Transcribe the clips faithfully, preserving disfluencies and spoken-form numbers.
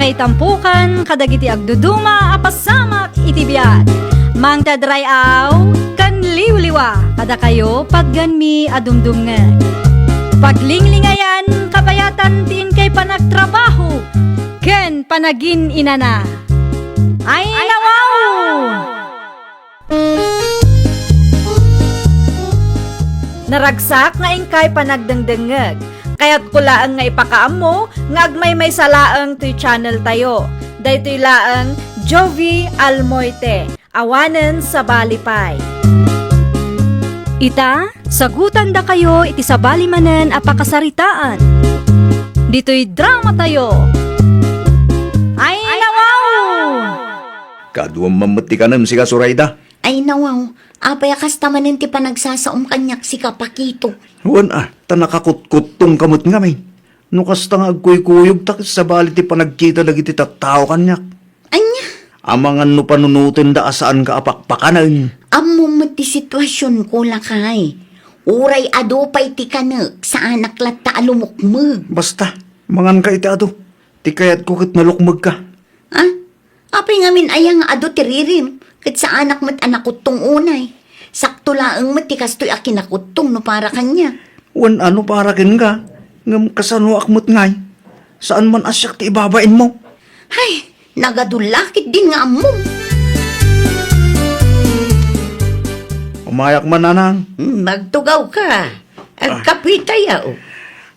Ay tampukan kadagiti agduduma a pasamak iti biag. Mangted ray-aw ken liwliwa kadakayo patgenmi a dumdumngeg. Paglinglingayan, kabayatan ti inkay panagtrabaho ken panagin-inana. Ay, nawaw! Naragsak nga inkay panagdengdengngeg. Kayatko laeng nga ipakaammo nga agmaymaysa laeng toy channel tayo. Daytoy laeng Jovie Almoite, awanen sabali pay. Ita, sagutandakayo iti sabali manen a pakasaritaan. Ditoy drama tayo. Ay, nawaw! Kaduam man met ti kanem, sika, Zoraida. Ay, nawaw, apay a kasta manen ti panagsasaom kaniak, sika, Pakito? Wen a, ta nakakutkuttongka met ngamin. No kasta nga agkuykuyogta ket sabali ti panagkita dagiti tattao kaniak. Ania? Amangan no panunotenda a saanka a pakpakanen. Ammom met ti situasionko, lakay. Uray adu pay ti kanek, saanak latta a lumukmeg. Basta, manganka iti adu. Ti kayatko ket nalukmegka. Ah? Apay ngamin aya nga adu ti ririm, ket saanak met a nakuttong unay. Sakto laeng met ti kastoy a kinakuttong no para kaniak. Wen a no para kenka, ngem kasanoak met ngay? Saan man a siak ti ibabainmo? Hay, nagadu la ketdin nga ammom. Umayak man, nanang. Hmm, agtugawka. Agkapitayo.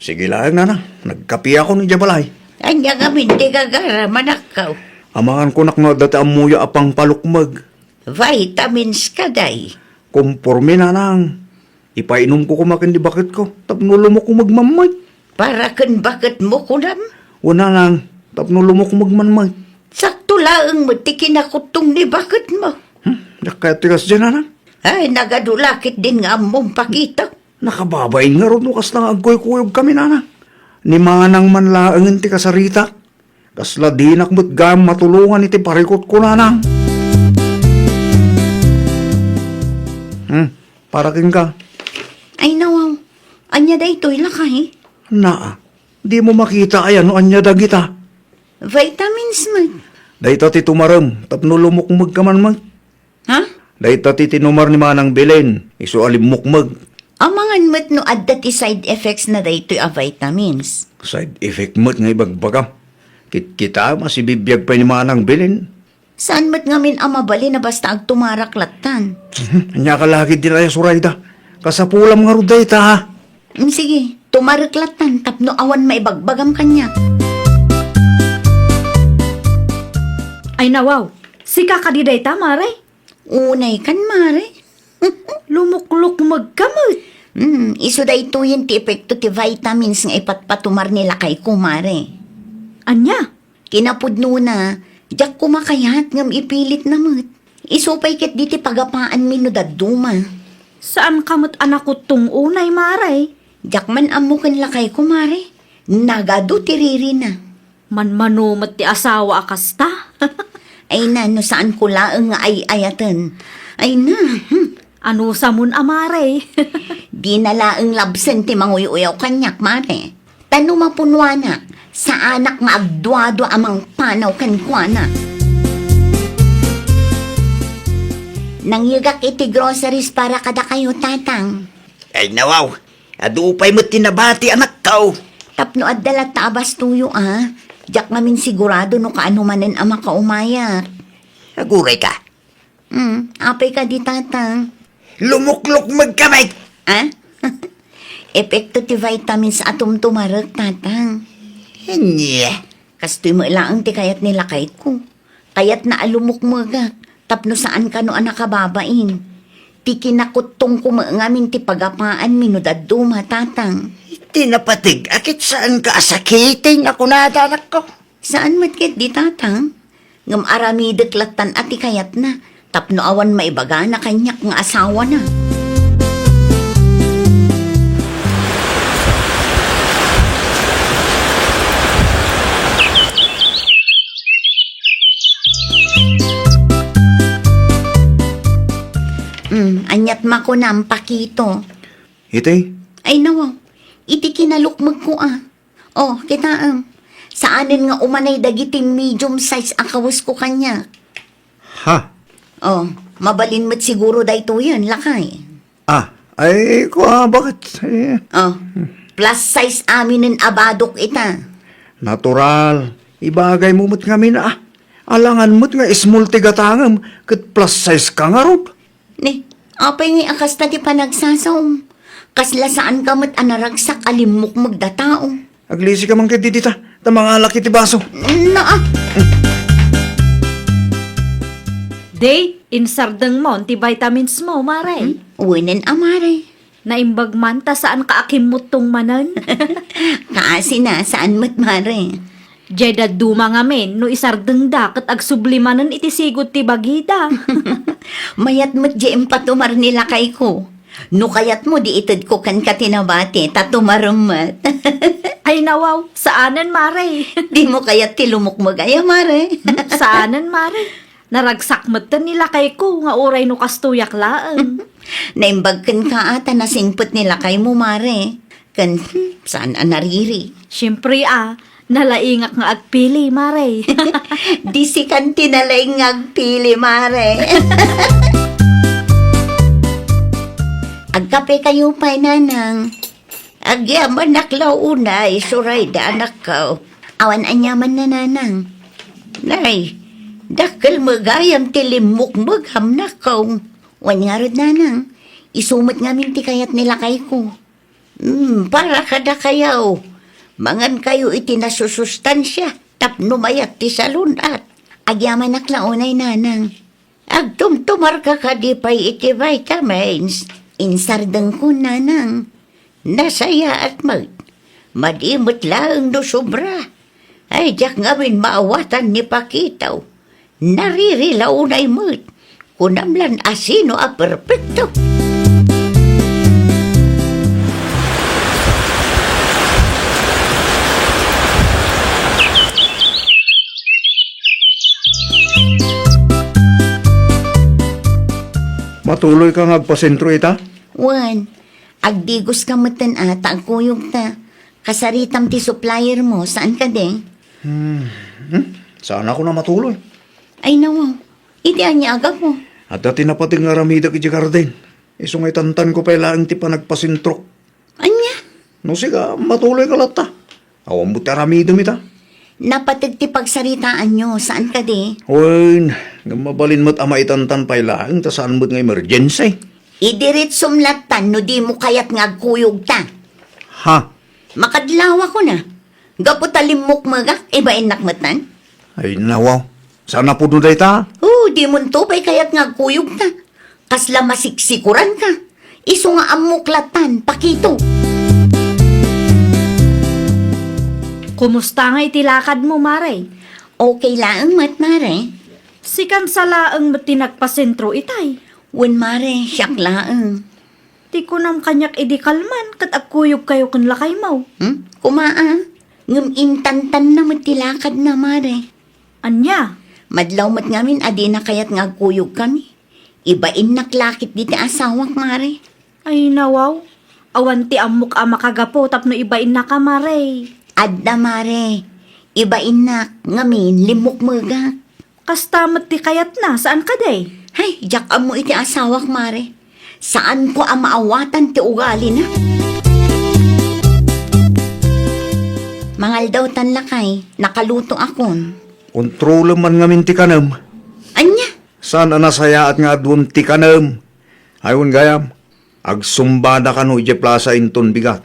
Sige laeng, nanang. Nagkapiakon idiay balay. Ania ngamin ti gagaramanakkaw? Amangan kunak no adda ti ammoyo a pangpalukmeg. Vitamins kadi. Komporme, nanang. Ipainomko koma ken ni baketko tapno lumukmeg man met. Para ken baketmo, kunam? Wen, nanang, tapno lumukmeg man met. Sakto laeng met ti kinakuttong ni baketmo. Hmm, diak kayat ti kasdiay, nanang. Ay, nagadu la ketdin nga ammom, Pakito. Nakababain ngarud no kasta nga agkuykuyogkami, nanang. Ni manang man laengen ti kasaritak. Kasla dinak met gayam matulongan iti parikutko, nanang. Hmm, para kenka. Ay, nawaw. Ania daytoy, lakay? Naa, dimo makita aya no ania dagita? Vitamins met. Dayta ti tumarem tapno lumukmegka man met. Ha? Dayta ti tinumar ni Manang Belen, isu a limmukmeg. Amangan met no adda ti side effects na daytoy a vitamins. Side effect met nga ibagbagam. Kitkitaem a sibibiag pay ni Manang Belen. Saan met ngamin a mabalin a basta agtumarak lattan? Ania ka la ketdin aya, Zoraida? Kasapulam ngarud dayta, ha? Mm, sige, tumarek lattan tapno awan maibagbagam kaniak. Ay, nawaw, sika kadi dayta, Mare? Unay kan, Mare. Lumuklukmegka met. Hmm, isu daytoyen ti epekto ti vitamins nga ipatpatumar ni lakayko, Mare. Ania? Kinapudnona, diak koma kayat ngem ipilitna met. Isu pay ketdi ti pagapaanmi no dadduma. Saanka met a nakuttong unay, Mare? Diak man ammo ken lakayko, Mare. Nagadu ti ririna. Manmano met ti asawa a kasta. Ay na, no saanko laeng nga ay-ayaten. Ay na, hmm. Anusamon a, Mare? Dina laeng labsen ti manguy-uyaw kaniak, Mare. Ta no mapunuanak, saanak nga agduadua a mangpanaw kenkuana. Nangngegak iti groceries para kadakayo, Tatang. Ay, nawaw, adu pay met ti nabati, anakko. Tapno adda latta a bastoyo, a. Diak ngamin sigurado no kaano manen a makaumayak. Agurayka. Hmm, apay kadi, Tatang? Lumuklukmegka met! Ah? Epekto ti vitamins a tumtumarek, Tatang. Ania? Kastoy met laeng ti kayat ni lakayko. Kayatna a lumukmegak tapno saan kano a nakababain. Ti kinakuttongko met ngamin ti pagapaanmi no dadduma, Tatang. Ti napateg a ket saanka a sakiten a kunada, anakko. Saan met ketdi, Tatang? Ngem aramidek lattan a ti kayatna, tapno awan maibagana kaniak nga asawana. Mm, aniat makunam, Pakito? Iti? Ay, nawaw. Iti kinalukmegko, a. Oh, kitaem. Saanen nga umanay dagiti medium size a kawesko kaniak. Ha? Oh, mabalin met siguro daytoyen, lakay. Ah, ay, kua, baket, eh. Oh, plus size aminen a badok ita. Natural. Ibagaymo met ngamin, ah. Alangan met nga small ti gatangem, ket plus size ka ngarud. Ni, apay ngay a kasta ti panagsasaom? Kasla saanka met a naragsak a limmukmeg da tao. Aglisika man ketdi dita, ta mangalak iti baso. Naa. Day, insardengmon ti vitamins mo, Mare. Hmm? Wenen a, Mare. Naimbag man ta saanka a kimmuttong manen. Kaasina, saan met, Mare. Diay dadduma ngamin no isardengda ket agsubli manen iti sigud ti bagida. Mayat met diay impatumar ni lakayko. No kayatmo, di itedko kenka ti nabati, ta tumarem met. Ay, nawaw, saanen, Mare. Dimo kayat ti lumukmeg aya, Mare? Hmm, saanen, Mare. Naragsak metten ni lakayko nga uray no kastoyak laeng. Naimbag kenka a ta nasingpet ni lakaymo, Mare. Ken, hmm, saan a nariri? Siempre a, nalaingak nga agpili, Mare. Di sikan ti nalaing nga agpili, Mare. Agkape kayo pay, Nanang. Agyamanak la unay, Surayda, anakko. Awan aniaman na, Nanang. Nay, dakkel met gayam ti limmukmegam, anakko. Wen ngarud, Nanang, isu met ngamin ti kayat ni lakayko. Hmm, para kadakayo, mangankayo iti nasusustansia tapno mayat ti salun-at. Agyamanak la unay, Nanang. Agtumtumarka kadi pay iti vitamins? Insardengko, Nanang. Nasayaat met. Madi met laeng no sobra. Ay, diak ngamin maawatan ni Pakito. Nariri la unay met. Kunam lan a sino a perpekto. Matuloy ka nga agpasentro ita? Wen, agdigos ka metten a ta agkuyog ta. Kasaritam ti supplier mo, saan kadi? Hmm. Hmm? Saan ako na matuloy? Ay, nawaw. Iti ania a gapu? Adda ti napateg nga aramidek iti garden. Isu nga itantanko pay laeng ti panagpasentrok. Ania? No sika, matuloy ka latta. Awan mo ti aramidem ita. Napateg ti pagsaritaanyo, saan kadi? Wen, ngem mabalin met a maitantan pay laeng ta saan met nga emergency. Idiretsom lattan no dimo kayat nga agkuyogta. Ha? Makadlawakon a. Gapu ta limmukmegak, ibainnak metten. Ay, nawaw. Saan a pudno dayta? Oh, dimonto pay kayat nga agkuyogta. Kasla masiksikuranka. Isu nga ammok lattan, Pakito. Kumusta nga iti lakadmo, Mare? Okay laeng met, Mare. Sikan sa laeng met ti nagpasentro itay. Wen, Mare, siak laeng. Ti kunam kaniak idi kalman ket agkuyogkayo ken lakaymo. Hmm? Kuma a, ngem intantanna met ti lakadna, Mare. Ania? Madlaw met ngamin a dina kayat nga agkuyogkami. Ibainnak la ketdi ti asawak, Mare. Ay, nawaw. Awan ti ammok a makagapu tapno ibainnaka, Mare. Adda, Mare. Ibainnak, ngamin, limmukmegak. Kasta met ti kayatna, saan kadi? Hay, diak ammo iti asawak, Mare. Saanko a maawatan ti ugalina. Mangaldaw tan lakay, nakaluto akon. Kontrolem man ngamin ti kanem. Ania? Saan a nasayaat nga aduem ti kanem? Ay, wen gayam, agsumba na kano idiay plasa inton bigat.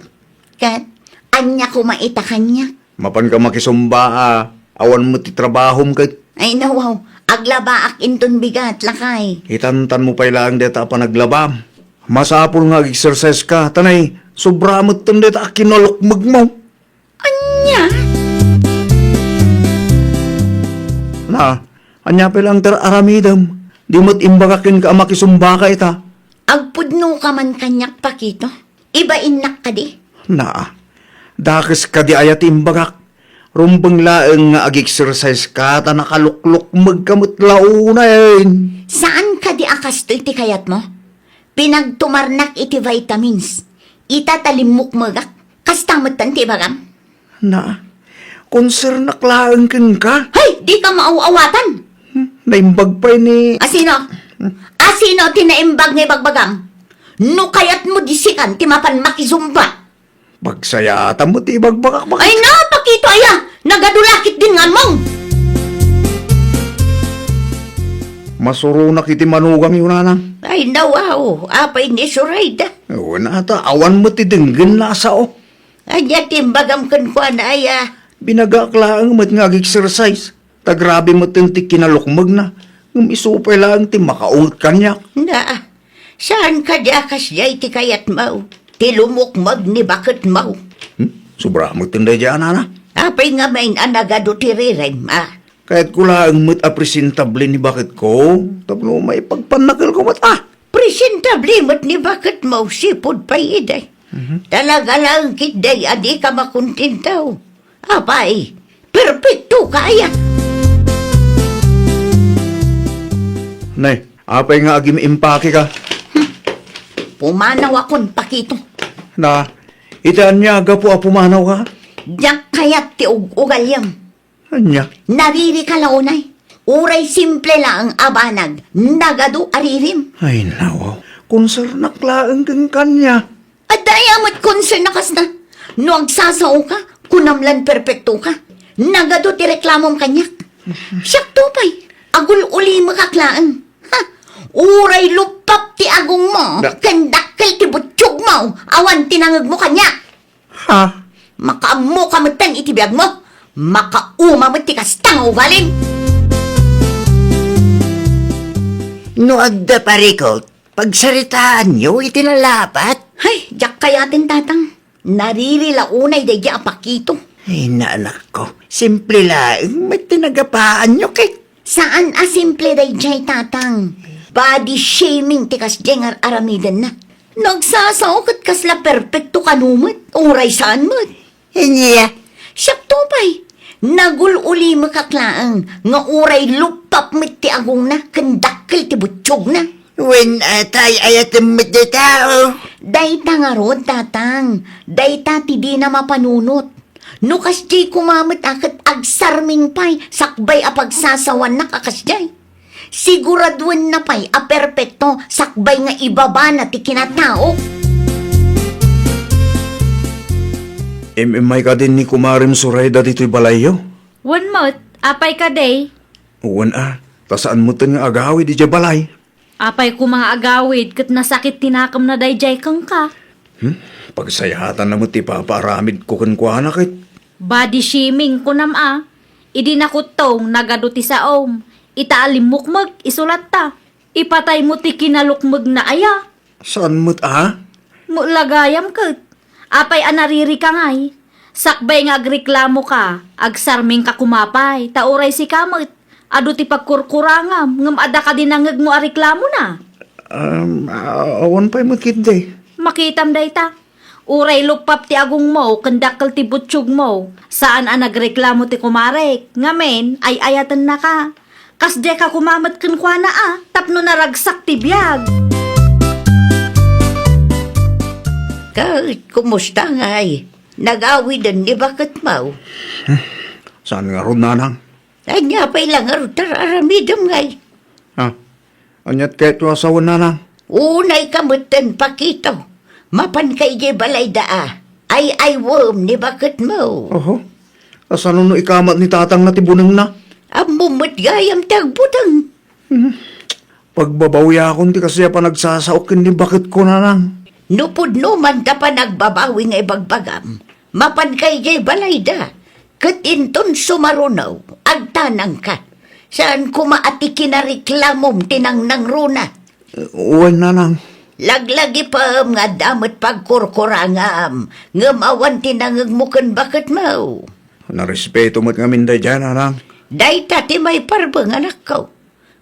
Ket, ania koma ita kaniak? Mapanka makisumba a awan met ti trabahom ket. Ay, nawaw, aglabaak inton bigat, lakay. Itantanmo pay laeng dayta a panaglabam. Masapul nga ag-exercise ka, ta nay, sobra metten dayta a kinalukmegmo. Ania? Na, ania pay laeng ti aramidem? Di met imbagak kenka a makisumbaka ita. Agpudnoka man kaniak, Pakito. Ibainnak kadi? Naa, dakes kadi aya ti imbagak. Rumbeng laeng nga ag-exercise ka ta nakaluklukmeg ka met la unayen. Saan kadi a kastoy ti kayatmo? Pinagtumarnak iti vitamins. Ita ta limmukmegak. Kasta metten ti ibagam? Na, Konsernak laeng kenka. Hay, dika maaw-awatan! Hmm, naimbag pay ni Asino? Asino ti naimbag nga ibagbagam? No kayatmo, di sikan ti mapan makizumba. Pagsayaatan mo ti ibagbagak, bakit? Ay na, Pakito, aya! Nagadu la ketdin nga ammom! Masuronak iti manugangyo, nanang. Ay, nawaw, apay ni Surayda? Wen ata, awan met ti denggenna a sao. Ania ti imbagam kenkuana, aya? Binagaak laeng met nga ag-exercise. Ta grabe metten ti kinalukmegna, ngem isu pay laeng ti makaunget kaniak. Na, saan kadi a kasdiay ti kayatmo, ti lumukmeg ni baketmo? Hmm? Sobra metten daydiay a nana. Apay ngamin a nagadu ti ririm, a? Kayatko laeng met a presentable ni baketko, tapno maipagpannakelko met, a? Presentable met ni baketmo, sipud pay idi. Mhm. Talaga laeng ketdi a dika makontento. Apay, perpektoka aya? Nay, apay nga agim-impakeka? Pumanawakon, Pakito. Na, iti ania a gapu a pumanawka? Diak kayat ti ug-ugalim. Ania? Naririka la unay. Uray simple laeng a banag, nagadu a ririm. Ay, nawaw. Konsernak laeng ken kania. Adda aya met concern a kasta? No agsasaoka, kunam lan perpektoka. Nagadu ti reklamom kaniak. Siakto pay, agul-ulimekak laeng. Ha? Uray luppap ti agongmo, ken dakkel ti butiogmo, awan ti nangngegmo kaniak. Ha? Makaammoka metten iti biagmo. Makauma met ti kasta nga ugalim. No adda parikut, pagsaritaanyo iti nalapat. Hay, diak kayaten, Tatang. Nariri la unay daydiay a Pakito. Ay, naanakko, simple laeng met ti nagapaanyo ket. Saan a simple daydiay, Tatang. Body shaming ti kasdiay nga ar-aramidenna. No agsasao ket kasla perpekto kano met, uray saan met. Ania? Siakto pay, nagul-ulimekak laeng nga uray luppap met ti agongna ken dakkel ti butiogna. Wen, atay, ayatem met dayta, o. Dayta ngarud, Tatang, dayta ti dina mapanunot. No kasdiay koma met a ket agsarming pay sakbay a pagsasawanak a kasdiay. Siguraduenna pay a perpekto sakbay nga ibabana ti kinatao. Im-immay kadin ni Kumarem Surayda ditoy balayyo? Wen met, apay kadi? Wen a, ta saan metten nga agawid idiay balay. Apay koma nga agawid ket nasakit ti nakemna daydiay kenka? Hmm? Pagsayatanna met ti ipapaaramidko kenkuana ket. Body shaming, kunam a. Idi nakuttong, nagadu ti saom. Ita a limmukmeg, isu latta. Ipataymo ti kinalukmegna aya? Saan met a? Met la gayam ket. Apay a naririka ngay? Sakbay nga agreklamoka, agsarmingka koma pay, ta uray sika met, adu ti pagkurkurangam, ngem adda kadi nangngegmo a reklamona? Um, a-, awan pay met ketdi. Makitam dayta. Uray luppap ti agongmo ken dakkel ti butiogmo, saan a nagreklamo ti kumarek, ngamin, ay-ayatennaka. Kasdiay ka koma met kenkuana a, tapno naragsak ti biag. Ket, kumusta ngay? Nagawiden ni baketmo? Hmm, saan ngarud, nanang? Ania pay la ngarud ti ar-aramidem ngay? Ah, aniat kayatyo a sawen, nanang? Unayka metten, Pakito. Mapanka idiay balayda a. Ay-aywem ni baketmo. Oho. Kasano no ikamat ni tatangna ti bunengna? Ammom met gayam ti agbuteng. Hmm. Pagbabawiakon ti kasdi a panagsasaok ken ni baketko, nanang. No pudno man ta panagbabawi nga ibagbagam, mapanka idiay balayda, ket inton sumaruno, agtanangka. Saan koma a ti kinareklamom ti nangnangruna. Wen, nanang. Laglagipem nga adda met pagkurkurangam, ngem awan ti nangngegmo ken baketmo. Narespeto met ngamin daydiay, nanang. Dayta ti maiparbeng, anakko.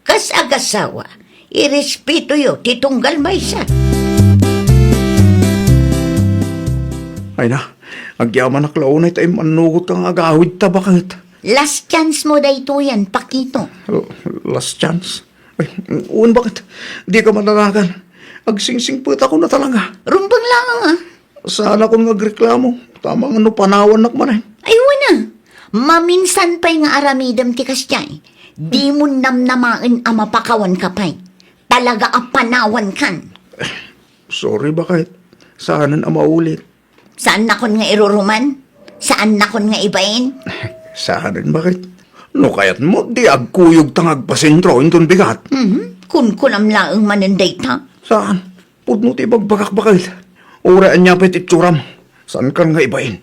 Kas agasawa, irespetoyo ti tunggal maysa. Ay na, agyamanak la unay ta immannugotka nga agawidta, baket. Last chance mo daytoyen, Pakito. L-, last chance? Ay, wen, baket? Dika mananagan. Agsingsingpetakon a talaga. Rumbeng laeng, a. Saanakon nga agreklamo, ta amangan no panawannak manen. Ay, wen a. Maminsan pay nga aramidem ti kasdiay, dimon namnamaen a mapakawanka pay. Talaga a panawankan. Sorry, baket. Saanen a maulit. Saannakon nga iruruman? Saannakon nga ibain? Saanen, baket. No kayatmo, di agkuyogta nga agpasentro inton bigat. Mhm. Kunkunam laeng manen dayta. Saan? Pudno ti ibagbagak, baket. Uray ania pay ti itsuram. Saankan nga ibain.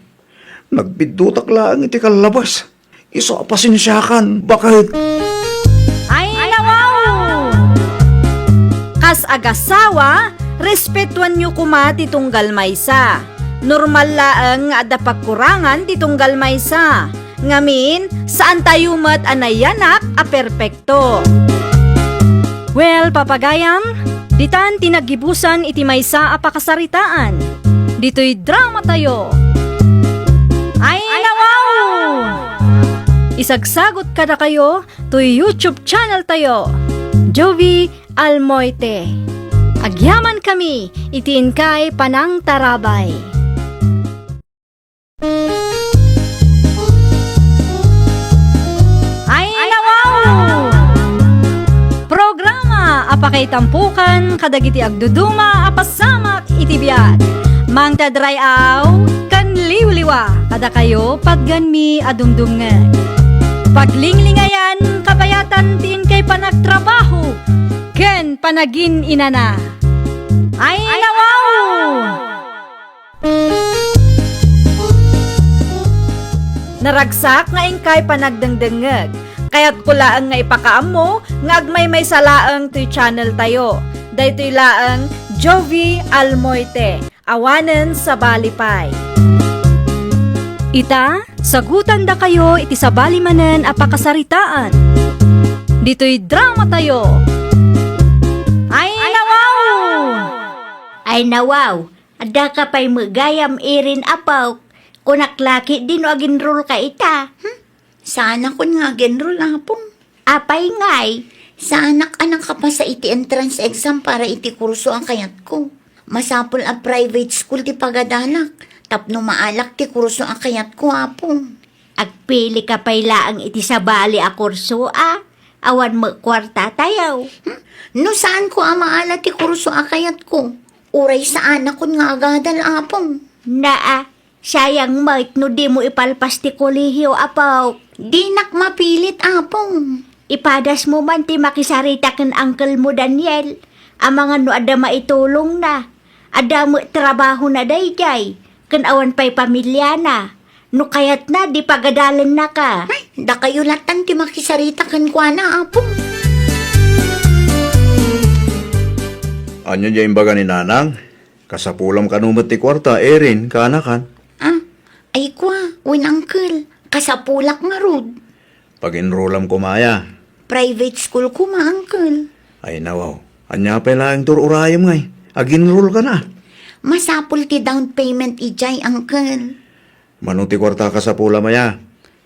Nagbiddutak laeng iti kallabas. Isu a pasensiakan, baket. Ay, nawaw! Kas agasawa, respetuanyo koma ti tunggal maysa. Normal laeng nga adda pagkurangan ti tunggal maysa. Ngamin, saantayo met a nayanak a perpekto. Well, papagayam, ditan ti naggibusan iti maysa a pakasaritaan. Ditoy dramatayo. Ay, nawaw! Isagsagot kadakayo toy YouTube channel tayo, Jovie Almoite. Agyamankami iti inkay panangtarabay. Ay, nawaw! Programa a pakaitampukan kadagiti agduduma a pasamak iti biag. Mangted ray-aw ken liwliwa kadakayo patgenmi a dumdumngeg. Paglinglingayan, kabayatan ti inkay panagtrabaho ken panagin-inana. Ay, nawaw! Naragsak nga inkay panagdengdengngeg. Kayatko laeng nga ipakaammo nga agmaymaysa laeng toy channel tayo. Daytoy laeng Jovie Almoite, awanen sabali pay. Ita, sagutandakayo iti sabali manen a pakasaritaan. Ditoy dramatayo. Ay, nawaw! Ay, nawaw! Addaka pay met gayam, Erin, apok. Kunak la ketdi no agenrolka ita. Hmm? Saanakon nga agenrol, apong. Apay ngay? Saanak a nakapasa iti entrance exam para iti kurso a kayatko. Masapul a private school ti pagadalak tapno maalak ti kurso a kayatko, apong. Agpilika pay laeng iti sabali a kurso a awan met kuartatayo. Hmm? No saanko a maala ti kurso a kayatko, uray saanakon nga agadal, apong. Naa, sayang met no dimo ipalpas ti kolehio, apok. Dinak mapilit, apong. Ipadasmo man ti makisarita ken uncle mo, Daniel, amangan no adda maitulongna. Adda met trabahona daydiay, ken awan pay pamiliana. No kayatna, di pagadalennaka. Ay, dakayo lattan ti makisarita kenkuana, apong. Ania diay imbaga ni Nanang? Kasapulam kano met ti kuarta, Erin, kaanakan? Ah, ay kua, wen, uncle. Kasapulak ngarud. Pag-enrollam koma aya? Private school koma, uncle. Ay, nawaw. Ania pay laeng ti ur-urayem ngay? Ag-enrollka na. Masapul ti down payment idiay, uncle. Mano ti kuarta a kasapulam aya?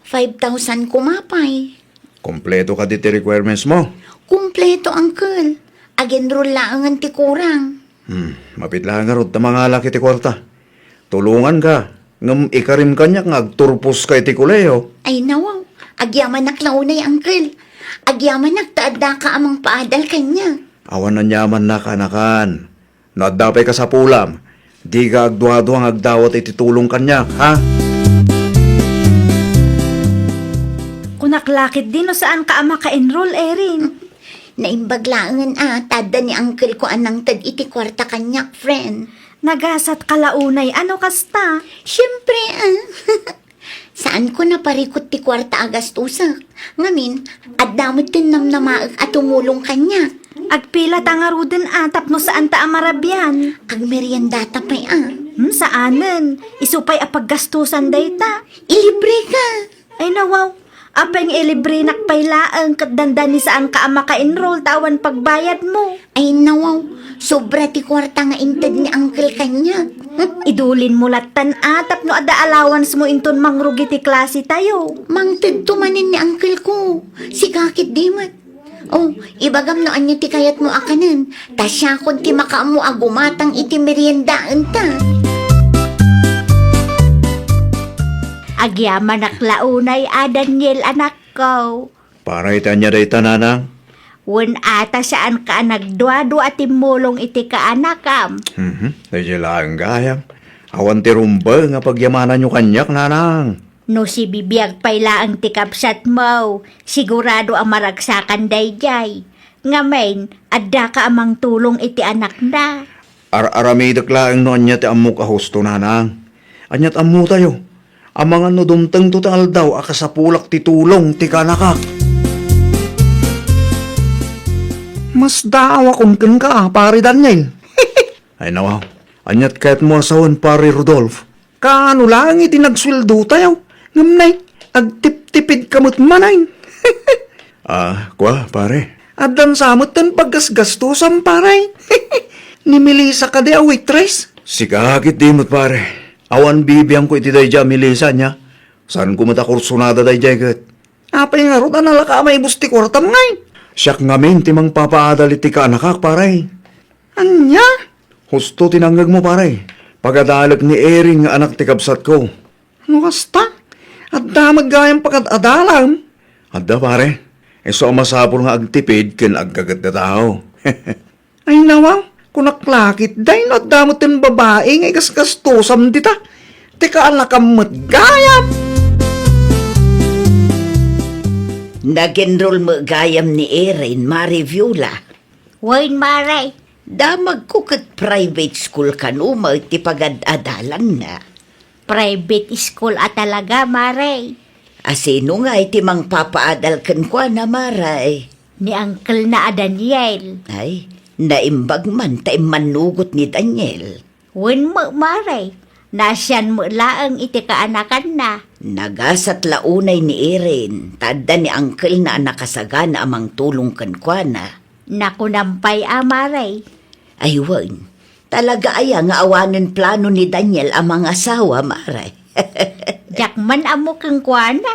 Five thousand koma pay. Kompleto kadi ti requirements mo? Kompleto, uncle. Ag-enroll laengen ti kurang. Hmm, mabiit laeng ngarud ta mangalak iti kuarta. Tulonganka, ngem ikarim kaniak nga agturposka iti kolehiyo. Ay, nawaw. Agyamanak la unay, uncle. Agyamanak ta addaka a mangpaadal kaniak. Awan aniamanna, kaanakan. No adda pay kasapulam, dika agduadua nga agdawat iti tulong kaniak, ha? Kunak la ketdi no saanka a maka-enroll, Erin. Naimbag laengen a ta adda ni uncle ko a nangted iti kuarta kaniak, friend. Nagasatka la unay a no kasta. Siempre, ah. Saanko naparikut ti kuarta a gastusak. Ngamin, adda met ti namnamaek a tumulong kaniak. Agpilata ngaruden a tapno saanta a marabian. Agmeriendata pay a. Hmm, saanen. Isu pay a paggastusan dayta. Ilibreka. Ay, nawaw. Apay nga ilibrenak pay laeng ket dandani saanka a maka-enroll ta awan pagbayadmo? Ay, nawaw. Sobra ti kuarta nga inted ni uncle kaniak. Idulinmo lattan a tapno adda allowance mo inton mangrugi ti klase tayo. Mangtedto manen ni uncle ko. Sika ketdi met. Oh, ibagam no ania ti kayatmo a kanen. Ta siakon ti makaammo a gumatang iti meriendaenta. Agyamanak la unay a Daniel, anakko. Para iti ania dayta, nanang? Wen ata saanka a nagduadua a timmulong iti kaanakam. Mhm. Daydiay laeng gayam. Awan ti rumbeng a pagyamananyo kaniak, nanang. No sibibiag pay laeng ti kabsatmo, sigurado a maragsakan daydiay. Ngamin, addaka a mangtulong iti anakna. Ar-aramidek laeng no ania ti ammok a husto, nanang. Aniat ammotayo? Amangan no dumtengto ti aldaw a kasapulak ti tulong ti kaanakak. Masdaawakon kenka, Pare Daniel. Ay, nawaw. Aniat kayatmo a sawen, Pare Rodolf? Kaano laeng iti nagsueldotayo? Ngem nay, agtiptipidka met manen. Ah, kua, pare. Addan sa met ten paggasgastusam, pare. Ni Melissa kadi a waitress? Sika ketdi met, pare. Awan bibiangko iti daydiay a Melissa, ania? Saanko met a kursunada daydiay ket. Apay ngarud a nalaka a maibus ti kuartam ngay? Siak ngamin ti mangpapaadal iti kaanakak, pare. Ania? Husto ti nangngegmo, pare. Pagadalek ni Erin nga anak ti kabsatko. No kasta, adda met gayam pagad-adalam. Adda, pare. Isu a masapul nga agtipid ken aggaget a tao. Ay, nawaw, kunak la ketdi no adda met ten babai nga igasgastusam dita. Ti kaanakam met gayam. Nag-enroll met gayam ni Erin, Mare Viola. Wen, Mare. Damagko ket private school kano met ti pagad-adalanna. Private school a talaga, Mare. A sino ngay ti mangpapaadal kenkuana, Mare? Ni uncle-na a Daniel. Ay, naimbag man ta immannugot ni Daniel. Wen met, Mare. Naasian met laeng iti kaanakanna. Nagasat la unay ni Erin, ta adda ni uncle-na a nakasagana a mangtulong kenkuana. Nakunam pay a, Mare. Ay, wen. Talaga aya nga awanen plano ni Daniel a mangasawa, Mare? Diak man ammo kenkuana.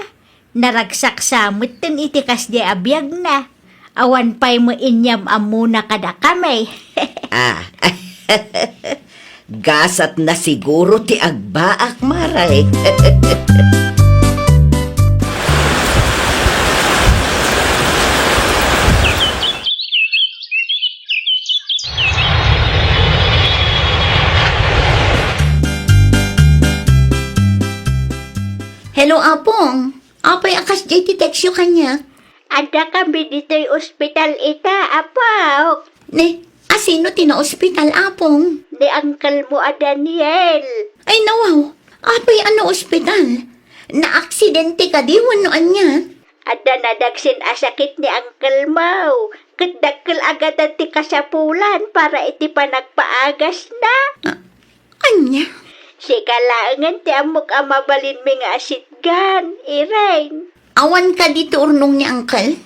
Naragsak sa metten iti kasdiay a biagna. Awan pay met inyam ammona kadakami. Ah. Gasatna siguro ti agbaak, Mare. Hello, Apong. Apay a kasdiay ti textyo kaniak? Adda kami ditoy ospital ita, Apok. Ne, a sino ti naospital, Apong? Ni uncle mo a Daniel. Ay, nawaw. Apay a naospital? Naaksidente kadi wenno ania? Adda nadagsen a sakit ni uncle mo. Ket dakkel a gadan ti kasapulan para iti panagpaagasna. Ah, ania? Sika laengen ti ammok a mabalinmi nga asitgan, Irene. Awan kadi ti urnong ni uncle?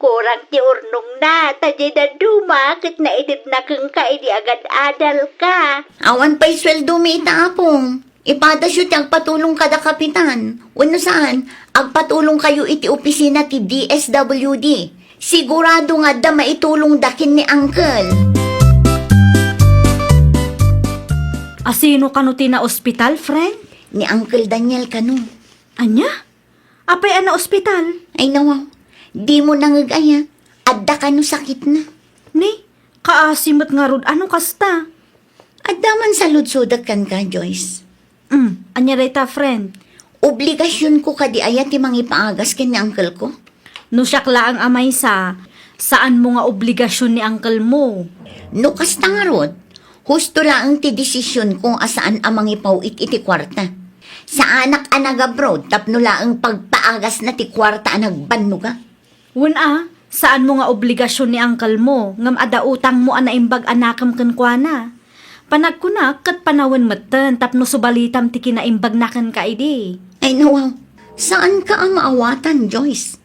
Kurang ti urnongna, ta diay dadduma ket naitedna kenka idi agad-adalka. Awan pay sueldomi ita, Apong. Ipadasyo ti agpatulong kada kapitan. Wenno saan, agpatulong kayo iti opisina ti D S W D. Sigurado nga adda maitulongda ken ni uncle. A sino kano ti naospital, friend? Ni Uncle Daniel kano. Ania? Apay a naospital? Ay, nawaw. Dimo nangeg-aya. Adda kano sakitna. Ni, kaasi met ngarud a no kasta. Adda man saludsodek kenka, Joyce. Mm, ania dayta, friend? Obligasionko kadi aya ti mangipaagas ken ni uncle ko? No siak laeng a maysa, saanmo nga obligasion ni uncle mo. No kasta ngarud, husto laeng ti desisionko a saan a mangipaw-it iti kuarta. Saanak a nag-abroad tapno laeng pagpaagasna ti kuarta a nagbannoga. Wen a, saanmo nga obligasion ni uncle mo, ngem adda utangmo a naimbag a nakem kenkuana. Panagkunak ket panawen metten tapno subalitam ti kinaimbagna kenka idi. Ay, nawaw. Saanka a maawatan, Joyce.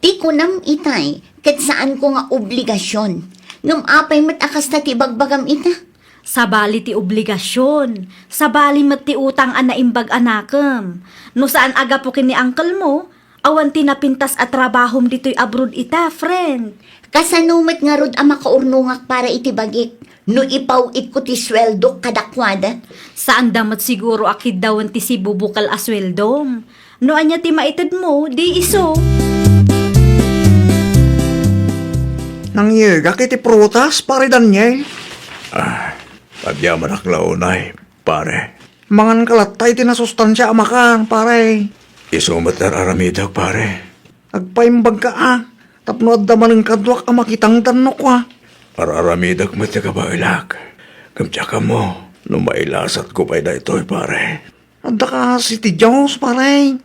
Ti kunam itay, ket saanko nga obligasion. Ngem apay met a kasta ti ibagbagam ita? Sabali ti obligasion, sabali met ti utang a naimbag a nakem. No saan a gapu ken ni uncle mo, awan ti napintas a trabahom ditoy abroad ita, friend. Kasano met ngarud a makaurnongak para iti bagik no ipaw-itko ti sueldok kadakuada? Saanda met siguro a kiddawen ti sibubukel a sueldom. No ania ti maitedmo, di isu. Nangyegak iti prutas, Pare Daniel. Ah, agyamanak la unay, pare. Mangan ka latta iti nasustansia a makan, pare. Isu met ar-aramidek, pare. Agpaimbagka a, tapno adda manen kaduak a makitangdan no kua. Ar-aramidek met ti kabaelak. Ngem diak ammo no mailasatko pay daytoy, pare. Adda kas iti Dios, pare.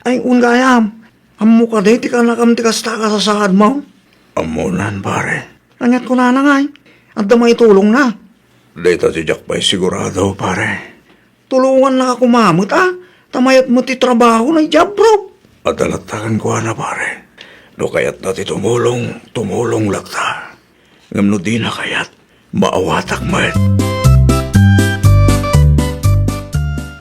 Ay, un gayam, ammo kadi ti kanakam ti kasta a kasasaadmo? Ammonan, pare. Aniat kunana ngay? Adda maitulongna? Dayta ti diak pay sigurado, pare. Tulongannaka koma met a, ta mayat met ti trabaho na idiay abroad. Adda latta kenkuana, pare. No kayatna ti tumulong, tumulong latta. Ngem no dina kayat, maawatak met.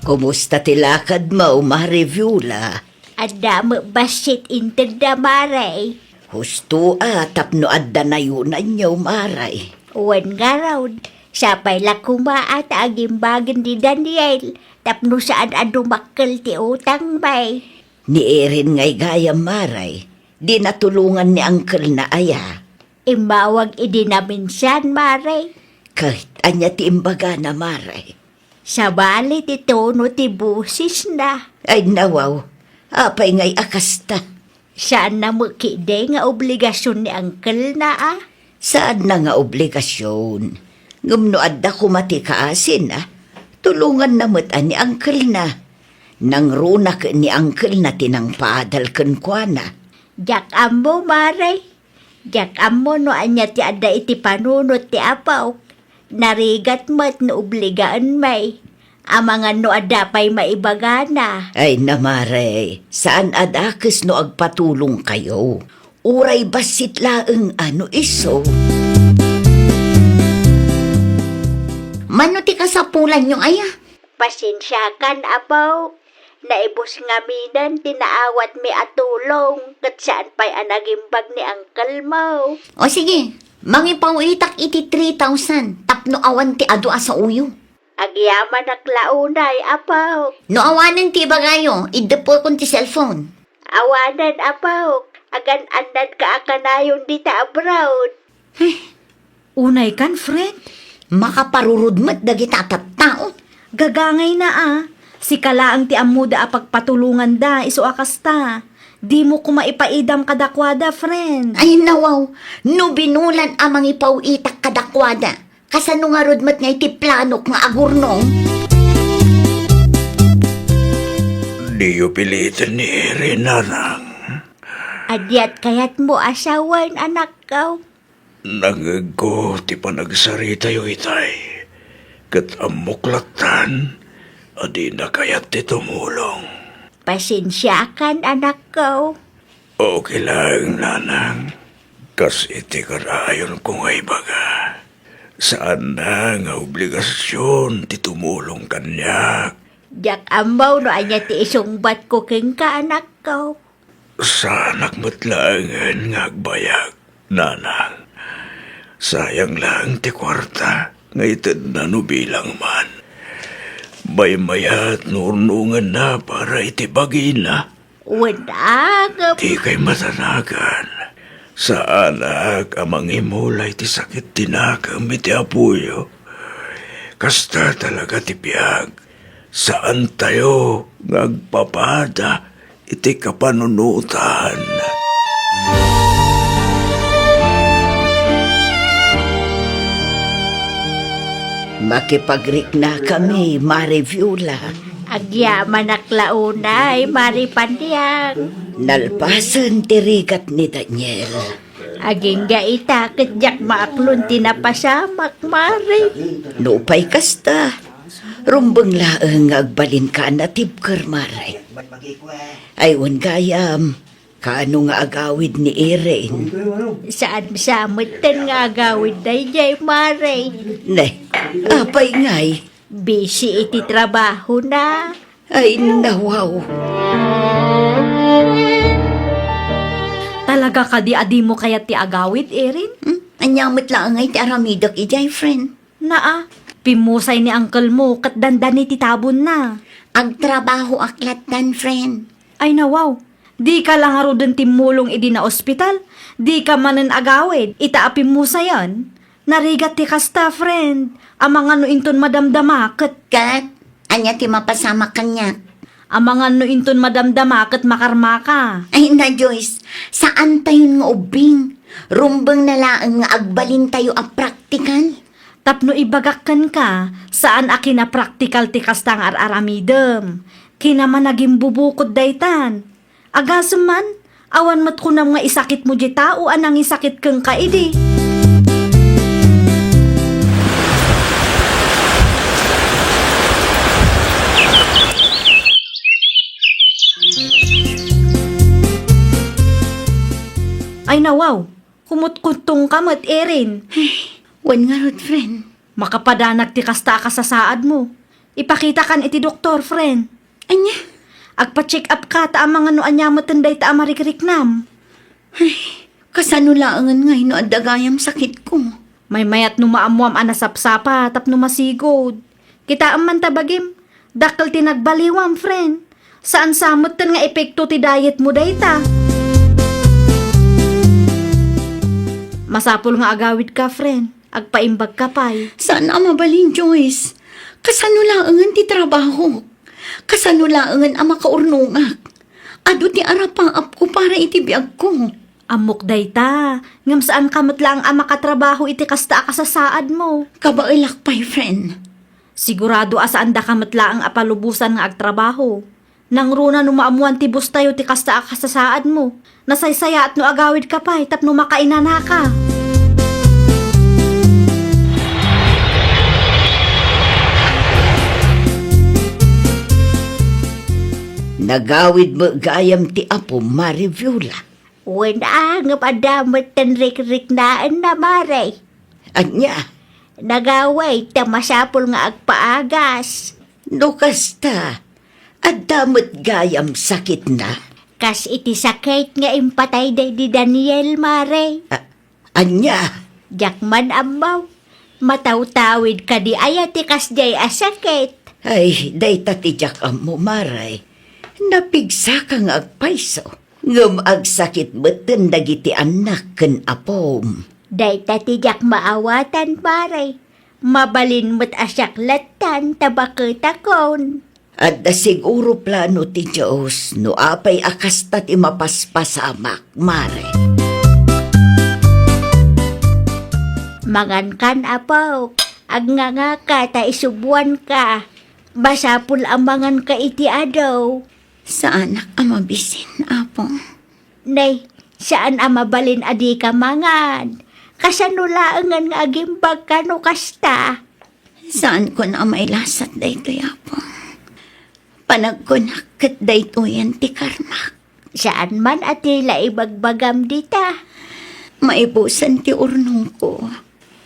Kumusta ti lakadmo, Mare Viola? Adda met bassit intedda, Mare. Husto a tapno adda nayonanyo, Mare. Wen ngarud, sapay la koma a ta agimbagen ni Daniel tapno saan a dumakkel ti utangmi. Ni Erin ngay gayam, Mare, di natulongan ni angkelna aya? Immawag idi naminsan, Mare. Ket ania ti imbagana, Mare? Sabali ti tono ti bosesna. Ay, nawaw. Apay ngay a kasta? Saanna met ketdi nga obligasion ni angkelna a? Saanna nga obligasion. Ngem no adda koma ti kaasina, tulonganna met a ni angkelna. Nangruna ket ni angkelna ti nangpaadal kenkuana. Diak ammo, Mare. Diak ammo no ania ti adda iti panunot ti apok. Narigat met no obligaenmi. Amangan no adda pay maibagana. Ay, Mare, saan a dakes no agpatulongkayo. Uray bassit laeng a no isu. Mano ti kasapulanyo aya? Pasensiakan, apok. Naibus ngaminen ti naawatmi a tulong, ket saan pay a nagimbag ni angkelmo. O sige, mangipaw-itak iti three thousand tapno awan ti adu a saoyo. Agyamanak la unay, apok. No awanen ti ibagayo, iddepekon ti cellphone. Awanen, apok. Agan-annadka a kanayon dita abroad. Heh, unay kan, friend? Makaparurod met dagita tattao. Gagangayna a. Sika laeng ti ammoda a pagpatulonganda, isu a kasta. Dimo koma ipaidam kadakuada, friend. Ay, nawaw. No binulan a mangipaw-itak kadakuada, kasano ngarud met nga iti planok nga agurnong? Diyo piliten ni Erin, nanang. Adiat kayatmo a sawen, anakko? Nangngegko ti panagsaritayo itay, ket ammok lattan a dina kayat ti tumulong. Pasensiakan, anakko. Okay laeng, nanang. Kas iti karayonko nga ibaga, saanna nga obligasion ti tumulong kaniak. Diak ammo no ania ti isungbatko kenka, anakko. Saanak met laengen nga agbayag, nanang. Sayang laeng ti kuarta nga itedna no bilang man. Maymayat no urnongenna para iti bagina. Wen, ngem dikay matanagan. Saanak a mangimula iti sakit ti nakem iti apoyo. Kasta talaga ti biag. Saantayo nga agpapada iti kapanunotan. Makipagriknakami, Mare Viola. Agyamanak la unay, Mare Paniang. Nalpasen ti rigat ni Daniel. Agingga ita ket diak maaklon ti napasamak, Mare. Nupay kasta, rumbeng laeng nga agbalinka a natibker, Mare. Ay, wen gayam, kaano nga agawid ni Erin? Saan sa metten nga agawid daydiay, Mare. Ne, apay ngay? Busy iti trabahona. Ay, nawaw. Talaga kadi a dimo kayat ti agawid, Erin? Hmm? Ania met laeng ngay ti aramidek idiay, friend? Naa, pimmusay ni uncle mo ket dandani ti tabonna. Agtrabahoak lattan, friend. Ay nawaw, dika la ngaruden timmulong idi naospital, dika manen agawid ita a pimmusayen. Narigat ti kasta, friend. Amangan no inton madamdama ket Ket, ania ti mapasamak kaniak? Amangan no inton madamdama ket makarmaka. Ay na, Joyce, saantayon nga ubbing. Rumbeng na laeng nga agbalintayo a praktikal. Tapno ibagak kenka, saan a kinapraktikal ti kasta nga ar-aramidem. Kinamanagimbubukod daytan. Agasem man, awan met kunam nga isakitmo diay tao a nangisakit kenka idi. Ay nawaw, kumutkuttongka met, Erin. Ay, wen ngarud, friend. Makapadanag ti kasta a kasasaadmo. Ipakitakan iti doktor, friend. Ania? Agpa-check up ka ta amangan no ania metten dayta a marikriknam. Ay, kasano laengen ngay no adda gayam sakitko? Maymayat no maammuam a nasapsapa tapno masigud. Kitaem man ta bagim, dakkel ti nagbaliwam, friend. Saan sa metten nga epekto ti dietmo dayta. Masapul nga agawidka, friend. Agpaimbagka pay. Saan a mabalin, Joyce. Kasano laengen ti trabahok? Kasano laengen a makaurnongak? Adu ti arapaapko para iti biagko. Ammok dayta, ngem saanka met laeng a makatrabaho iti kasta a kasasaadmo. Kabaelak pay, friend. Sigurado a saandaka met laeng a palubosan nga agtrabaho. Nangruna no maammuan ti boss tayo ti kasta a kasasaadmo. Nasaysayaat no agawidka pay tapno makainanaka. Nagawid met gayam ti apom, Mare Viola. Wen a, ngem adda metten rikriknaenna, Mare. Ania? Nagawid ta masapul nga agpaagas. No kasta, adda met gayam sakitna? Kas iti sakit nga impatay daydi Daniel, Mare. A-, ania? Diak man ammo. Matawtawid kadi aya ti kasdiay a sakit? Ay, dayta ti diak ammo, Mare. Napigsaka nga agpayso. Ngem agsakit metten dagiti annak ken apom. Dayta ti diak maawatan, Mare. Mabalin met a siak lattan ta baketakon. Adda siguro plano ti Dios no apay a kasta ti mapaspasamak, Mare. Mangankan, apo. Agngangaka ta isubuanka. Masapul a manganka iti adu. Saanak a mabisin, Apo. Nay, saan a mabalin a dika mangan. Kasano laengen nga agimbagka no kasta? Saanko a mailasat daytoy, Apo. Panagkunak ket daytoyen ti karmak. Saan man a ti la ibagbagam dita. Maibusen ti urnongko.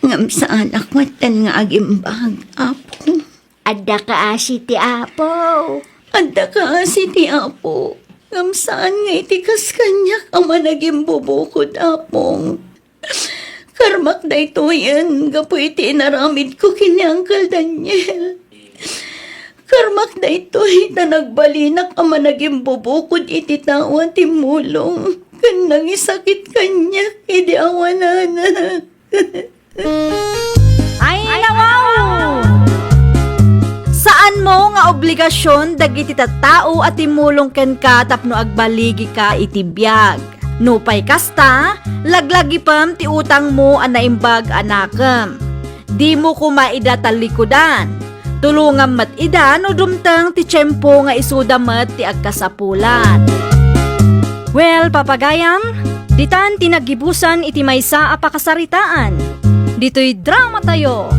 Ngem saanak metten nga agimbag, Apo. Adda kaasi ti Apo. Adda kaasi ti Apo. Ngem saan nga iti kas kaniak a managimbubukod, Apong. Karmak daytoyen gapu iti inaramidko ken ni Uncle Daniel. Karmak daytoy ta nagbalinak a managimbubukod iti tao a timmulong ken nangisakit kaniak idi awananak. Ay, nawaw! Saanmo nga obligasion dagiti tattao a timmulong kenka tapno agbaligika iti biag. Nupay kasta, laglagipem ti utangmo a naimbag a nakem. Dimo koma ida tallikudan. Tulongam met ida no dumteng ti tiempo nga isuda met ti agkasapulan. Well, papagayam, ditan ti naggibusan iti maysa a pakasaritaan. Ditoy dramatayo.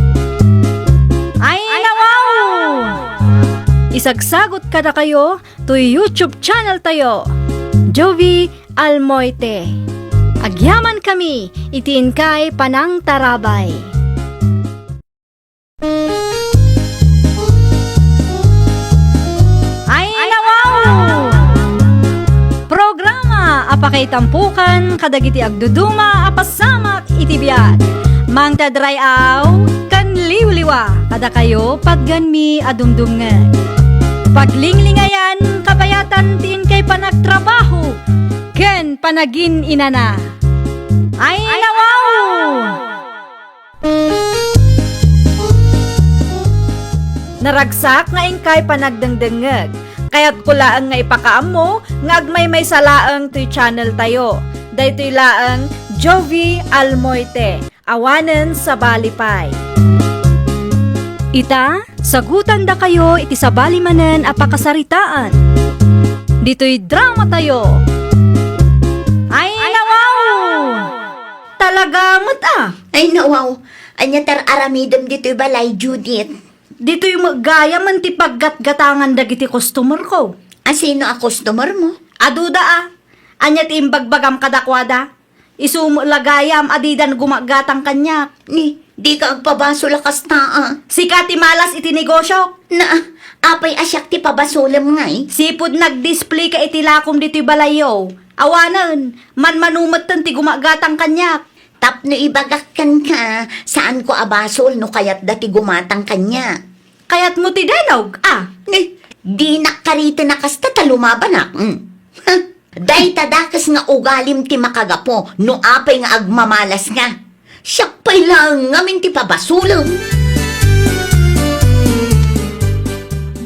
Ay, nawaw! Isagsagot kadakayo toy YouTube channel tayo, Jovie Almoite. Agyamankami iti inkay panangtarabay. Ay, nawaw! Programa a pakay Tampukan kadagiti agduduma a pasamak iti biag. Mangted ray-aw ken liwliwa kadakayo patganmi a dumdumngeg. Paglinglingayan, kabayatan ti inkay panagtrabaho ken panagin-inana. Ay, nawaw! Naragsak nga inkay panagdengdengngeg. Kayatko laeng nga ipakaammo nga agmaymaysa laeng toy channel tayo. Daytoy laeng Jovie Almoite, awanen sabali pay. Ita, sagutandakayo iti sabali manen a pakasaritaan. Ditoy drama tayo. Ay, nawaw! Talaga met a. Ay, nawaw. Ania ti ar-aramidem ditoy balay, Judith? Ditoy met gayam ti paggatgatangan dagiti customer ko. A, sino a customer mo? Aduda a. Ania ti imbagbagam kadakuada? Isu met la gayam a didan gumagatang kaniak. Ni, dika agpabasol a kasta a. Sika ti malas iti negosio. Na, apay a siak ti pabasolem ngay? Sipud nagdisplay ka iti lakom ditoy balayyo. Awanen, manmano metten ti gumagatang kaniak. Tapno ibagak kenka, saanko a basol no kayatda ti gumatang kaniak. Kayatmo ti denog, a? Ni, dinak kariten a kasta ta lumabanak. Mm. Ha? Dayta dakes nga ugalim ti makagapu no apay nga agmamalas nga. Siak pay laeng ngamin ti pabasolem.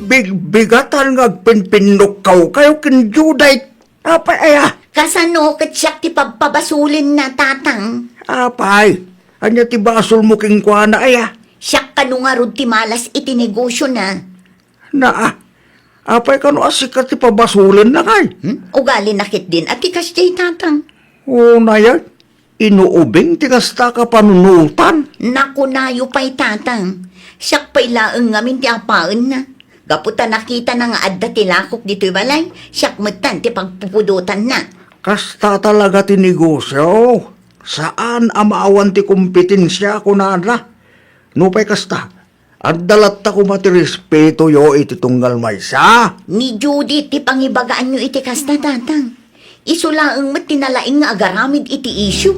Bigbigatan nga agpinpinnukawkayo ken Judith. Apay aya? Kasano ket siak ti pabpabasolenna, Tatang? Apay, ania ti basolmo kenkuana aya? Siak kano ngarud ti malas iti negosiona. Naa, apay kano a sika ti pabasolenna kay? Hmm? Ugalina ketdin a ti kasdiay, Tatang. Unayen, inuubing ti kasta a kapanunotan. Nakunayo pay, Tatang. Siak pay laeng ngamin ti apaenna. Gapu ta nakitana nga adda ti lakok ditoy balay, siak metten ti pagpupudotanna. Kasta talaga ti negosio. Saan a maawan ti kompetensia, kunana. Nupay kasta, adda latta koma ti respetoyo iti tunggal maysa. Ni Judith ti pangibagaanyo iti kasta, Tatang. Isu laeng met ti nalaing nga agaramid iti isyu.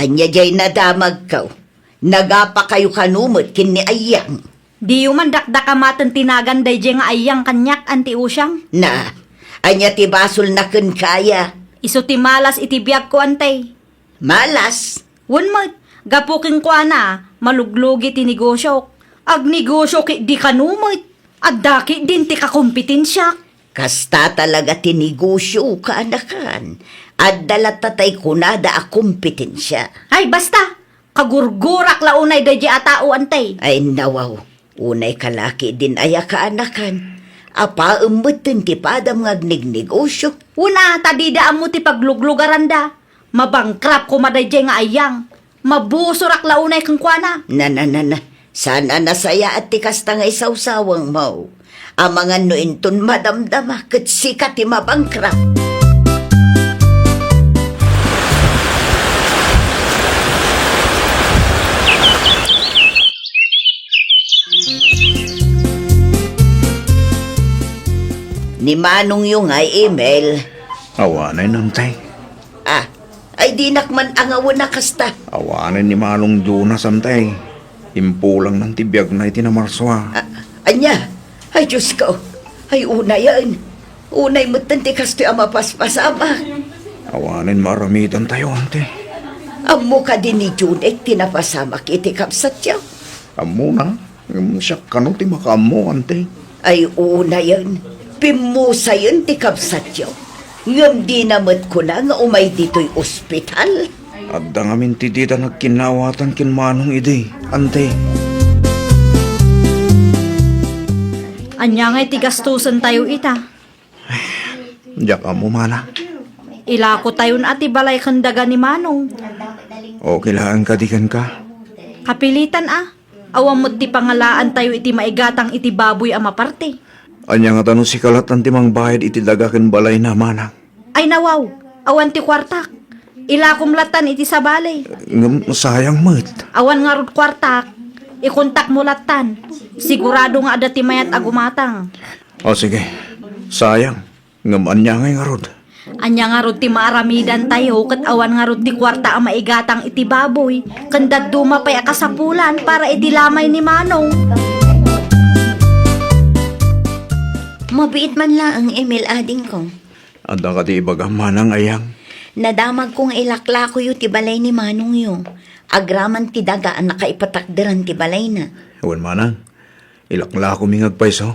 Ania diay nadamagko? Nagapakayo kano met ken ni Ayang? Diyo man dakdakamaten ti nagan daydiay nga Ayang kaniak, Anti Usiang? Na, ania ti basolna kenka aya? Isu ti malas iti biagko, Anti. Malas? Wen met, gapu kenkuana, maluglugi ti negosiok. Agnegosiok idi kano met. Adda ketdin ti kakompetensiak. Kasta talaga ti negosio, kaanakan. Adda latta tay kunada a kompetensia. Ay, basta! Kagurgurak la unay daydiay a tao, Anti. Ay, nawaw. Unay ka la ketdin aya, kaanakan. Apaem metten ti padam nga agnegnegosio. Una, ta dida ammo ti pagluglugaranda. Mabankrupt koma daydiay nga Ayang. Mabusorak la unay kenkuana. Na, na, na, na. Saan a nasayaat ti kasta nga isawsawangmo. Amangan no inton madamdama, ket sika ti mabankrupt. Ni manongyo nga Emil. Awanen, Anti. Ah, ay dinak man angawen a kasta. Awanen ni Manong Jonas, Anti. Impulangnan ti biagna iti Namarsua. Ah, ania? Ay, Diosko. Ay, unayen. Unay metten ti kastoy a mapaspasamak. Awanen maaramidantayo, Anti. Ammo kadi ni Junek ti napasamak iti kabsatyo? Ammona, ngem siak kano ti makaammo, Anti. Ay, unayen, pimmusayen ti kabsatyo. Ngem dina met kuna nga umay ditoy ospital. Adda ngamin ti dida nagkinnawatan ken Manong idi, Anti. Ania ngay ti gastusentayo ita? Diak ammo, Manang. Ilakotayon a ti balay ken daga ni Manong. Okay laeng kadi kenka? Kapilitan a. Awan met ti pangalaantayo iti maigatang iti baboy a maparti. Ania ngata no sika lattan ti mangbayad iti daga ken balayna, Manang? Ay nawaw, awan ti kuartak. Ilakom lattan iti sabali. Ngem sayang met. Awan ngarud kuartak. Ikontakmo lattan. Sigurado nga adda ti mayat a gumatang. O sige, sayang. Ngem ania ngay ngarud? Ania ngarud ti maaramidantayo ket awan ngarud ti kuarta a maigatang iti baboy, ken dadduma pay a kasapulan para iti lamay ni Manong? Mabiit man laeng, Emil, adingko. Adda kadi ibagam, Manang Ayang? Nadamagko nga ilaklakoyo ti balay ni Manongyo. Agraman ti daga a nakaipatakderan ti balayna. Wen, Manang. Ilaklakomi nga agpayso.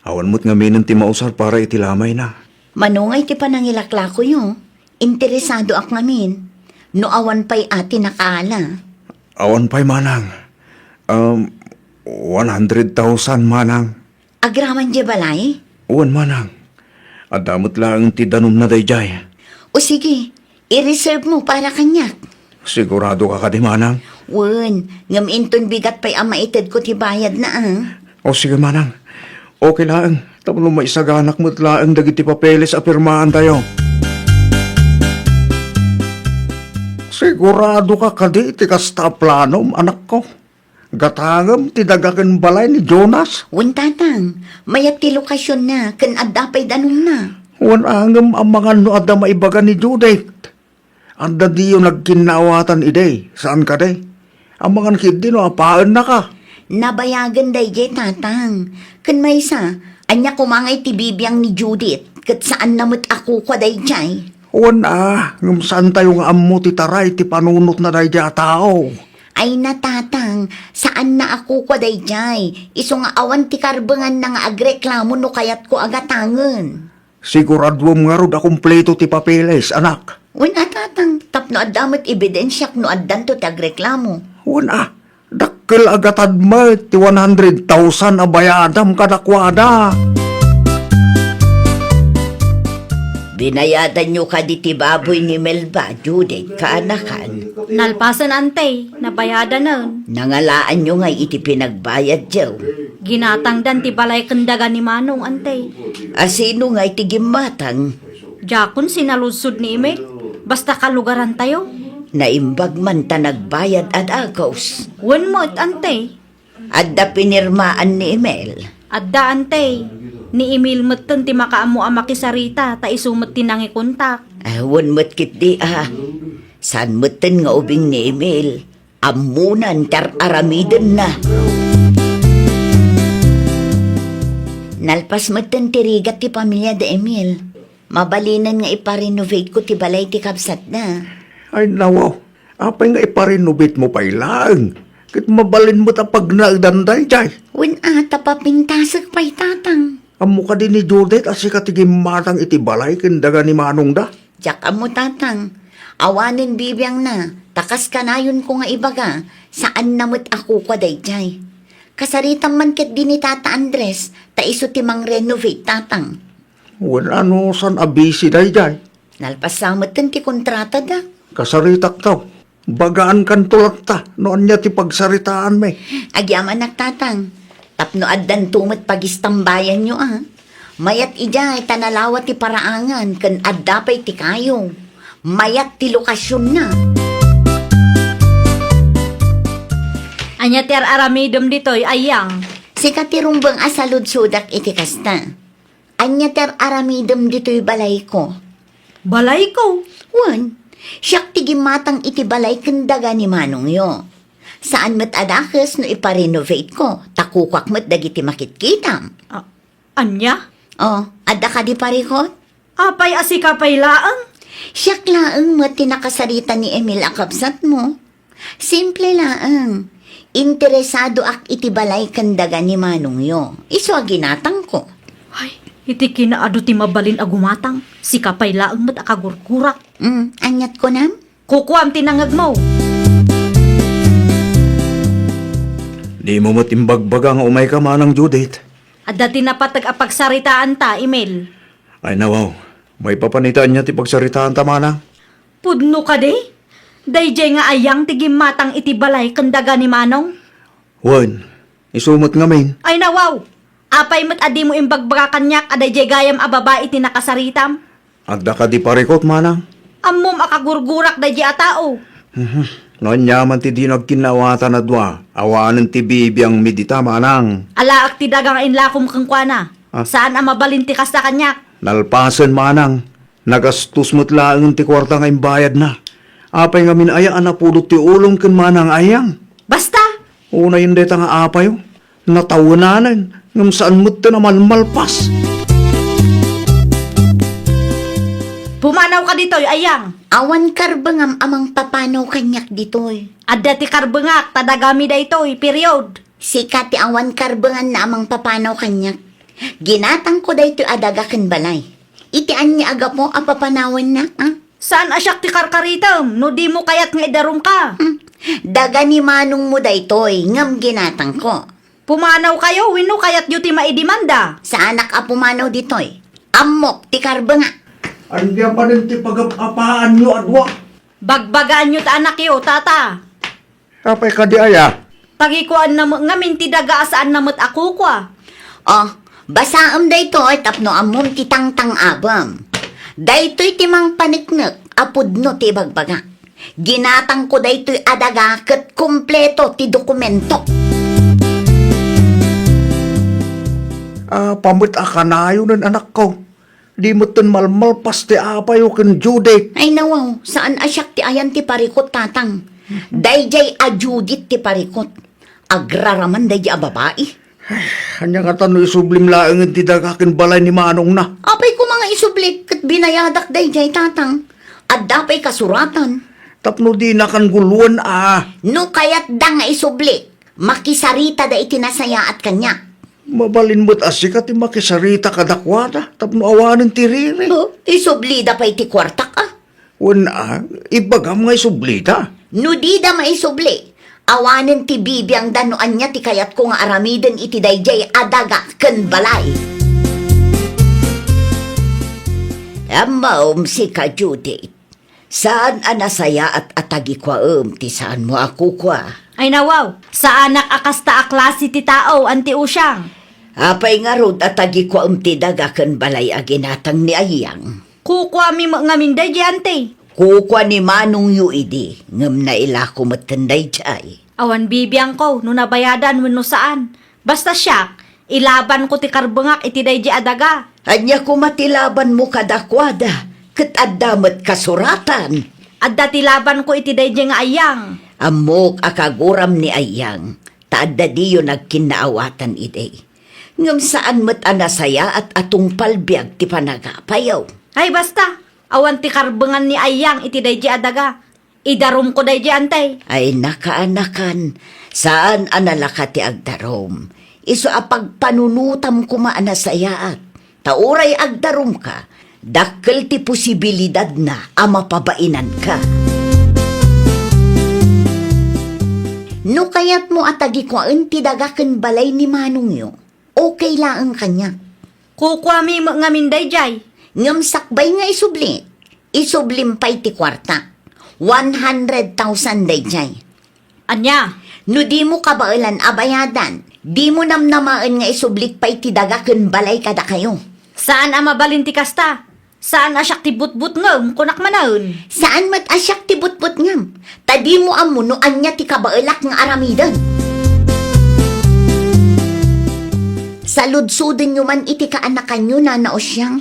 Awan met ngaminen ti mausar para iti lamayna. Mano ngay ti panangilaklakoyo? Interesadoak ngamin. No awan pay a ti nakaala. Awan pay, Manang. Um, one hundred thousand, Manang. Agraman diay balay? Wen, Manang. Adda met laeng ti danumna daydiay. O sige, i-reserve mo para kaniak. Sigurado ka kadi, Manang? Wen, ngem inton bigat pay a maitedko ti bayadna, a. O sige, Manang. Okay laeng. Tapno maisaganak met laeng dagiti papeles a pirmaantayo. Sigurado ka kadi iti kasta a planom, anakko? Gatangem ti daga ken balay ni Jonas? Wen, tatang. Mayat ti lokasionna ken adda pay danumna. Wen, a, ngem amangan no adda maibaga ni Judith. Adda diyo nagkinnaawatan idi, saan kadi? Amangan ketdi no apaennaka. Nabayagen daydiay, tatang. Ken maysa, ania koma ngay ti bibiang ni Judith, ket saanna met a kukua daydiay? Wen a, ngem saantayo nga ammo ti taray ti panunotna daydiay a tao. Ay na, tatang, saanna a kukua daydiay. Isu nga awan ti karbenganna nga agreklamo no kayatko a gatangen. Siguraduem ngarud a kumpleto ti papeles, anak. Wen a, tatang, tapno adda met ebidensiak no addanto ti agreklamo. Wen a, dakkel a gatad met ti one hundred thousand a bayadam kadakuada. Binayadanyo kadi ti baboy ni Melba, Judith, kaanakan? Nalpasen, ante, nabayadanen. Nangalaanyo ngay iti pinagbayadyo? Ginatangdan ti balay ken daga ni Manong, ante. A sino ngay ti gimmatang? Diakon sinaludsod ni Emil. Basta kalugarantayo. Naimbag man ta nagbayad a dagus. Wen met, ante. Adda pinirmaan ni Emil? Adda, ante. Ni Emil metten ti makaammo a makisarita, ta isu met ti nangikontak. Ah, wen met ketdi, a. Saan metten nga ubing ni Emil? Ammonan ti ar-aramidenna. Nalpas metten ti rigat ti pamilya da Emil. Mabalinen nga ipa-renovateko ti balay ti kabsatna. Ay, nawaw. Apay nga ipa-renovatemo pay laeng? Ket mabalin met a pagnaedan daydiay. Wen a, ta papintasek pay, tatang. Ammo kadi ni Judith a sika ti gimmatang iti balay ken daga ni manongda? Diak ammo, tatang. Awanen bibiangna, ta kas kanayonko nga ibaga, saanna met a kukua daydiay. Kasaritam man ketdi ni Tata Andres, ta isu ti mangrenovate, tatang. Wen a, no saan a busy daydiay? Nalpas sa metten ti kontratada. Kasaritakto. Bagaankanto latta no ania ti pagsaritaanmi. Agyamanak, tatang. Tapno addanto met pagistambayanyo, a. Mayat idiay ta nalawa ti paraangan ken adda pay ti kayo. Mayat ti lokasionna. Ania ti ar-aramidem ditoy, Ayang? Sika ti rumbeng a saludsodak iti kasta. Ania ti ar-aramidem ditoy balayko? Balayko? Wen, siak ti gimmatang iti balay ken daga ni manongyo. Saan met a dakes no ipa-renovateko, ta kukuak met dagiti makitkitam. A-, ania? O, adda kadi parikut? Apay a sika pay laeng? Siak laeng met ti nakasarita ni Emil a kabsatmo. Simple laeng. Interesadoak iti balay ken daga ni manongyo. Isu a ginatangko. Ay, iti kinaadu ti mabalin a gumatang, sika pay laeng met a kagurgurak. Mm, aniat kunam? Kukuam ti nangngegmo. Dimo met imbagbaga nga umayka, Manang Judith. Adda ti napateg a pagsaritaanta, Emil. Ay, nawaw. Maipapan ita ania ti pagsaritaanta, Manang? Pudno kadi? Daydiay nga Ayang ti gimmatang iti balay ken daga ni Manong? Wen, isu met ngamin. Ay, nawaw! Apay met a dimo imbagbaga kaniak a daydiay gayam a babai ti nakasaritam? Adda kadi parikut, Manang? Ammom a kagurgurak daydiay a tao. Mhm. No ania man ti dino agkinnaawatan a dua, awanen ti bibiangmi dita, Manang. Alaek ti daga nga inlakom kenkuana. Ah. Saan a mabalin ti kasta kaniak. Nalpasen, manang. Nagastos met laengen ti kuarta nga imbayadna. Apay ngamin aya a napudot ti ulom ken manang Ayang? Basta! Unayen dayta nga apayo. Natawenanen, ngem saan met ti namalmalpas. Pumanawka ditoy, Ayang. Awan karbengam a mangpapanaw kaniak ditoy. Adda ti karbengak, ta dagami daytoy, period. Sika ti awan karbenganna a mangpapanaw kaniak. Ginatangko daytoy a daga ken balay. Iti ania a gapu a papanawennak, a? Saan a siak ti karkaritem no dimo kayat nga idarumka? Hmm. Daga ni manongmo daytoy, ngem ginatangko. Pumanawkayo wenno kayatyo ti maidemanda? Saanak a pumanaw ditoy. Ammok ti karbengak. Ania manen ti pagap-apaanyo a dua? Bagbagaanyo ta anakyo, tata. Apay kadi aya? Tagikuanna met ngamin ti daga a saanna met a kukua. Oh, basaem daytoy tapno ammom ti tangtang-abem. Daytoy ti mangpaneknek a pudno ti ibagbaga. Ginatangko daytoy a daga ket kompleto ti dokumento. Apay met a kanayonen, anakko? Di metten malmalpas ti apayo ken Judith. Ay, nawaw, saan a siak ti ayan ti parikut, tatang. Daydiay a Judith ti parikut. Agraraman daydiay a babai. Ania ngata no isublim laengen ti daga ken balay ni manongna? Apay koma nga isublik ket binayadak daydiay, tatang. Adda pay kasuratan. Tapno dinakan guluan a. No kayatda nga isublik, makisaritada iti nasayaat kaniak. Mabalin met a sika ti makisarita kadakuada tapno awanen ti riri. Oh, isublida pay ti kuartak, a? Wen a, ibagam nga isublida. No dida maisubli, awanen ti bibiangda no ania ti kayatko nga aramiden iti daydiay a daga ken balay. Ammaem, sika, Judith. Saan a nasayaat a tagikuaem ti saanmo a kukua. Ay nawaw, saanak a kasta a klase ti tao, Anti Usiang. Apay ngarud a tagikuaem ti daga ken balay a ginatang ni Ayang? Kukuami met ngamin daydiay, Anti. Kukua ni manongyo idi, ngem nailako metten daydiay. Awan bibiangko no nabayadan wenno saan. Basta siak, ilabanko ti karbengak iti daydiay a daga. Ania koma ti labanmo kadakuada, ket adda met kasuratan? Adda ti labanko iti daydiay nga Ayang. Ammok a kaguram ni Ayang, ta adda diyo nagkinnaawatan idi. Ngem saan met a nasayaat a tungpal biag ti panagapayo. Ay, basta, awan ti karbengan ni Ayang iti daydiay a daga. Idarumko daydiay, Anti. Ay, nakaanakan, saan a nalaka ti agdarum. Isu a pagpanunotam koma a nasayaat. Ta uray agdarumka, dakkel ti posibilidadna a mapabainanka. No kayatmo a tagikuaen ti daga ken balay ni manongyo, okay laeng kaniak. Kukuami met ngamin daydiay. Ngem sakbay nga isubli, isublim pay ti kuarta. One hundred thousand daydiay. Ania? No dimo kabaelan a bayadan, dimo namnamaen nga isublik pay ti daga ken balay kadakayo. Saan a mabalin ti kasta. Saan a siak ti butbutngem, kunak manen. Saan met a siak ti butbutngem, ta dimo ammo no ania ti kabaelak nga aramiden. Saludsodenyo man iti kaanakanyo, Nana Usiang.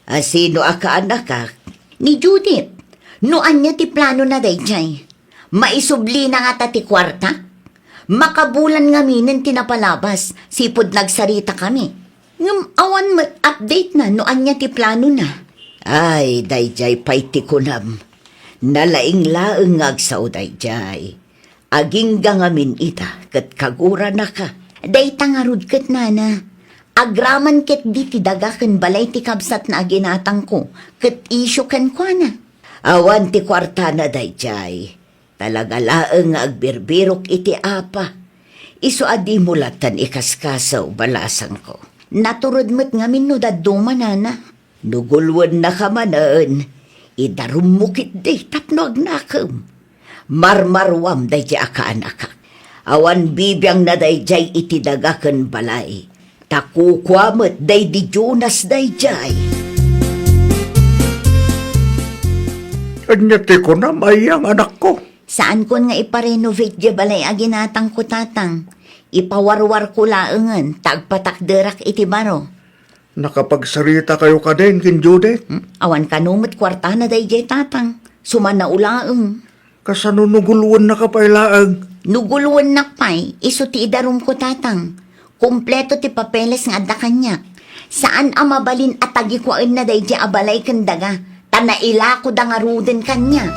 A sino a kaanakak? Ni Judith. No ania ti planona daydiay? Maisublina ngata ti kuarta? Makabulan ngaminen ti napalabas, sipud nagsaritakami. Ngem awan met update na no ania ti planona. Ay, daydiay pay ti kunam. Nalaing laeng nga agsao daydiay. Agingga ngamin ita ket kaguranaka. Dayta ngarud ket, nana. Agraman ketdi ti daga ken balay ti kabsatna a ginatangko ket isyu kenkuana. Awan ti kuartana daydiay. Talaga laeng nga agbirbirok iti apa. Isu a dimo lattan ikaskasaw, balasangko. Natured met ngamin no dadduma, nana. No guluennaka manen, idarummo ketdi tapno agnakem. Marmaruam daydiay a kaanakak. Awan bibiangna daydiay iti daga ken balay. Ta kukua met daydi Jonas daydiay. Ania ti kunam, Ayang, anakko? Saankon nga iparenovate diay balay a ginatangko, tatang. Ipawarwarko laengen ta agpatakderak iti baro. Nakapagsaritakayo kadin ken Judith? Hmm? Awan kano met kuartana daydiay, Tatang. Sumannao laeng. Kasano no guluennaka pay laeng? No guluennak pay, isu ti idarumko, Tatang. Kompleto ti papeles nga adda kaniak. Saan a mabalin a tagikuaenna daydiay a balay ken daga, ta nailakoda ngaruden kaniak.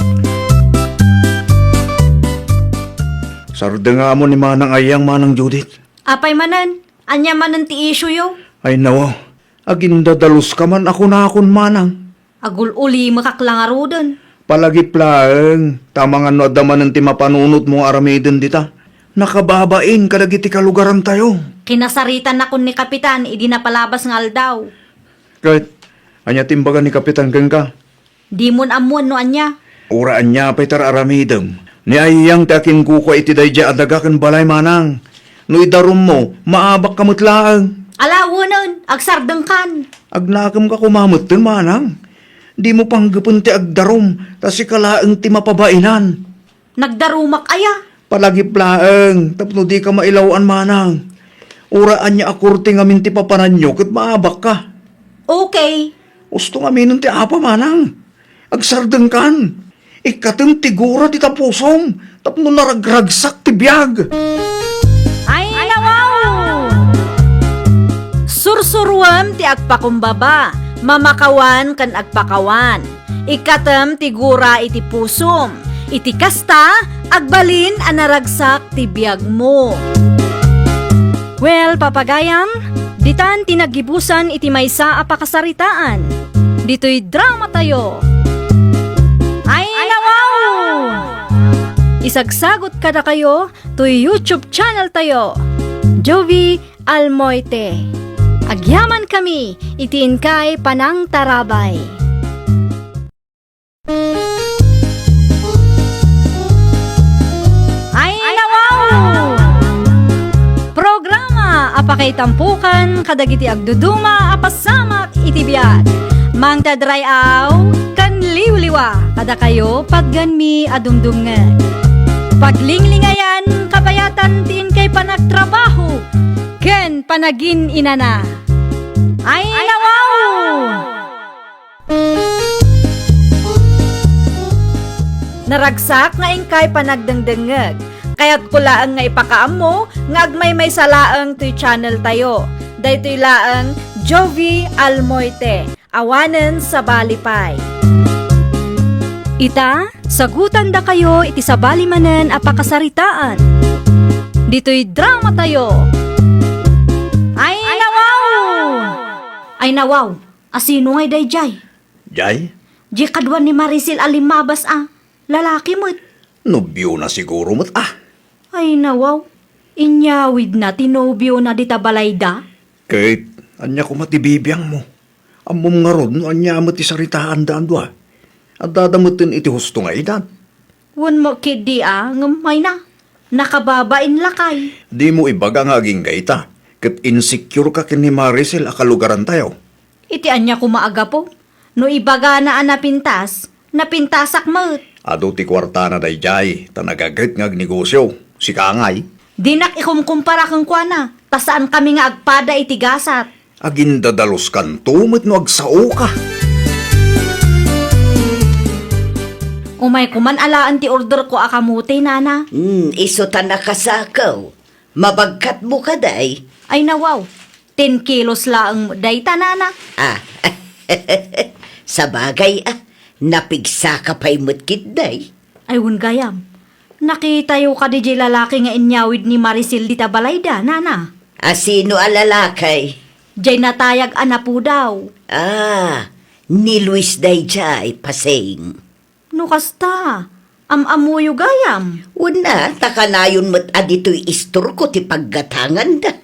Sardengam ni Manang Ayang, Manang Judith. Apay manen? Ania manen ti issue-yo? Ay, nawa. Agindadaluska man a kunakon, Manang. Agul-ulimekak la ngaruden. Palagip laeng, ta amangan no adda manen ti mapanunotmo nga aramiden dita. Nakababain kadagiti kalugarantayo. Kinasaritanakon ni Kapitan idi napalabas nga aldaw. Ket, ania ti imbaga ni Kapitan kenka? Dimon ammoen no ania. Uray ania pay ti ar-aramidem. Ni Ayang ti akinkukua iti daydiay a daga ken balay, Manang. No idarummo, maabakka met laeng. Ala, wenen, agsardengkan. Agnakemka koma metten, Manang. Dimo panggepen ti agdarum, ta sika laeng ti mapabainan. Nagdarumak aya? Palagip laeng, tapno dika mailaw-an, Manang. Uray ania a korte ngamin ti papananyo ket maabakka. Okay. Usto ngaminen ti apa, Manang. Agsardengkan. Ikkatem ti gura dita pusom tapno naragragsak ti biag. Ay, nawaw! Sursuruem ti agpakumbaba, mamakawan ken agpakawan. Ikkatem ti gura iti pusom. Iti kasta, agbalin a naragsak ti biagmo. Well, papagayam, ditan ti naggibusan iti maysa a pakasaritaan. Ditoy dramatayo. Ay, nawaw! Isagsagot kadakayo toy YouTube channel tayo, Jovie Almoite. Agyaman kami iti inkay panangtarabay. Ay, nawaw! Programa a pakaitampokan kadagiti agduduma a pasamak iti biag. Mangted ray-aw ken liwliwa kadakayo patgenmi a dumdumngeg. Paglinglingayan, kabayatan ti inkay panagtrabaho ken panagin-inana. Ay, nawaw! Naragsak nga inkay panagdengdengngeg. Kayatko laeng nga ipakaammo nga agmaymaysa laeng toy channel tayo. Daytoy laeng Jovie Almoite, awanen sabali pay. Ita, sagutandakayo iti sabali manen a pakasaritaan. Ditoy dramatayo. Ay, nawaw! Ay, nawaw! Asino ngay daydiay? Jay? Jay kadua ni Maricel a limmabas a. Lalaki met. Nobiona siguro met a. Ay, nawaw. Inyawidna ti nobiona dita balayda? Ket, ania koma ti bibiangmo? Ammom ngarud no ania met ti saritaanda a dua. Addada metten iti husto nga edad. Wen mo ketdi a, ngem mayna, nakababain lakay. Dimo ibaga nga agingga ita, ket insecure ka ken ni Maricel a kalugarantayo. Iti ania koma a gapu? No ibagana a napintas, napintasak met. Adu ti kuartana daydiay, ta nagaget nga agnegosio. Sika ngay? Dinak ikumkumpara kenkuana, ta saankami nga agpada iti gasat. Agindadaloskanto met no agsaoka. Umay koman alaen ti orderko a kamote, nana. Hmm, isu ta nakasakew. Mabagkatmo kadi? Ay, nawaw. Ten kilos laeng dayta, nana. Ah, sabagay, ah, napigsaka pay met ketdi. Ay, wen gayam. Nakitayo kadi jay lalaki nga inyawid ni Maricel dita balayda, nana? Asino a lalaki? Jay natayag a napudaw. Ah, ni Luis dayjay, pasing. No kasta, am-ammoyo gayam? Wen a, ta kanayon met a ditoy istorko ti paggatanganda.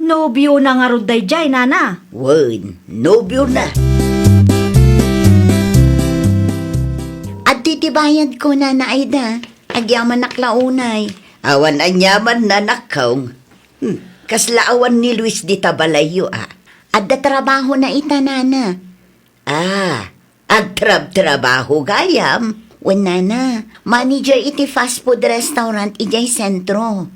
Nobiona ngarud dayjay, nana? Wen, nobiona. Adtoy ti bayadko, Nana Aida. Agyamanak la unay. Awan aniaman, nanakong. Hmm, kasla awan ni Luis dita balayyo, a? Adda trabahona ita, nana. Ah, agtrabtrabaho gayam? Wen, nana, manager iti fast food restaurant idiay sentro.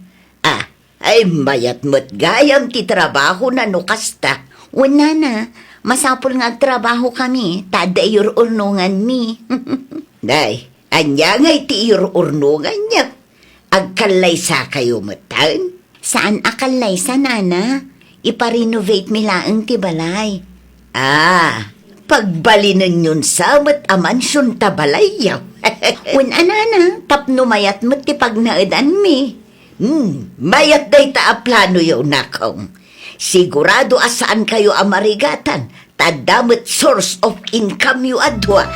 Ah, ay mayat met gayam ti trabahona no kasta. Wen, nana, masapul nga agtrabahokami, ta adda iyur-urnonganmi. Day, ania ngay ti iyur-urnonganyo? Agkallaysakayo metten? Saan a kallaysa, nana. Ipa-renovate mi laeng ti balay. Ah, pagbalinenyon sa met a mansion ta balayyo. Wen a, nana, tapno mayat met ti pagnaedanmi. Hmm, mayat dayta a planoyo, nakong. Sigurado a saankayo a marigatan, ta adda met source of income-yo a dua.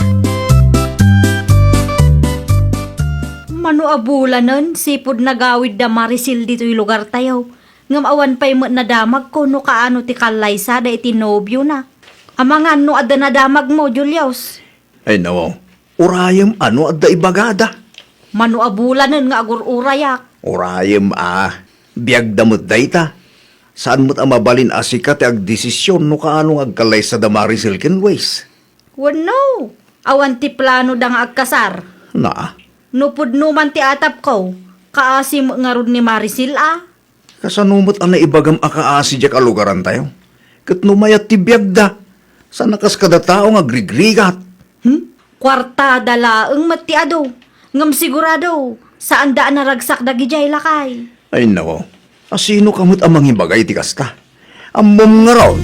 Mano a bulanen, sipud nagawid da Maricel ditoy lugartayo. Ngem awan pay met nadamagko no kaano ti kallaysada iti nobiona. Amangan no adda nadamagmo, Julius. Ay, nawaw. Urayem a no adda ibagada. Mano a bulanen nga agur-urayak. Urayem a. Biagda met dayta. Saan met a mabalin a sika ti agdesisyon no kaano nga agkallaysada Maricel ken Luis. Wenno, awan ti planoda nga agkasar. Naa. No pudno man ti atapko, kaasi met ngarud ni Maricel a. Kasano met a naibagam a kaasi diak a lugarantayo? Ket no mayat ti biagda, saan a kas kada tao nga agrigrigat. Hmm? Kuartada laeng met ti adu. Ngem sigurado, saanda a naragsak dagidiay, lakay. Ay, nako. Asino ka met a mangibagay ti kasta? Ammom ngarud.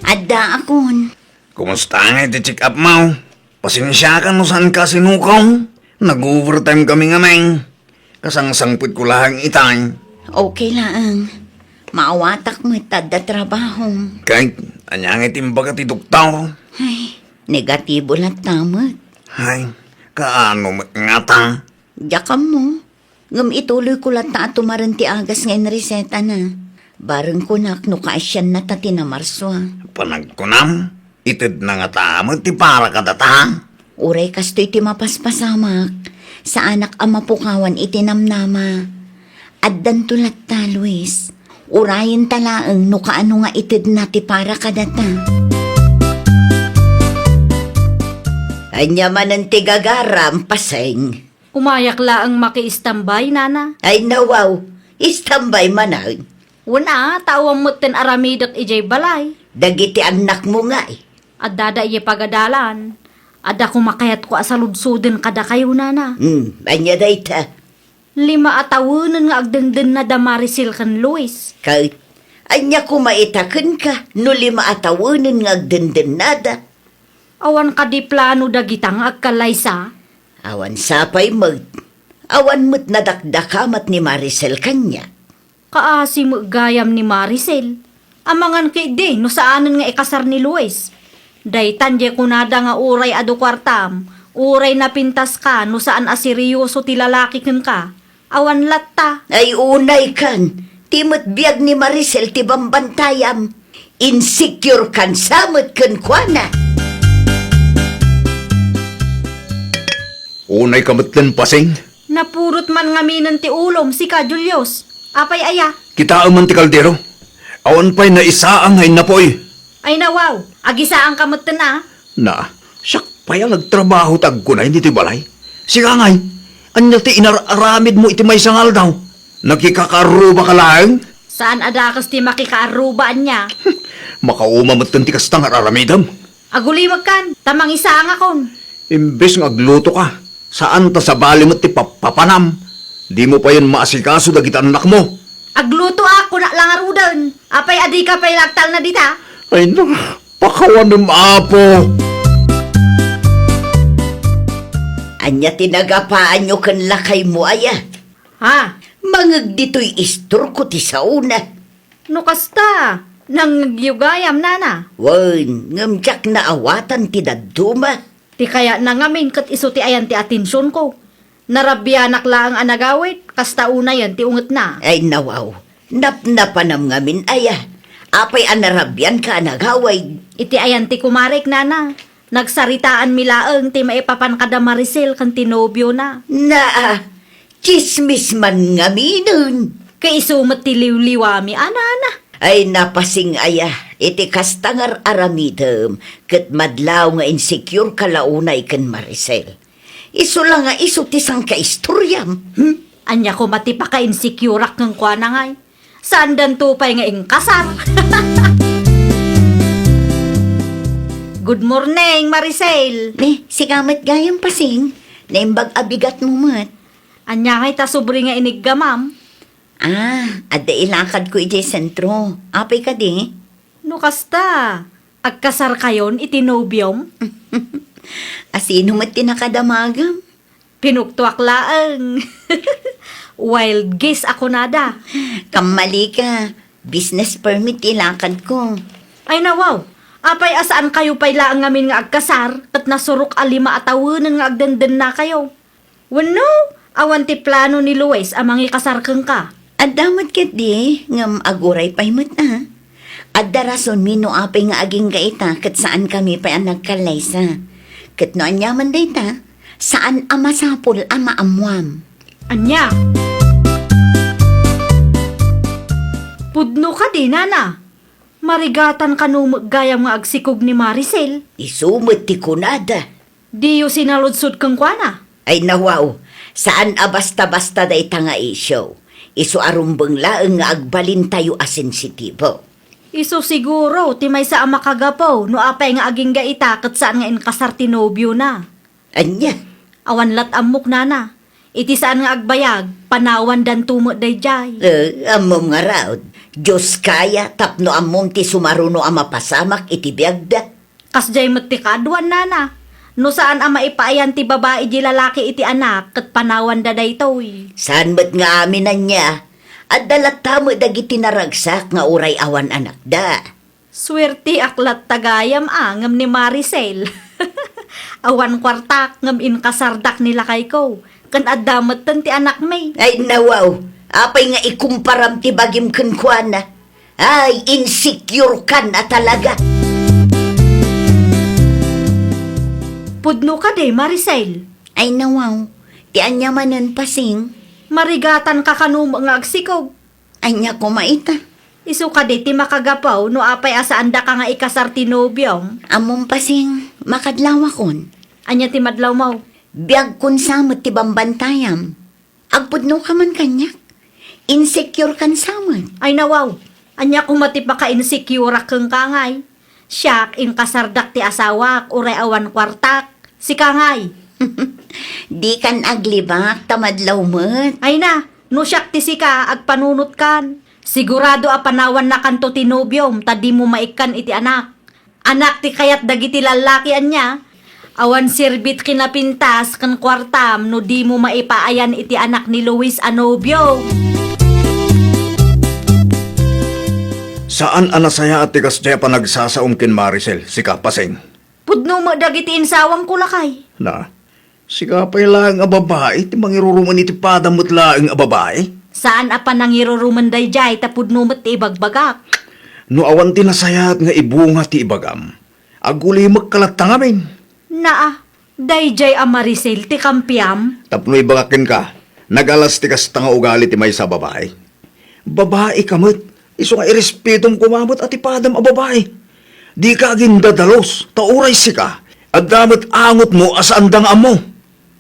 Adda akon. Kumusta ngay ti check-up mo? Pasensiakan no saanka a sinukong. Nag-overtime kami ngamin. Kasangsangpetko laeng itay. Okay laeng. Maawatak met ta adda trabahom. Kay, ania ngay ti imbaga ti doktor? Ay, negatibo latta met. Ay, kaano met ngata? Diak ammo. Ngem ituloyko latta a tumaren ti agas nga inresetana. Bareng kunak no kaasianna ta ti Namarsua. Panagkunam, itedna ngata met ti para kadata? Uray kastoy ti mapaspasamak, saanak a mapukawan iti namnama. Addanto latta, Luis. Urayenta laeng no kaano nga itedna ti para kadata. Ania manen ti gagaram, Paseng? Umayak laeng maki-istambay, nana. Ay, nawaw, istambay manen. Wen a, ta awan metten aramidek idiay balay. Dagiti annakmo ngay? Addada idiay pagadalan. Adda koma kayatko a saludsoden kadakayo, nana. Hmm, ania dayta? Lima a tawenen nga agdendennada Maricel ken Luis. Ket, ania koma ita kenka no lima a tawenen nga agdendennada? Awan kadi plano dagita nga agkallaysa? Awan sapay met. Awan met nadakdakamat ni Maricel kaniak. Kaasi met gayam ni Maricel. Amangan ketdi no saanen nga ikasar ni Luis. Daytan diay kunada nga uray adu kuartam, uray napintaska no saan a serioso ti lalaki kenka. Awan latta. Ay, unaykan, ti met biag ni Maricel ti bambantayam. Insecure kan sa met kenkuana. Unayka metten, Paseng. Napurot man ngaminen ti ulom, sika, Julius. Apay aya? Kitaem man ti kaldero. Awan pay naisaang nga innapoy. Ay, nawaw, agisaangka metten a. Na, siak pay a nagtrabaho ti agkunay ditoy balay. Sika ngay, ania ti inar-aramidmo iti maysa nga aldaw? Nakikakaarrubaka laeng? Saan a dakes ti makikaarruba, ania? Makauma metten ti kasta nga ar-aramidem. Aguliwekkan, ta mangisaangakon. Imbes nga aglutoka, saan ta sabali met ti pappapanam. Dimo payen maasikaso dagiti annakmo. Aglutoak, kunak la ngaruden. Apay a dika pay la agtalna dita? Ay, na, pakawanem, Apo. Ania ti nagapaanyo ken lakaymo aya? Ha? Mangeg ditoy istorko ti saona. No kasta, nangngegyo gayam, nana? Wen, ngem diak naawatan ti dadduma. Ti kayatna ngamin ket isu ti ayan ti atensionko. Narabianak laeng a nagawid, kasta unayen ti ungetna. Ay, nawaw. Napnapanam ngamin aya. Apay a narabianka a nagawid? Iti ayan ti kumarek, nana. Nagsaritaanmi laeng ti maipapan kada Maricel ken ti nobiona. Naa, tsismis man ngaminen. Kaisu met ti liwliwami, a, nana. Ay, napasing aya, iti kasta nga ar-aramidem, ket madlaw nga insecure ka la unay ken Maricel. Isu la nga isu ti sangkaistoriam, hmm? Ania koma ti paka-insecureak kenkuana ngay? Saandanto pay nga inkasar. Good morning, Maricel. Ne, sika met gayam, Pasing. Naimbag a bigatmo met. Ania ngay ta subli nga iniggamam? Ah, adda ilakadko idiay sentro. Apay kadi? No kasta, agkasarkayon iti nobiom? Asino met ti nakadamagem? Pinuktoak laeng. Wild guess a kunada. Kammalika, business permit ti ilakadko. Ay, nawaw, apay a saankayo pay laeng ngamin nga agkasar, ket nasurok a lima a tawenen nga agdendennakayo? Wenno, awan ti plano ni Luis a mangikasar kenka? Adda met ketdi, ngem aguray pay met a. Adda rasonmi no apay nga agingga ita ket saankami pay a nagkallaysa. Ket no aniaman dayta, saan a masapul a maammuam. Ania? Pudno kadi, nana? Marigatan kano met gayam nga agsikog ni Maricel? Isu met ti kunada. Diyo sinaludsod kenkuana? Ay, nawaw, saan a basta-basta dayta nga isyu. Isu a rumbeng laeng nga agbalintayo a sensitibo. Isu siguro ti maysa a makagapu no apay nga agingga ita ket saan nga inkasar ti nobiona. Ania? Awan lat ammok, nana. Iti saan nga agbayag, panawandanto met daydiay. Eh, ammom ngarud, Dios kaya tapno ammom ti sumaruno a mapasamak iti biagda. Kasdiay met ti kaaduan, nana. No saan a maipaayan ti babai di lalaki iti anak, ket panawanda daytoy. Saan met nga amin ania? Adda latta met dagiti naragsak nga uray awan anakda. Suerteak latta gayam a ngem ni Maricel. Awan kuartak ngem inkasardak ni lakayko, ken adda metten ti anakmi. Ay, nawaw, apay nga ikumparam ti bagim kenkuana? Ay, insecure kan a talaga. Pudno kadi, Maricel? Ay, nawaw, ti ania manen, Pasing? Marigatan ka kano nga agsikog. Ania koma ita? Isu kadi ti makagapu no apay a saandaka nga ikasar ti nobiom? Ammom, Pasing, makadlawakon. Ania ti madlawmo? Biagkon sa met ti bambantayam. Agpudnoka man kaniak. Insecure kan sa met. Ay, nawaw. Ania koma ti paka-insecureak kenka ngay? Siak, inkasardak ti asawak, uray awan kuartak. Sika ngay? Dikan aglibak, ta madlaw met. Ay na, no siak ti sika, agpanunotkan. Sigurado a panawannakanto ti nobiom, ta dimo maikkan iti anak. Anak ti kayat dagiti lallaki, ania? Awan serbit kinapintas ken kuartam no dimo maipaayan iti anak ni Luis a nobio. Saan a nasayaat ti kasdiay a panagsasaom ken Maricel, sika, Pasing? Pudno met dagiti insawangko, lakay. Na, sika pay laeng a babai ti mangirurumen iti padam met laeng a babai? Saan a panangirurumen daydiay ta pudno met ti ibagbagak. No awan ti nasayaat nga ibunga ti ibagam, agulimekka latta ngamin. Naa, daydiay a Maricel ti kampiam? Tapno ibagak kenka, nagalas ti kasta nga ugali ti maysa a babai. Babai ka met, isu nga irespetom koma met a ti padam a babai. Dika agindadalus, ta uray sika, adda met angotmo a saanda nga ammo.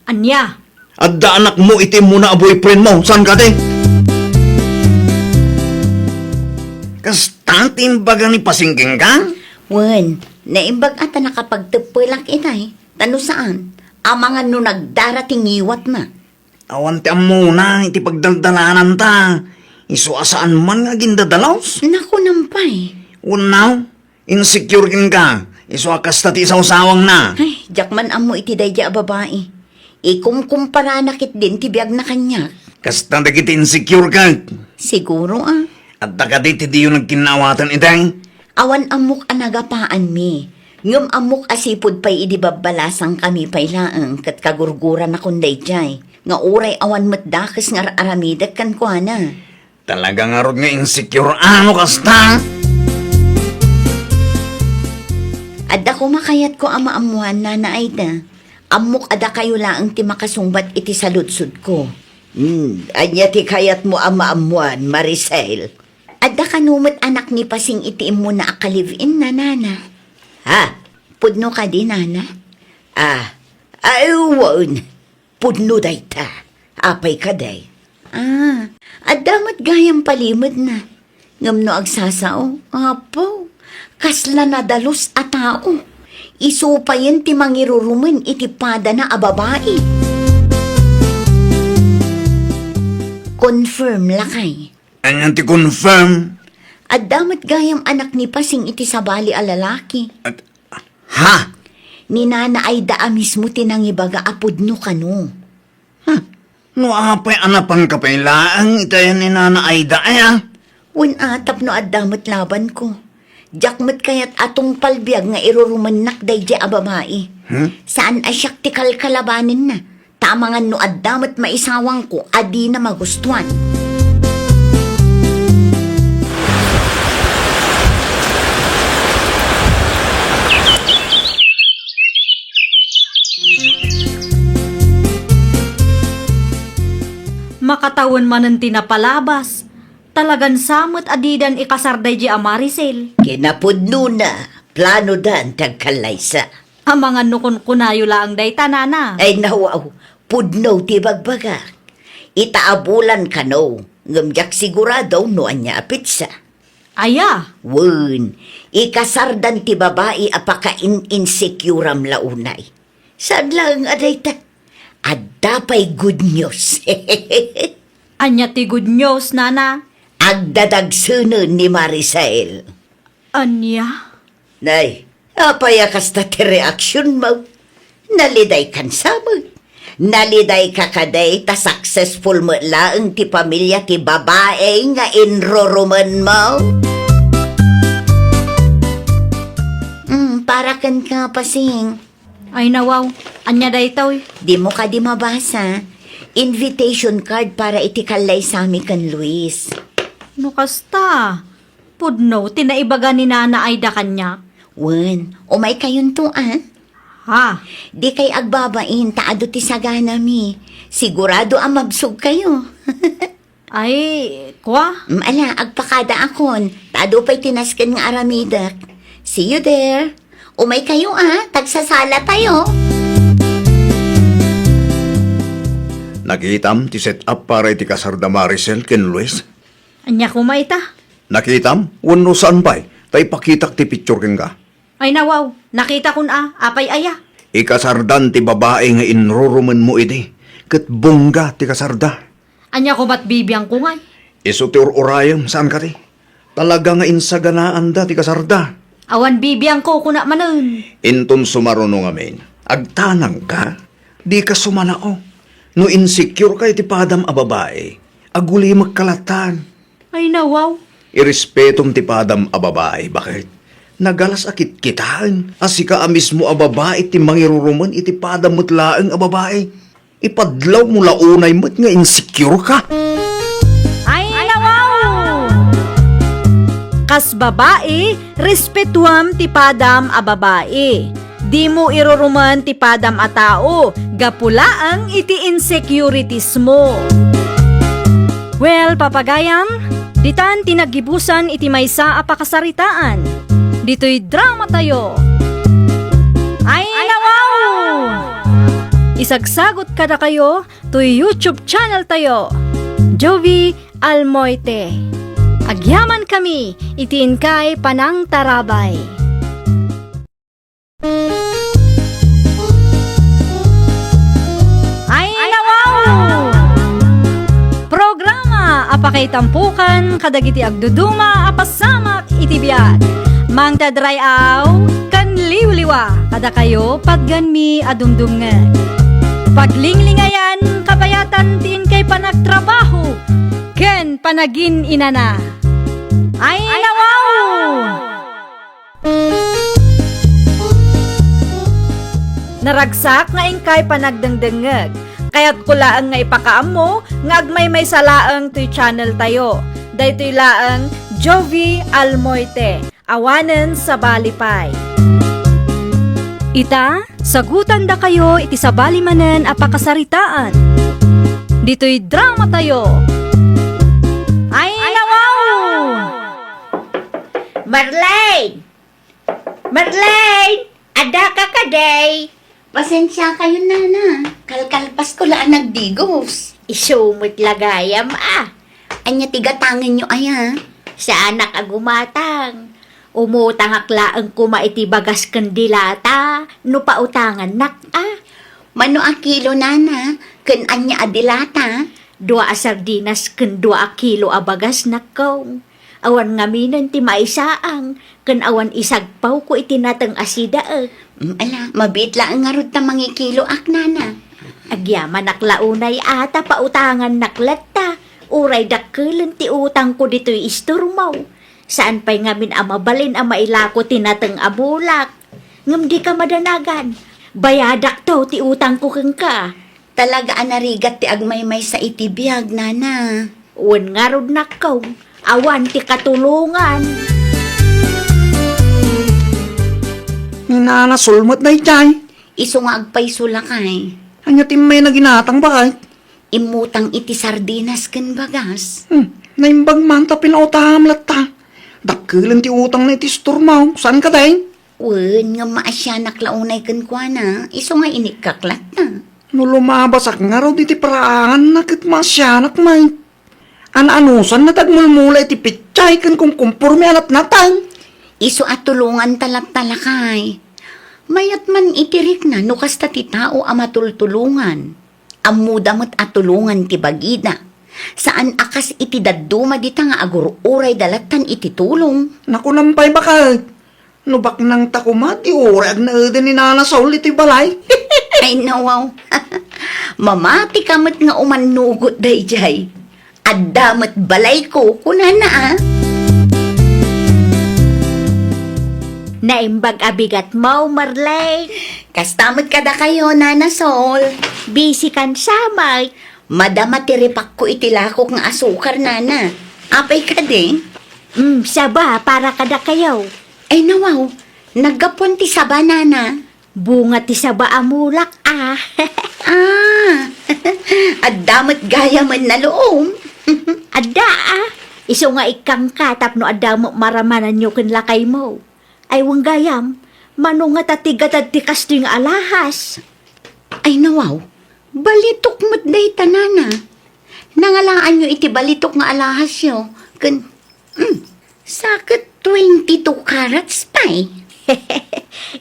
Ania? Adda anakmo iti immuna a boyfriendmo, saan kadi? Kasta ti imbaga ni Pasing kenka? Wen, naimbag a ta nakapagteppelak itay, ta no saan, amangan no nagdara ti ngiwatna. Awan ti ammona iti pagdaldalananta. Isu a saan man nga agindadalus. Naku, nampay. Wenno, insecure kenka. Isu a kasta ti isawsawangna. Ay, diak man ammo iti daydiay a babai. Ikumkumparana ketdin ti biagna kaniak. Kasta dagiti insecure ka. Siguro, a. Adda kadi ti diyo nagkinnaawatan itay? Awan ammok a nagapaanmi. Ngem ammok a sipud pay idi babbalasangkami pay laeng ket kagurguranakon daydiay, nga uray awan met dakes nga ar-aramidek kenkuana. Talaga ngarud nga insecure a no kasta? Adda koma kayatko a maammuan, Nana Aida. Ammok a dakayo laeng ti makasungbat iti saludsodko. Hmm, ania ti kayatmo a maammuan, Maricel? Adda kano met anak ni Pasing iti immuna a ka-live-in na, nana? Ha? Pudno kadi, nana? Ah, ay, wen. Pudno dayta. Apay kadi? Ah, adda met gayam palimedna. Ngem no agsasao, apo, kasla nadalus a tao. Isu payen ti mangirurumen iti padana a babai. Confirm, lakay. Ania ti confirm? Adda met gayam anak ni Pasing iti sabali a lalaki. At, ha? Ni Nana Aida a mismo ti nangibaga a pudno kano. Hmm. No apay a napanka pay laeng iti ayan ni Nana Aida aya? Wen a, tapno adda met labanko. Diak met kayat a tungpal biag nga irurumennak daydiay a babai. Hmm? Saan a siak ti kalkalabanenna. Ta amangan no adda met maisawangko a dina magustuan. Makatawen manen ti napalabas. Talagan sa met a didan ikasar daydiay a Maricel. Kinapudnona, planodan ti agkallaysa. Amangan no kunkunayo laeng dayta, nana. Ay, nawaw, pudno ti bagbagak. Ita a bulan kano, ngem diak sigurado no ania a petsa. Aya? Wen, ikasardan ti babai a pakain-insecure-am la unay. Saan laeng a dayta? Adda pay good news. Ania ti good news, nana? Agdadagsenen ni Maricel. Ania? Nay, apay a kasta ti reaksionmo? Nalidaykan sa met. Nalidayka kadi ta successful met laeng ti pamilia ti babai nga inrurumenmo? Mm, para kenka, Pasing. Ay, nawaw, ania daytoy? Dimo kadi mabasa? Invitation card para iti kallaysami ken Luis. No kasta, pudno ti naibaga ni Nana Aida kaniak. Wen, umaykayonto, a? Ha? Dikay agbabain ta adu ti saganami. Sigurado a mabsogkayo. Ay, kua? Mm, ala, agpakadaakon. Ta adu pay ti nasken nga aramidek. See you there. Umaykayo, a, ta agsasalatayo. Nakitam ti set-up para iti kasarda Maricel ken Luis? Ania koma ita? Nakitam? Wenno saan pay? Ta ipakitak ti picture kenka. Ay, nawaw, nakitakon a, apay aya? Ikasardan ti babai nga inrurumenmo idi, ket bongga ti kasarda. Ania koma't bibiangko ngay? Isu ti ur-urayem, saan kadi? Talaga nga insaganaanda ti kasarda. Awan bibiangko, kuna manen. Inton sumaruno ngamin, agtanangka? Dika sumanao. No insecure ka iti padam a babai, agulimekka lattan. Ay, nawaw. Irespetom ti padam a babai, baket? Nagalas a kitkitaen a sika a mismo a babai ti mangirurumen iti padam met laeng a babai. Ipadlawmo la unay met nga insecure ka. Ay, nawaw! Kas babai, respetuam ti padam a babai. Dimo irurumen ti padam a tao, gapu laeng iti insecurities mo. Well, papagayam, ditan ti naggibusan iti maysa a pakasaritaan. Ditoy drama tayo. Ay, nawaw! Isagsagot kadakayo toy YouTube channel tayo, Jovie Almoite. Agyamankami iti inkay panangtarabay. Ay, nawaw! Programa a pakaitampukan kadagiti agduduma a pasamak iti biag. Mangted ray-aw ken liwliwa kadakayo patgenmi a dumdumngeg. Paglinglingayan kabayatan ti inkay panagtrabaho ken panagin-inana. Ay, nawaw! Naragsak nga inkay panagdengdengngeg. Kayatko laeng nga ipakaammo nga agmaymaysa laeng toy channel tayo. Daytoy laeng Jovie Almoite. Awanen sabali pay. Ita, sagutandakayo iti sabali manen a pakasaritaan. Ditoy drama tayo. Ay, nawaw! Marlene! Marlene! Addaka kadi? Pasensiakayon, nana. Kalkalpasko la a nagdigos. Isu met la gayam a. Ania ti gatangenyo aya? Saanak a gumatang. Umutangak laeng koma iti bagas ken dilata no pautangannak a. Mano a kilo, nana? Ken ania a dilata? Dua a sardinas ken dua a kilo a bagas, nakkong. Awan ngaminen ti maisaang, ken awan isagpawko iti nateng a sidaek. Mm, ala, mabiit laeng ngarud ta mangikiloak, nana. Agyamanak la unay a ta pautangannak latta, uray dakkelen ti utangko ditoy istormo. Saan pay ngamin a mabalin a mailako ti nateng a bulak. Ngem dika madanagan, bayadakto ti utangko kenka. Talaga a narigat ti agmaymaysa iti biag, nana. Wen ngarud, nakkong, awan ti katulongan. Ni Nana Sol met daydiay. Isu nga agpayso, lakay. Ania ti immay na ginatang, baket? Immutang iti sardinas ken bagas. Hmm, naimbag man ta pinautangam latta. Dakkelen ti utangna iti istormo, saan kadi? Wen, ngem maasianak la unay kenkuana, isu nga inikkak latta. No lumabasak ngarud iti paraanganna ket maasianak met. An-anusanna ti agmulmula iti pitsay ken kumkumporme a natnateng. Isu a tulonganta latta, lakay. Mayat man iti rikna no kasta ti tao a matultulongan. Ammoda met a tulongan ti bagida. Saan a kas iti dadduma dita nga agur-urayda lattan iti tulong. Nakunam pay, baket. No baknangta koma ti uray agnaeden ni Nana Sol iti balay. Ay, nawaw. Mamatika met nga umannugot daydiay. Adda met balayko, kunana a. Naimbag a bigatmo, Marlene. Kasta met kadakayo, Nana Sol. Busy kan samay. Madama ti ripakko iti lakok nga asukar, nana. Apay kadi? Mm, saba para kadakayo. Ay, nawaw. Naggapuan ti saba, nana. Bunga ti saba a mulak, a. Ah, adda met gayamen a luom. Adda, a. Isu nga ikkangka tapno adda met maramananyo ken lakaymo. Ay, wen gayam, mano ngata ti gatad ti kastoy nga alahas? Ay, nawaw, balitok met dayta, nana. Nangalaanyo iti balitok nga alahasyo, ken, mm, sa ket twenty-two carats pay.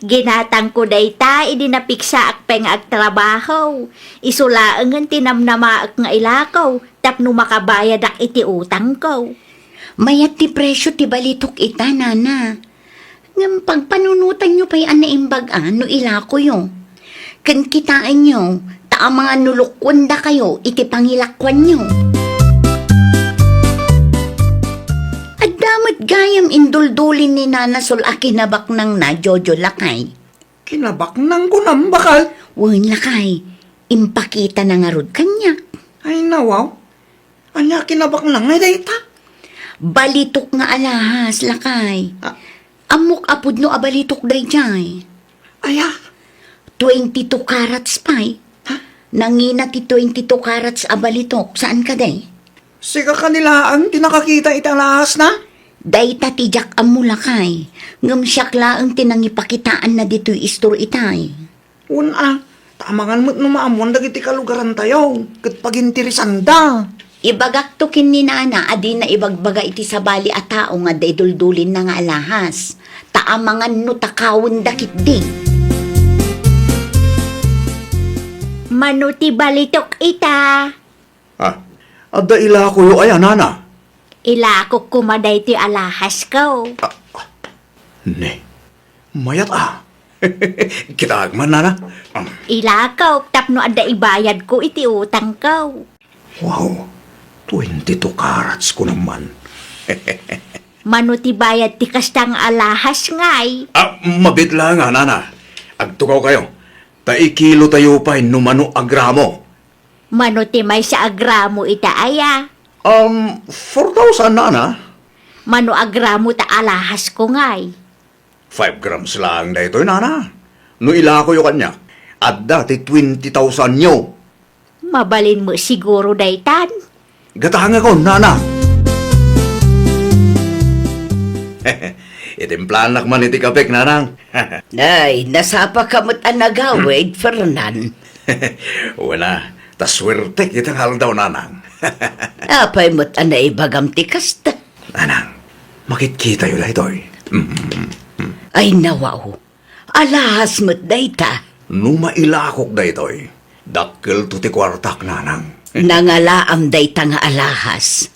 Ginatangko dayta idi napiksaak pay nga agtrabaho. Isu laengen ti namnamaek nga ilako tapno makabayadak iti utangko. Mayat ti presio ti balitok ita, nana. Ngem pagpanunotanyo pay a naimbag a no ilakoyo. Ken kitaenyo, ta amangan no lukuendakayo iti pangilakuanyo. Adda met gayam induldulin ni Nana Sol a kinabaknangna, Jojo lakay. Kinabaknang kunam, baket? Wen, lakay. Impakitana ngarud kaniak. Ay, nawaw. Ania kinabaknang nga dayta? Balitok nga alahas, lakay. Ah. Ammok a pudno a balitok daydiay. Aya? Twenty-two carats pay. Ha? Nangina ti twenty-two carats a balitok, saan kadi? Sika kadi laeng ti nakakita iti alahasna? Dayta ti diak ammo, lakay. Ngem siak laeng ti nangipakitaanna ditoy istor itay. Wen a, ta amangan met no maammoan dagiti kalugarantayo, ket paginteresanda. Ibagakto ken ni nana a dina ibagbaga iti sabali a tao nga adda iduldulinna nga alahas, ta amangan no takawenda ketdi. Mano ti balitok ita? Ah, adda ilakoyo aya, nana? Ilakok koma daytoy alahasko. Ah, ne, mayat a. Kitaek man, nana. Am. Ilakok tapno adda ibayadko iti utangko. Wow, twenty-two carats ko naman. Mano ti bayad ti kasta nga alahas, ngay? Ah, mabit la nga, nana. Agtugaw kayo. Ta ikilo tayo pay no mano a gramo. Mano ti maysa a gramo ita aya? Um, four thousand, nana. Mano a gramo ta alahasko, ngay? Five grams lang daytoy, nana. No ilakoyo kaniak, adda ti twenty thousand yo. Mabalin mo siguro daytan? Gatangakon, nana. Itimplaannak man iti kapek, nanang. Ay, nasapaka met a nagawid, Fernan. Wen a, ta suertek ita nga aldaw, nanang. Apay met a naibagam ti kasta? Nanang, makitkitayo daytoy. Mm, mm, mm. Ay, nawaw. Alahas met dayta. No mailakok daytoy, dakkelto ti kuartak, nanang. Nangalaam dayta nga alahas.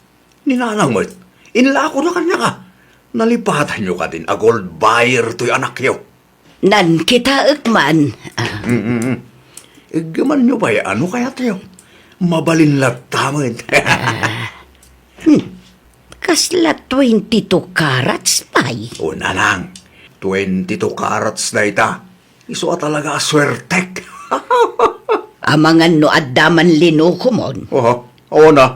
Ni nanang met, inlakona kaniak a. Nalipatanyo kadin a gold buyer toy anakyo. Nan kitaek man. Ah. Mm, mm, mm. Iggemanyo pay a no kayatyo. Mabalin latta met. Ah. Hmm. Kasla twenty-two carats pay? O, nanang, twenty-two carats dayta. Isu a talaga a suertek. Amangan no adda man linukomon. Oho, awan a.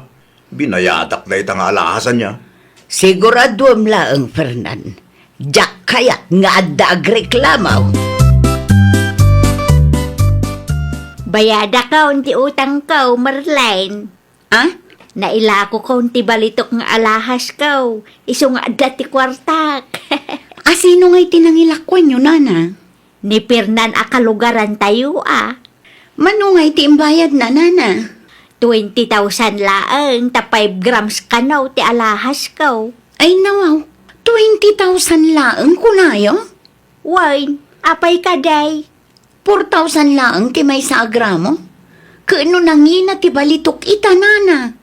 Binayadak dayta nga alahas ania. Siguraduem laeng, Fernan. Diak kayat nga adda agreklamo. Bayadakon ti utangko, Merlin. Ah? Nailakokon ti balitok nga alahasko. Isu nga adda ti kuartak. A, sino ngay ti nangilakuanyo, nana? Ni Fernan a kalugarantayo a. Mano ngay ti imbayadna, nana? Twenty thousand laeng ta five grams kano ti alahasko. Ay, nawaw. Twenty thousand laeng kunayo? Wen, apay kadi? Four thousand laeng ti maysa a gramo. Ket no nangina ti balitok ita, nana?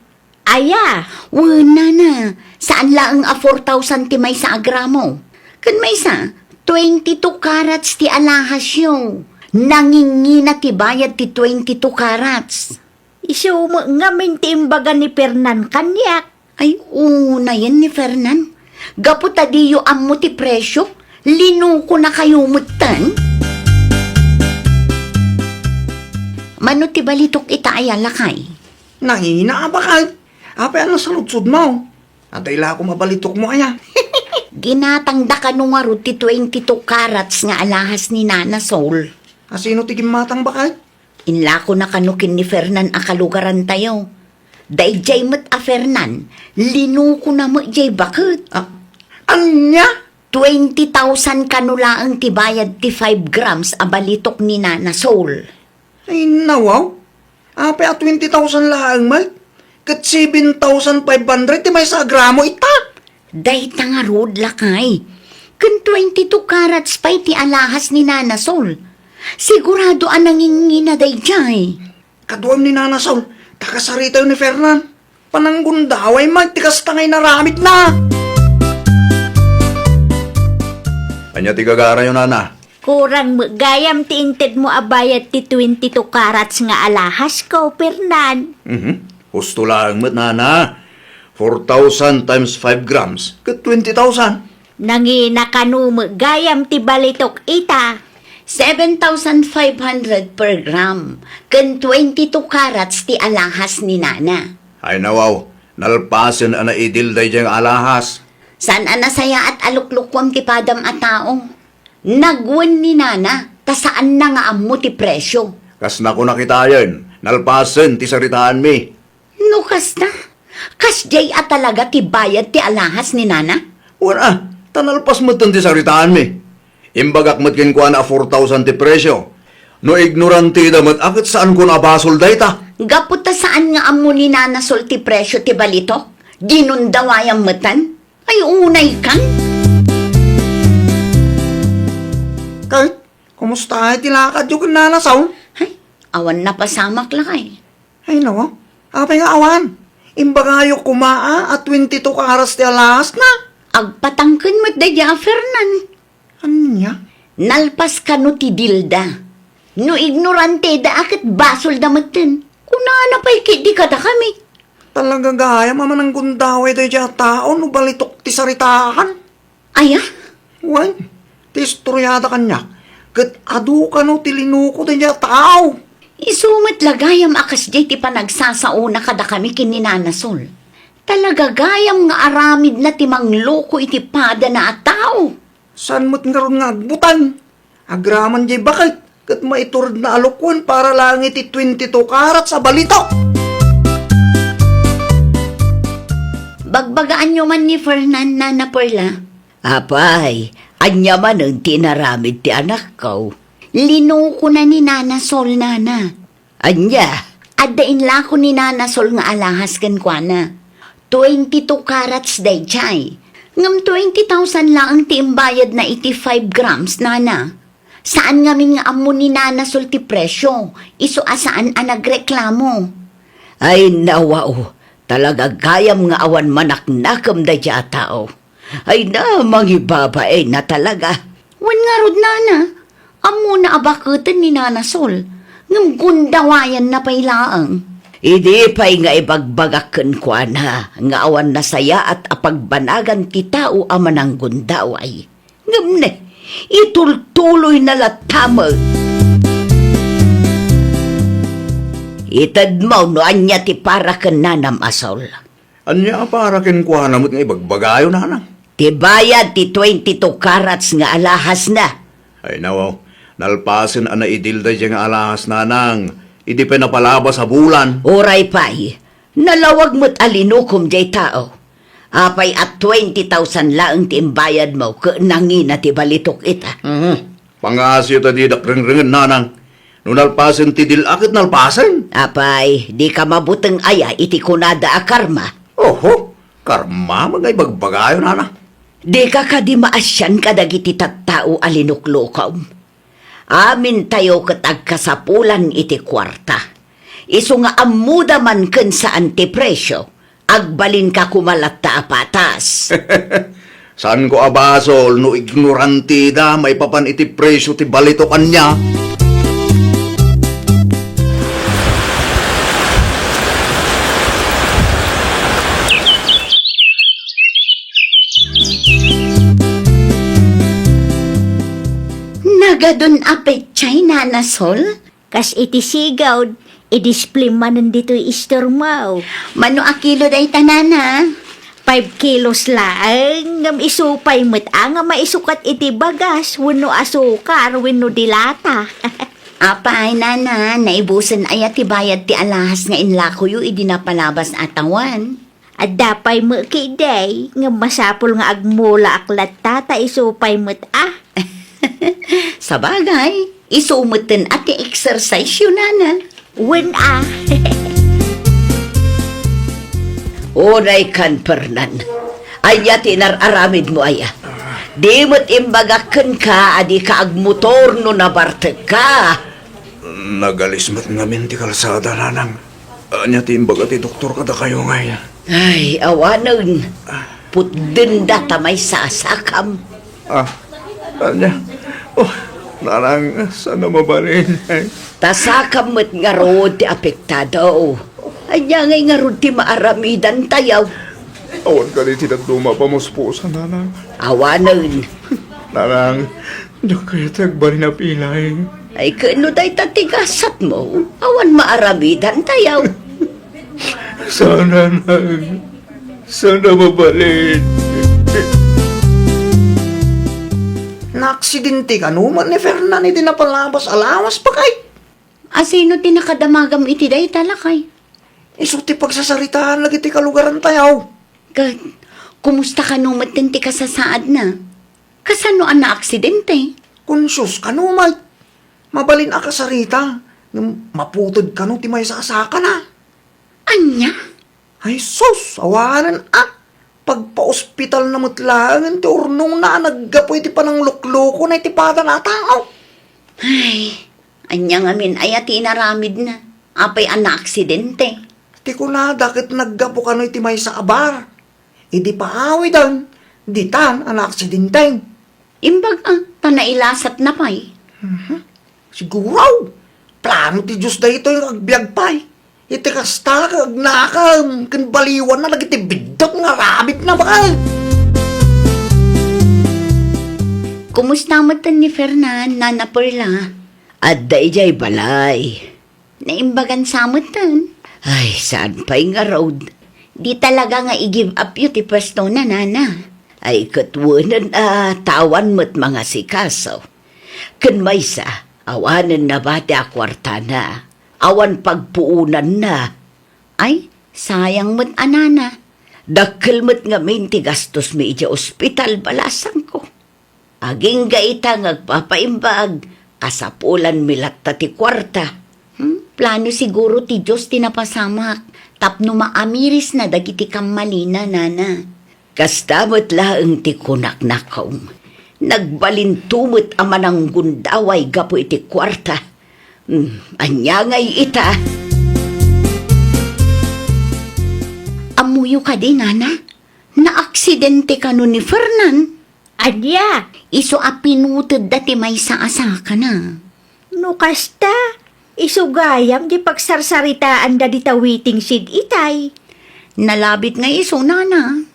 Aya? Wen, nana, saan laeng a four thousand ti maysa a gramo. Ken maysa, twenty-two carats ti alahasyo. Nangingina ti bayad ti twenty-two carats. Isu met ngamin ti imbaga ni Fernan kaniak. Ay, unayen ni Fernan. Gapu ta diyo ammo ti presyo, linukonakayo metten. Mano ti balitok ita aya, lakay? Nangina a baket. Apay a nasaludsodmo? Adda ilako a balitokmo aya? Ginatangda kano ngarud ti twenty-two carats nga alahas ni Nana Sol. A, sino ti gimmatang, baket? Inlakona kano ken ni Fernan a kalugarantayo. Daydiay met a Fernan, linukona met diay baket. A, ania? Twenty thousand kano laeng ti bayad ti five grams a balitok ni Nana Sol. Ay, nawaw. Apay a twenty thousand laeng met? Ket seven thousand five hundred ti maysa a gramo ita. Dayta ngarud, lakay. Ken twenty-two carats pay ti alahas ni Nana Sol. Sigurado a nangingina daydiay. Kaduam ni Nana Sol, ta kasaritayo ni Fernan. Pananggundaway met ti kasta nga inaramidna. Ania ti gagarayo, nana? Kurang met gayam ti intedmo a bayad ti twenty-two carats nga alahasko, Fernan. Mhm. Husto laeng met, nana. Four thousand times five grams, ket twenty thousand. Nangina kano met gayam ti balitok ita? Seven thousand five hundred per gram, ken twenty-two carats ti alahas ni nana. Ay, nawaw, nalpasen a naidil daydiay nga alahas. Saan a nasayaat a luklukuam ti padam a tao. Nagwen ni nana, ta saanna nga ammo ti presyo. Kas nakuna kitayen, nalpasen ti saritaanmi. No kasta, kasdiay a talaga ti bayad ti alahas ni nana? Wen a, ta nalpas metten ti saritaanmi. Imbagak met kenkuana a four thousand ti presyo. No ignoranteda met a ket saankon a basol dayta. Gapu ta saan nga ammo ni Nana Sol ti presyo ti balitok, ginundawayam metten. Ay, unay kan. Kay, kumusta ti lakadyo ken Nana Sol? Ay, awan napasamak, lakay. Ay, nawaw. Apay nga awan? Imbagayo koma a, a twenty-two carats ti alahasna. Agpatangken met daydiay a Fernan. Ania? Nalpas kano ti dilda. No ignoranteda a ket basolda metten. Kunana pay ketdi kadakami. Talaga gayam a mananggundaway daydiay a tao no balitok ti saritaan. Aya? Wen, ti istoriada kaniak, ket adu kano ti linuko daydiay a tao. Isu met la gayam a kasdiay ti panagsasaona kadakami ken ni Nana Sol. Talaga gayam nga aramidna ti mangluko iti padana a tao. Saan met ngarud nga agbutang? Agraman diay baket, ket maituredna a lukuen para laeng iti twenty-two carats a balitok. Bagbagaanyo man ni Fernan, Nana Perla, Apay, ania manen ti inaramid ti anakko? Linukona ni Nana Sol, nana. Ania? Adda inlako ni Nana Sol nga alahas kenkuana. Twenty-two carats daydiay. Ngem twenty thousand laeng ti imbayadna iti five grams, nana. Saan ngamin nga ammo ni Nana Sol ti presio, isu a saan a nagreklamo. Ay, nawaw, talaga gayam nga awan manaknakem daydiay a tao. Ay na, mangibabain na talaga. Wen ngarud, nana, ammona a baketen ni Nana Sol, ngem gundawayanna pay laeng. Idi pay nga ibagbagak kenkuana nga awan nasayaat a pagbanagan ti tao a mananggundaway. Ngem ne, itultuloyna latta met. Itedmo no ania ti para ken nanam a Sol. Ania a para kenkuana met nga ibagbagayo, nanang? Ti bayad ti twenty-two carats nga alahasna. Ay, nawaw, nalpasen a naidil daydiay nga alahas, nanang. Idi pay napalabas a bulan. Uray pay, nalawag met a linukom diay tao. Apay a twenty thousand laeng ti imbayadmo ket nangina ti balitok ita? Mhm. Pangasyo ta didak rengrengen, nanang. No nalpasen ti dil-a ket nalpasen. Apay, dika mabuteng aya iti kunada a karma? Oho, karma met nga ibagbagayo, nanang. Dika kadi maasian kadagiti tattao a linuklukom? Amintayo ket agkasapulan iti kuarta. Isu nga ammoda man ken saan ti presio, agbalinka koma latta a patas. Saanko a basol no ignoranteda maipapan iti presio ti balitok ania. Nagadun a petsa, Nana Sol? Kas iti sigawd, i-display manen ditoy istormo. Mano a kilo dayta, nana? Five kilos laeng, ngem isu pay met a nga maisukat iti bagas wenno asukar wenno dilata. Apay, nana, naibusen aya ti bayad ti alahas nga inlakoyo idi napalabas a tawen? Adda pay met ketdi, ngem masapul nga agmulaak latta ta isu pay met a. Sabagay, isu metten a ti exercise-yo, nana. Wen a. Uray kan, Fernan. Ania ti inar-aramidmo aya? Di met imbagak kenka a dika agmotor no nabartekka. Nagalis met ngamin ti kalsada, nanang. Ania ti imbaga ti doktor kadakayo ngay? Ay, awanen. Putdenda ta maysa a sakam. Ah, ania? Oh, nanang, saan a mabalin? Ta sakam met ngarud ti apektado. Ania ngay ngarud ti maaramidantayo? Awan kadi ti dadduma a pamuspusan, nanang. Awanen. Nanang, diak kayat ti agbalin a pilay. Ay, ken no dayta ti gasatmo, awan maaramidantayo. Saan a, saan a mabalin. Naaksidente kano met ni Fernan idi napalabas a lawas, bakay? A sino ti nakadamagam iti dayta, lakay? Isu ti pagsasaritaan dagiti kalugarantayo. Ket, kumusta kano metten ti kasasaadna? Kasano a naaksidente? Konsios kano met. Mabalin a kasarita, ngem maputed kano ti maysa a sakana. Ania? Ay sus, awanen a. Pagpaospitalna met laengen ti urnongna a naggapu iti panangluklukona iti padana a tao. Ay, ania ngamin aya ti inaramidna? Apay a naaksidente? Ti kunada ket naggapu kano iti maysa a bar. Idi paawiden, ditan a naaksidente. Imbag a, ta nailasatna pay. Mhm. Siguro, plano ti Dios daytoy nga agbiag pay. Iti kasta, agnakam ken baliwanna dagiti biddut nga aramidna, baket. Kumusta metten ni Fernan, Nana Perla? Adda idiay balay. Naimbagan sa metten. Ay, saan pay ngarud? Di talaga nga i-give up yo ti pwestona, nana. Ay, ket wenen a, ta awan met mangasikaso. Ken maysa, awanen nabati a kuartana. Awan pagpuonanna. Ay, sayang met a, nana. Dakkel met ngamin ti gastosmi idiay ospital, balasangko. Agingga ita nga agpapaimbag, kasapulanmi latta ti kuarta. Hmm? Plano siguro ti Dios ti napasamak tapno maamirisna dagiti kammalina, nana. Kasta met laeng ti kunak, nakaw. Nagbalinto met a mananggundaway gapu iti kuarta. Hmm, ania ngay ita? Ammoyo kadi, nana? Naaksidente kano ni Fernan? Ania? Isu a pinutedda ti maysa a sakana. No kasta, isu gayam ti pagsarsaritaanda dita waiting shed itay. Nalabit nga isu, nana.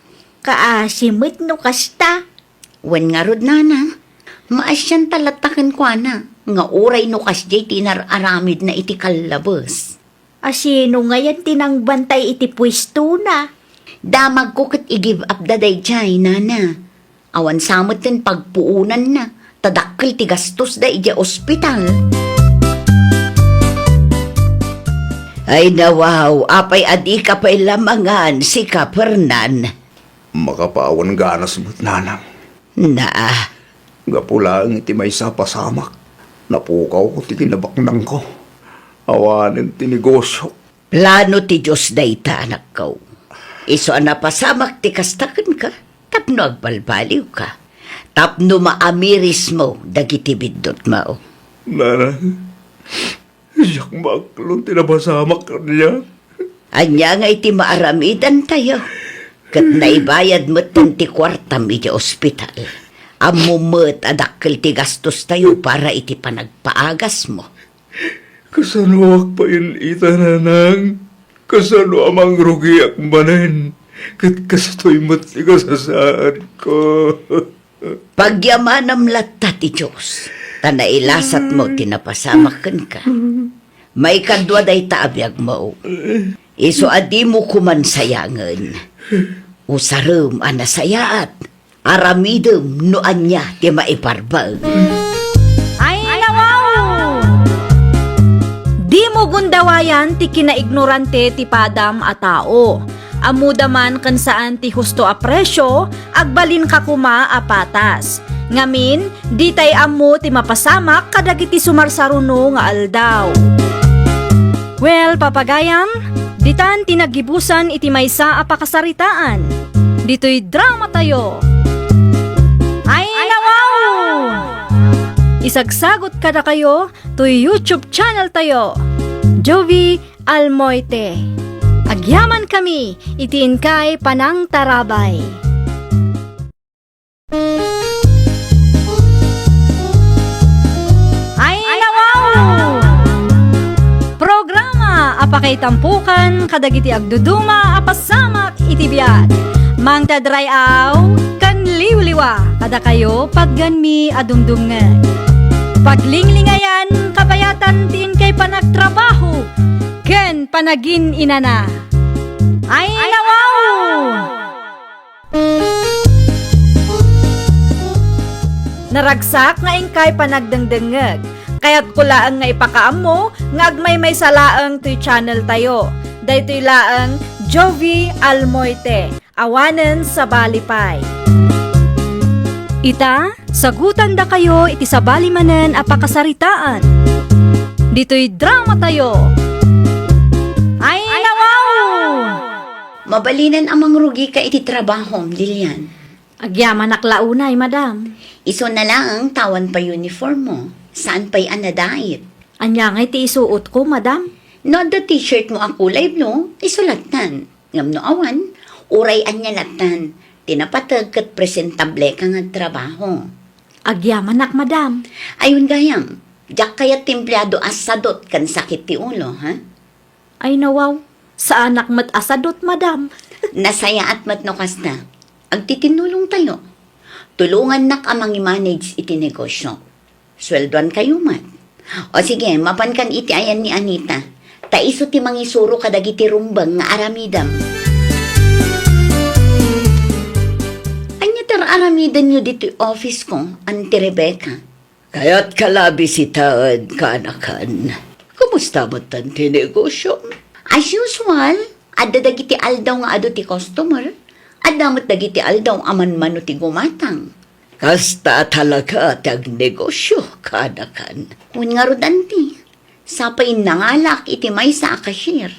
Kaasi met no kasta. Wen ngarud, nana, maasianta latta kenkuana nga uray no kasdiay ti inar-aramidna iti kallabes. A sino ngayen ti nangbantay iti puestona? Damagko ket i-give up da daydiay, nana. Awan sa metten pagpuonanna, ta dakkel ti gastosda idiay ospital. Ay, nawaw, apay a dika pay la mangan, sika, Fernan? Makapawan ganas met, nanang. Naa. Gapu laeng iti maysa a pasamak, napukawko ti kinabaknangko. Awanen ti negosio. Plano ti Dios dayta, anakko. Isu a napasamak ti kasta kenka, tapno agbalbaliwka, tapno maamirismo dagiti biddutmo. Nanang, diak maaklon ti napasamak kaniak. Ania ngay ti maaramidantayo? Ket naibayad metten ti kuartam idiay ospital. Ammom met a dakkel ti gastostayo para iti panagpaagasmo. Kasanoak payen ita, nanang? Kasano a mangrugiak manen? Ket kastoy met ti kasasaadko. Pagyamanam latta ti Dios, ta nailasatmo ti napasamak kenka. Maikadua dayta a biagmo. Isu a dimo koman sayangen. Usarem a nasayaat. Aramidem no ania ti maiparbaen. Ay, nawaw! Dimo gundawayan ti kinaignorante ti padam a tao. Ammoda man ken saan ti husto a presio, agbalinka koma a patas. Ngamin, ditay ammo ti mapasamak kadagiti sumarsaruno nga aldaw. Well, papagayam, ditan ti naggibusan iti maysa a pakasaritaan. Ditoy dramatayo. Ay, nawaw! Isagsagot kadakayo toy YouTube channel tayo, Jovie Almoite. Agyamankami iti inkay panangtarabay. Ay, nawaw! Programa a pakaitampokan kadagiti agduduma a pasamak iti biag. Mangted ray-aw ken liwliwa kadakayo, patganmi a dumdumngeg. Paglinglingayan, kabayatan ti inkay panagtrabaho ken panagin-inana. Ay, nawaw! Naragsak nga inkay panagdengdengngeg. Kayatko laeng nga ipakaammo nga agmaymaysa laeng toy channel tayo. Daytoy laeng Jovie Almoite, awanen sabali pay. Ita, sagutandakayo iti sabali manen a pakasaritaan. Ditoy dramatayo. Ay, nawaw! Mabalinen a mangrugika iti trabahom, Lilian. Agyamanak la unay, madam. Isu na laeng ta awan pay uniform mo. Saan pay a nadait? Ania ngay ti isuotko, madam? No adda t-shirt mo a kulay blue, isu lattan. Ngem no awan, uray ania lattan. Ti napateg ket presentableka nga agtrabaho. Agyamanak, madam. Ayun gayam, diak kayat ti empleado a sadot ken sakit ti ulo, ha? Ay nawaw, saanak met a sadot, madam. Nasayaat met no kasta. Agtitinnulongtayo. Tulongannak a mangimanage iti negosyo. Sueldoankayo met. O sige, mapankan iti ayan ni Anita. Ta isu ti mangisuro kadagiti rumbeng nga aramidem. Ania ti ar-aramidenyo ditoy office ko, Auntie Rebecca? Kayatka la bisitaen, kaanakan. Kumusta met ti negosyo? As usual, adda dagiti aldaw nga adu ti customer. Adda met dagiti aldaw a manmano ti gumatang. Kasta a talaga ti agnegosio, kanakan. Wen ngarud, anti, sapay nangalak iti maysa a cashier.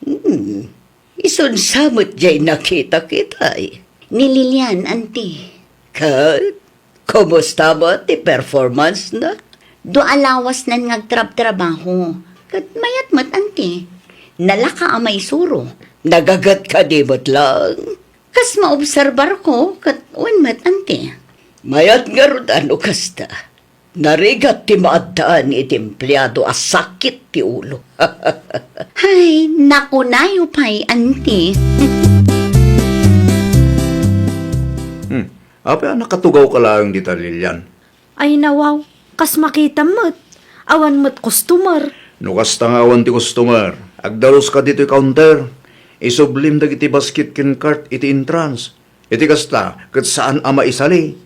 Hmm. Isunsa met jay nakita-kitay? Ni Lilian, anti. Ket kumusta met ti performance na? Dua a lawasnan nga agtrabtrabaho. Ket mayat met, anti. Nalaka a maisuro. Nagaget kadi met lang? Kas maobserbarko, ket wen met, anti. Mayat ngarud a no kasta. Narigat ti maaddaan iti empleado a sakit ti ulo. Hay, nakunayo pay, anti. Hmm. Apay a nakatugawka laeng dita, Lilian? Ay, nawaw, kas makitam met, awan met customer. No kasta nga awan ti customer, agdaluska ditoy counter. Isublim dagiti basket ken cart iti entrance. Iti kasta, ket saan a maisali.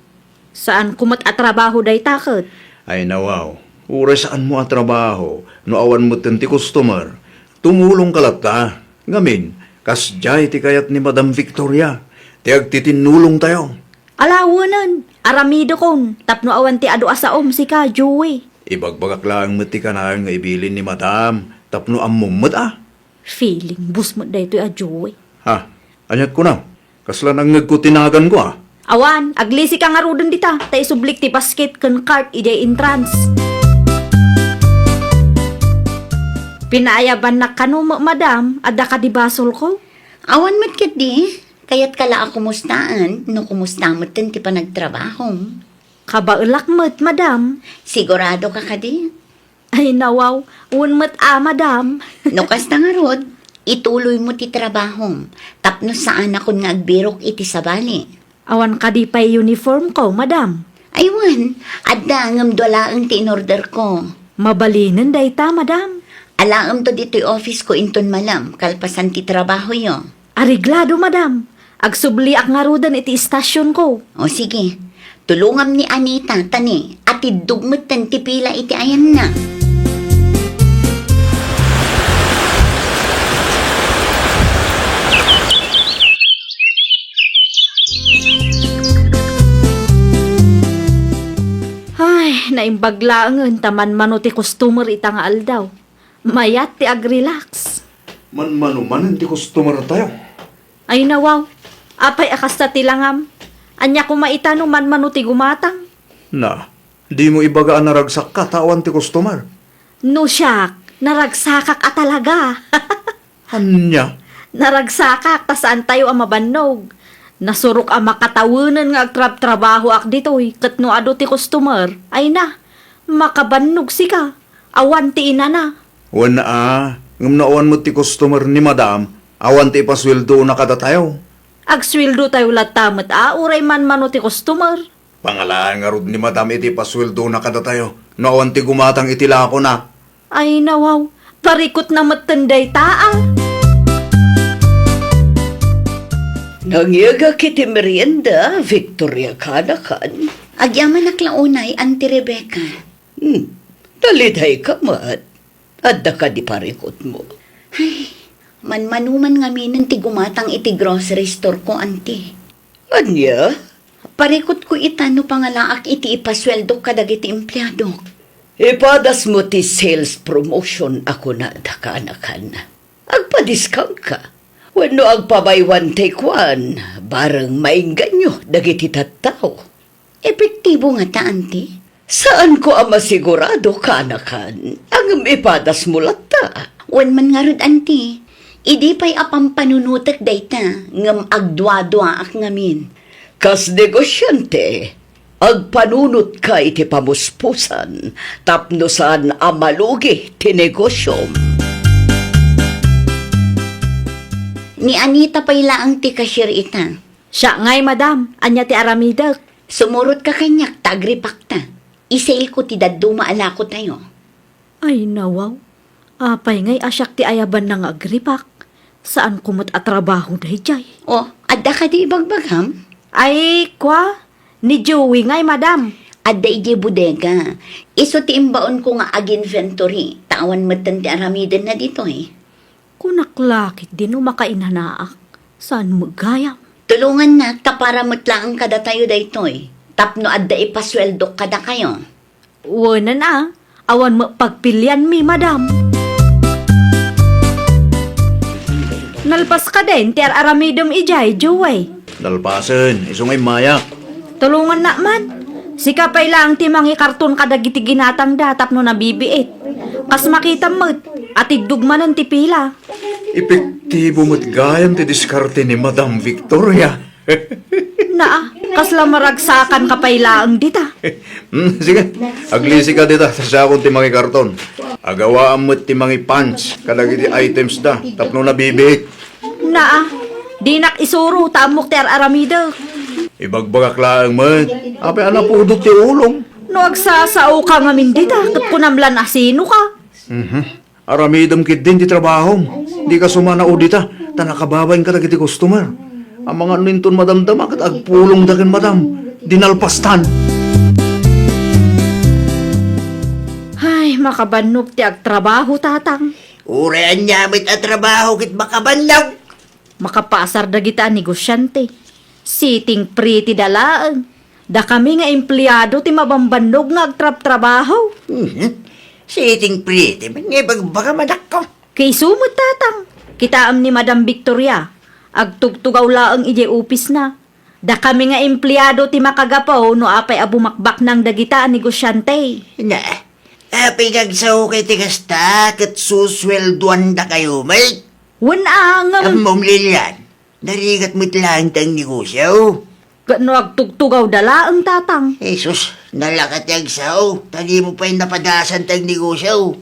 Saanko met a trabaho dayta ket. Ay, nawaw, uray saanmo a trabaho, no awan metten ti customer, tumulongka latta. Ngamin, kasdiay ti kayat ni Madam Victoria, ti agtitinnulongtayo. Alawenen, aramidekon, tapno awan ti adu a saom sika, Joey. Ibagbagak laeng met ti kanayon nga ibilin ni Madam, tapno ammom met a. Feeling boss met daytoy a Joey. Ha? Aniat kunam? Kasla nangngegko ti naganko, a? Awan, aglisika ngaruden dita, ta isublik ti basket ken cart idiay entrance. Pinaayabannak kano, ma-, madam, adda kadi basolko? Awan met ketdi, kayatka la a kumustaen, no kumusta metten ti panagtrabahom. Kabaelak met, madam. Siguradoka kadi? Ay, nawaw, wen met a, madam. No kasta ngarud, ituloymo ti trabahom, tapno saanakon nga agbirok iti sabali. Awan kadi pay uniformko, madam? Ay, wen, adda ngem dua laeng ti inorderko. Mabalinen dayta, madam. Alaemto ditoy office ko inton malem, kalpasan ti trabahoyo. Areglado, madam. Agsubliak ngaruden iti istasionko. O, sige. Tulongam ni Anita, ta ni, atiddog metten ti pila iti ayanna. Ay, naimbag laengen ta manmano ti customer ita nga aldaw. Mayat ti agrelax. Manmano manen ti customer tayo. Ay, nawaw. Apay a kasta ti langam? Ania koma ita no manmano ti gumatang? Na, dimo ibaga a naragsakka ta awan ti customer. No siak, naragsakak a talaga. Ania? Naragsakak ta saantayo a mabannog. Nasurok a makatawenen nga agtrabtrabahoak ditoy ket no adu ti customer, ay na, makabannog sika. Awan ti inana. Wen a, ngem no awan met ti customer ni madam, awan ti ipasueldona kadatayo. Agsueldotayo latta met a uray manmano ti customer. Pangalaen ngarud ni madam iti ipasueldona kadatayo no awan ti gumatang iti lakona. Ay, nawaw, parikutna metten dayta, a. Nangyegak iti merienda, Victoria, kanakan. Agyamanak la unay, Auntie Rebecca. Hmm, nalidayka met. Adda kadi parikutmo? Ay, manmanuman ngaminen ti gumatang iti grocery store ko, Auntie. Ania? Parikutko ita no pangalaak iti ipasueldok kadagiti empleadok. Ipadasmo ti sales promotion a kunada, kanakan. Agpadiskangka. Wenno agpa-buy one take one, bareng maingganyo dagiti tattao. Epektibo ngata, Auntie? Saanko a masigurado, kanakan. Ngem ipadasmo latta. Wen man ngarud, Auntie, idi pay a pampanunotek dayta, ngem agduaduaak ngamin. Kas negosyante, agpanunotka iti pamuspusan tapno saan a malugi ti negosyom. Ni Anita pay laeng ti cashier ita. Siak ngay, madam. Ania ti aramidek? Sumurotka kaniak ta agripakta. Isaleko ti dadduma a lakotayo. Ay, nawaw. Apay ngay a siak ti ayabanna nga agripak? Saanko met a trabaho daydiay. O, adda kadi ibagbagam? Ay, kua, ni Joey ngay, madam. Adda idiay bodega. Isu ti imbaonko nga ag-inventory, ta awan metten ti aramidenna ditoy. Kunak la ketdi no makainanaak, saan met gayam? Tulongannak ta para met laeng kadatayo daytoy, tapno adda ipasueldok kadakayo. Wen a, awan met pagpilianmi, madam. Nalpas kadin ti ar-aramidem idiay, Joey? Nalpasen, isu nga immayak. Tulongannak man. Sika pay laeng ti mangikarton kadagiti ginatangda tapno nabibiit. Kas makitam met, atiddog manen ti pila. Epektibo met gayam ti diskarte ni Madam Victoria. Naa, kasla maragsakanka pay laeng dita. Hmm, sige, aglisika dita, ta siakon ti mangikarton. Agawaam met ti mangi-punch kadagiti items da tapno nabibiit. Naa, dinak isuro ta ammok ti ar-aramidek. Ibagbagak laeng met, apay a napudot ti ulom. No agsasaoka ngamin dita, ket kunam lan a sinoka. Mhm. Aramidem ketdin ti trabahom. Dika sumanao dita, ta nakababain kadagiti customer. Amangan no inton madamdama ket agpulongda ken madam. Dinalpastan. Ay, makabannog ti agtrabaho, tatang. Uray ania met a trabaho ket makabannog. Makapaasar dagita a negosiante. Sitting pretty da laeng. Dakami nga empleado ti mabambannog nga agtrabtrabaho. Mhm. Sitting pretty met nga ibagbagam, anakko. Kaysu met, tatang. Kitaem ni Madam Victoria. Agtugtugaw laeng idiay opisna. Dakami nga empleado ti makagapu no apay a bumakbaknang dagita a negosiante. Na, apay nga agsaoka iti kasta ket susueldoandakayo met? Wen a, ngem Ammom, Lilian, narigat met laeng ti agnegosio. Ket no agtugtugawda laeng, tatang? Jesus, nalaka ti agsao, ta dimo pay napadasan ti agnegosio.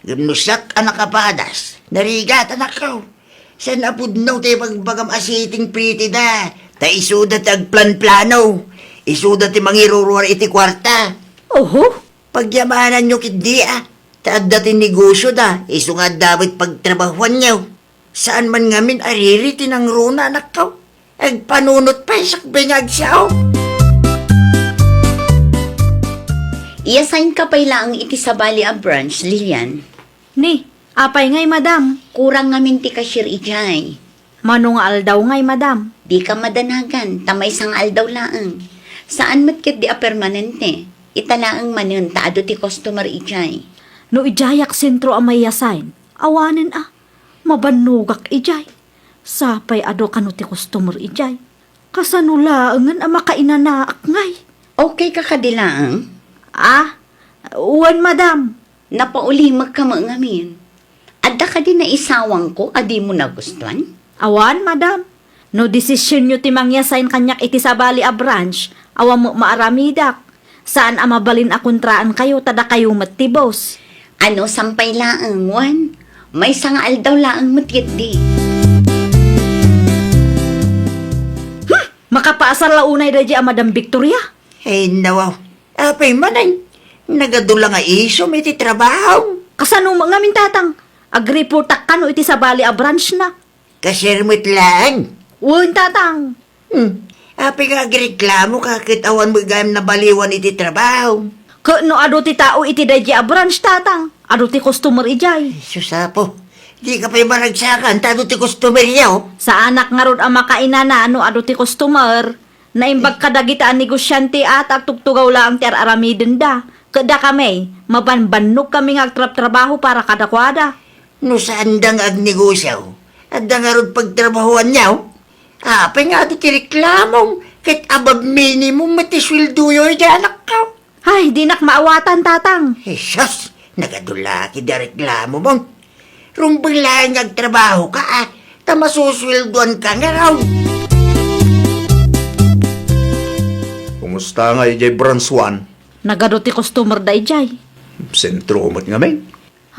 Ngem no siak a nakapadas, narigat, anakko. Saan a pudno ti ibagbagam a sitting pretty da, ta isuda ti agplanplano, isuda ti mangiruruar iti kuarta. Oho. Pagyamananyo ketdi a, ta adda ti negosioda, isu nga adda met pagtrabahoanyo. Saan man ngamin a riri ti nangruna, anakko. Agpanunot pay sakbay nga agsao. Iyasaynka pay laeng iti sabali a branch, Lilian. Ni, apay ngay, madam? Kurang ngamin ti cashier idiay. Mano nga aldaw ngay, madam? Dika madanagan, ta maysa nga aldaw laeng. Saan met ketdi a permanente. Ita laeng manen ta adu ti customer idiay. No idiayak sentro a maiyasayn, awanen a, mabannogak idiay. Sapay adu kano ti customer idiay. Kasano laengen a makainanaak ngay? Okay ka kadi laeng? Ah, wen, madam. Napaulimekka met ngamin. Adda kadi naisawangko a dimo nagustuan? Awan, madam. No desisionyo ti mangyasayn kaniak iti sabali a branch, awan met maaramidak. Saan a mabalin a kontraankayo ta dakayo met ti boss. Ano, sampay laeng, wen? Maysa nga aldaw laeng met ketdi. Hmm! Makapaasar la unay daydi a Madam Victoria? Ay, nawaw. Apay manen, nagadu la nga isom iti trabaho. Kasano met ngamin, tatang? Agreportak kano iti sabali a branch na. Cashier met laeng. Wen, tatang. Hmm. Apay nga agreklamoka ket awan met gayam nabaliwan iti trabaho? Ket no adu ti tao iti daydi a branch, tatang, adu ti customer idiay. Sus, Apo, dika pay maragsakan ta adu ti customeryo? Saanak ngarud a makainana no adu ti customer. Naimbag kadagita a negosiante a ta agtugtugaw laeng ti ar-aramidenda. Ket dakami, mabanbannog kami nga agtrabtrabaho para kadakuada. No saanda nga agnegosio, adda ngarud pagtrabahoanyo? Apay nga adu ti reklamom, ket above minimum met ti sueldoyo idiay, anakko? Ay, dinak maawatan, tatang. Jesus, nagadu la ketdi a reklamom. Rumbeng laeng nga agtrabahoka, a, ta masusueldoanka ngarud. Kumusta nga idiay branch one? Nagadu ti customer da idiay. Sentro met ngamin.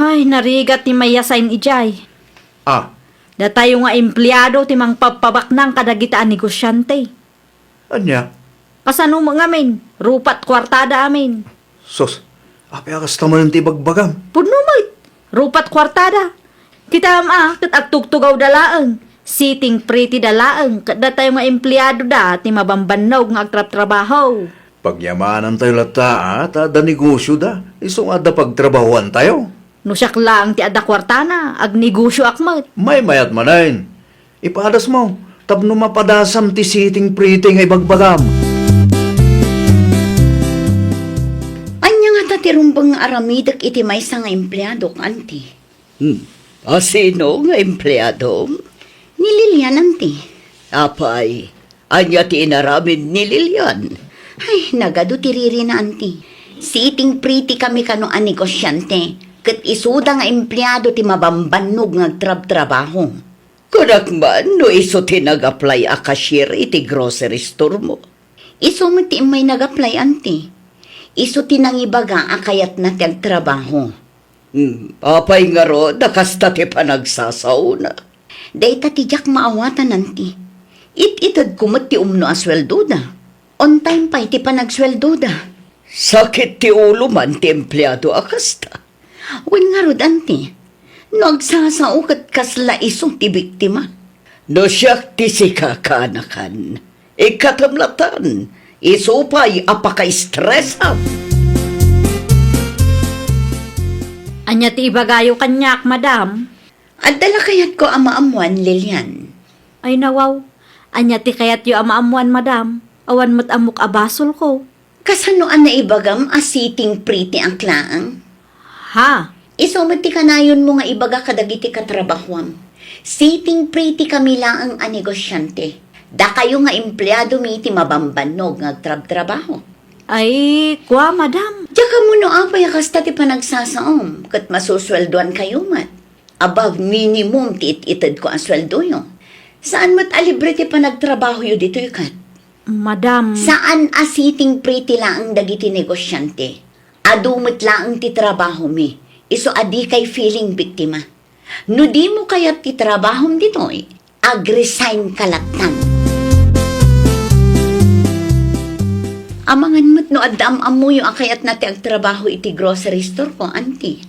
Ay, narigat ti maiyasayn idiay. Ah. Datayo nga empleado ti mangpabpabaknang kadagita a negosiante. Ania? Kasano met ngamin? Rupat kuartada amin. Sus, apay a kasta manen ti ibagbagam? Pudno met. Rupat kuartada. Kitaem a, ket agtugtugawda laeng. Sitting pretty da laeng, ket datayo nga empleadoda ti mabambannog nga agtrabtrabaho. Pagyamanantayo latta, a, ta adda negosioda, isu nga adda pagtrabahoantayo. No siak laeng ti adda kuartana, agnegosioak met. Maymayat manen. Ipadasmo, tapno mapadasam ti sitting pretty nga ibagbagam. Ania ngata ti rumbeng nga aramidek iti maysa nga empleadok, anti? Hmm. A sino nga empleadom? Ni Lilian, anti. Apay, ania ti inaramid ni Lilian? Ay, nagadu ti ririna, anti. Sitting pretty kami kano a negosiante, ket isuda nga empleado ti mabambannog nga agtrabtrabaho. Kunak man no isu ti nag-apply a cashier iti grocery store mo. Isu met ti immay nag-apply, anti. Isu ti nangibaga a kayatna ti agtrabaho. Hmm, apay ngarud a kasta ti panagsasaona? Dayta ti diak maawatan, anti. It-itedko met ti umno a sueldoda. On time pay ti panagsueldoda. Sakit ti ulo man ti empleado a kasta. Wen ngarud, anti, no agsasao ket kasla isu ti biktima. No siak ti sika, kaanakan, ikkatem latan, isu pay a pakaestresam. Ania ti ibagayo kaniak, madam? Adda la kayatko a maammoan, Lilian? Ay, nawaw. Ania ti kayatyo a maammoan, madam? Awan met ammok a basolko. Kasano a naibagam a sitting pretty ak laeng? Ha? Isu met ti kanayonmo nga ibaga kadagiti katrabahoam. Sitting pretty kami laeng a negosiante. Dakayo nga empleadomi ti mabambannog nga agtrabtrabaho. Ay, kua, madam. Diak ammo no apay a kasta ti panagsasaom, ket masusueldoankayo met. Above minimum ti it-itedko a sueldoyo. Saan met a libre ti panagtrabahoyo ditoy ket? Madam. Saan a sitting pretty laeng dagiti negosiante. Adu met laeng ti trabahomi, isu a dikay feeling biktima. No dimo kayat ti trabahom ditoy, agresign ka lattan. Amangan met no adda am-ammoyo a kayatna ti agtrabaho iti grocery store ko, anti.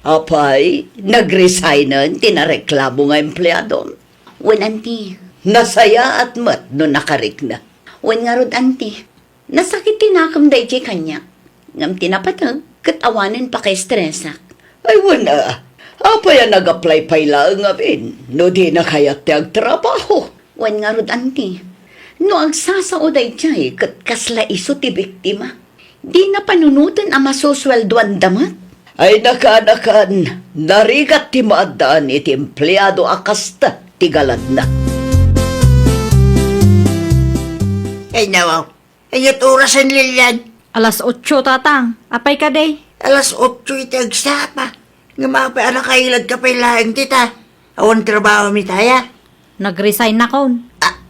Apay, nagresignen ti nareklamo nga empleadom? Wen, anti. Nasayaat met no nakarikna. Wen ngarud, anti. Nasakit ti nakem daydiay kaniak. Ngem ti napateg, ket awanen pakaestresak. Ay, wen a. Apay a nag-apply pay laeng ngamin no dina kayat ti agtrabaho? Wen ngarud, anti. No agsasao daydiay, ket kasla isu ti biktima. Dina panunoten a masusueldoanda met. Ay, nakaanakan, narigat ti maaddaan iti empleado a kasta ti galadna. Ay, nawaw. Ay, ket orasen, Lilian? Alas otso, tatang. Apay kadi? Alas otso iti agsapa. Ngem apay a nakailadka pay laeng dita? Awan trabahomi dita? Nagresign nakon. A-,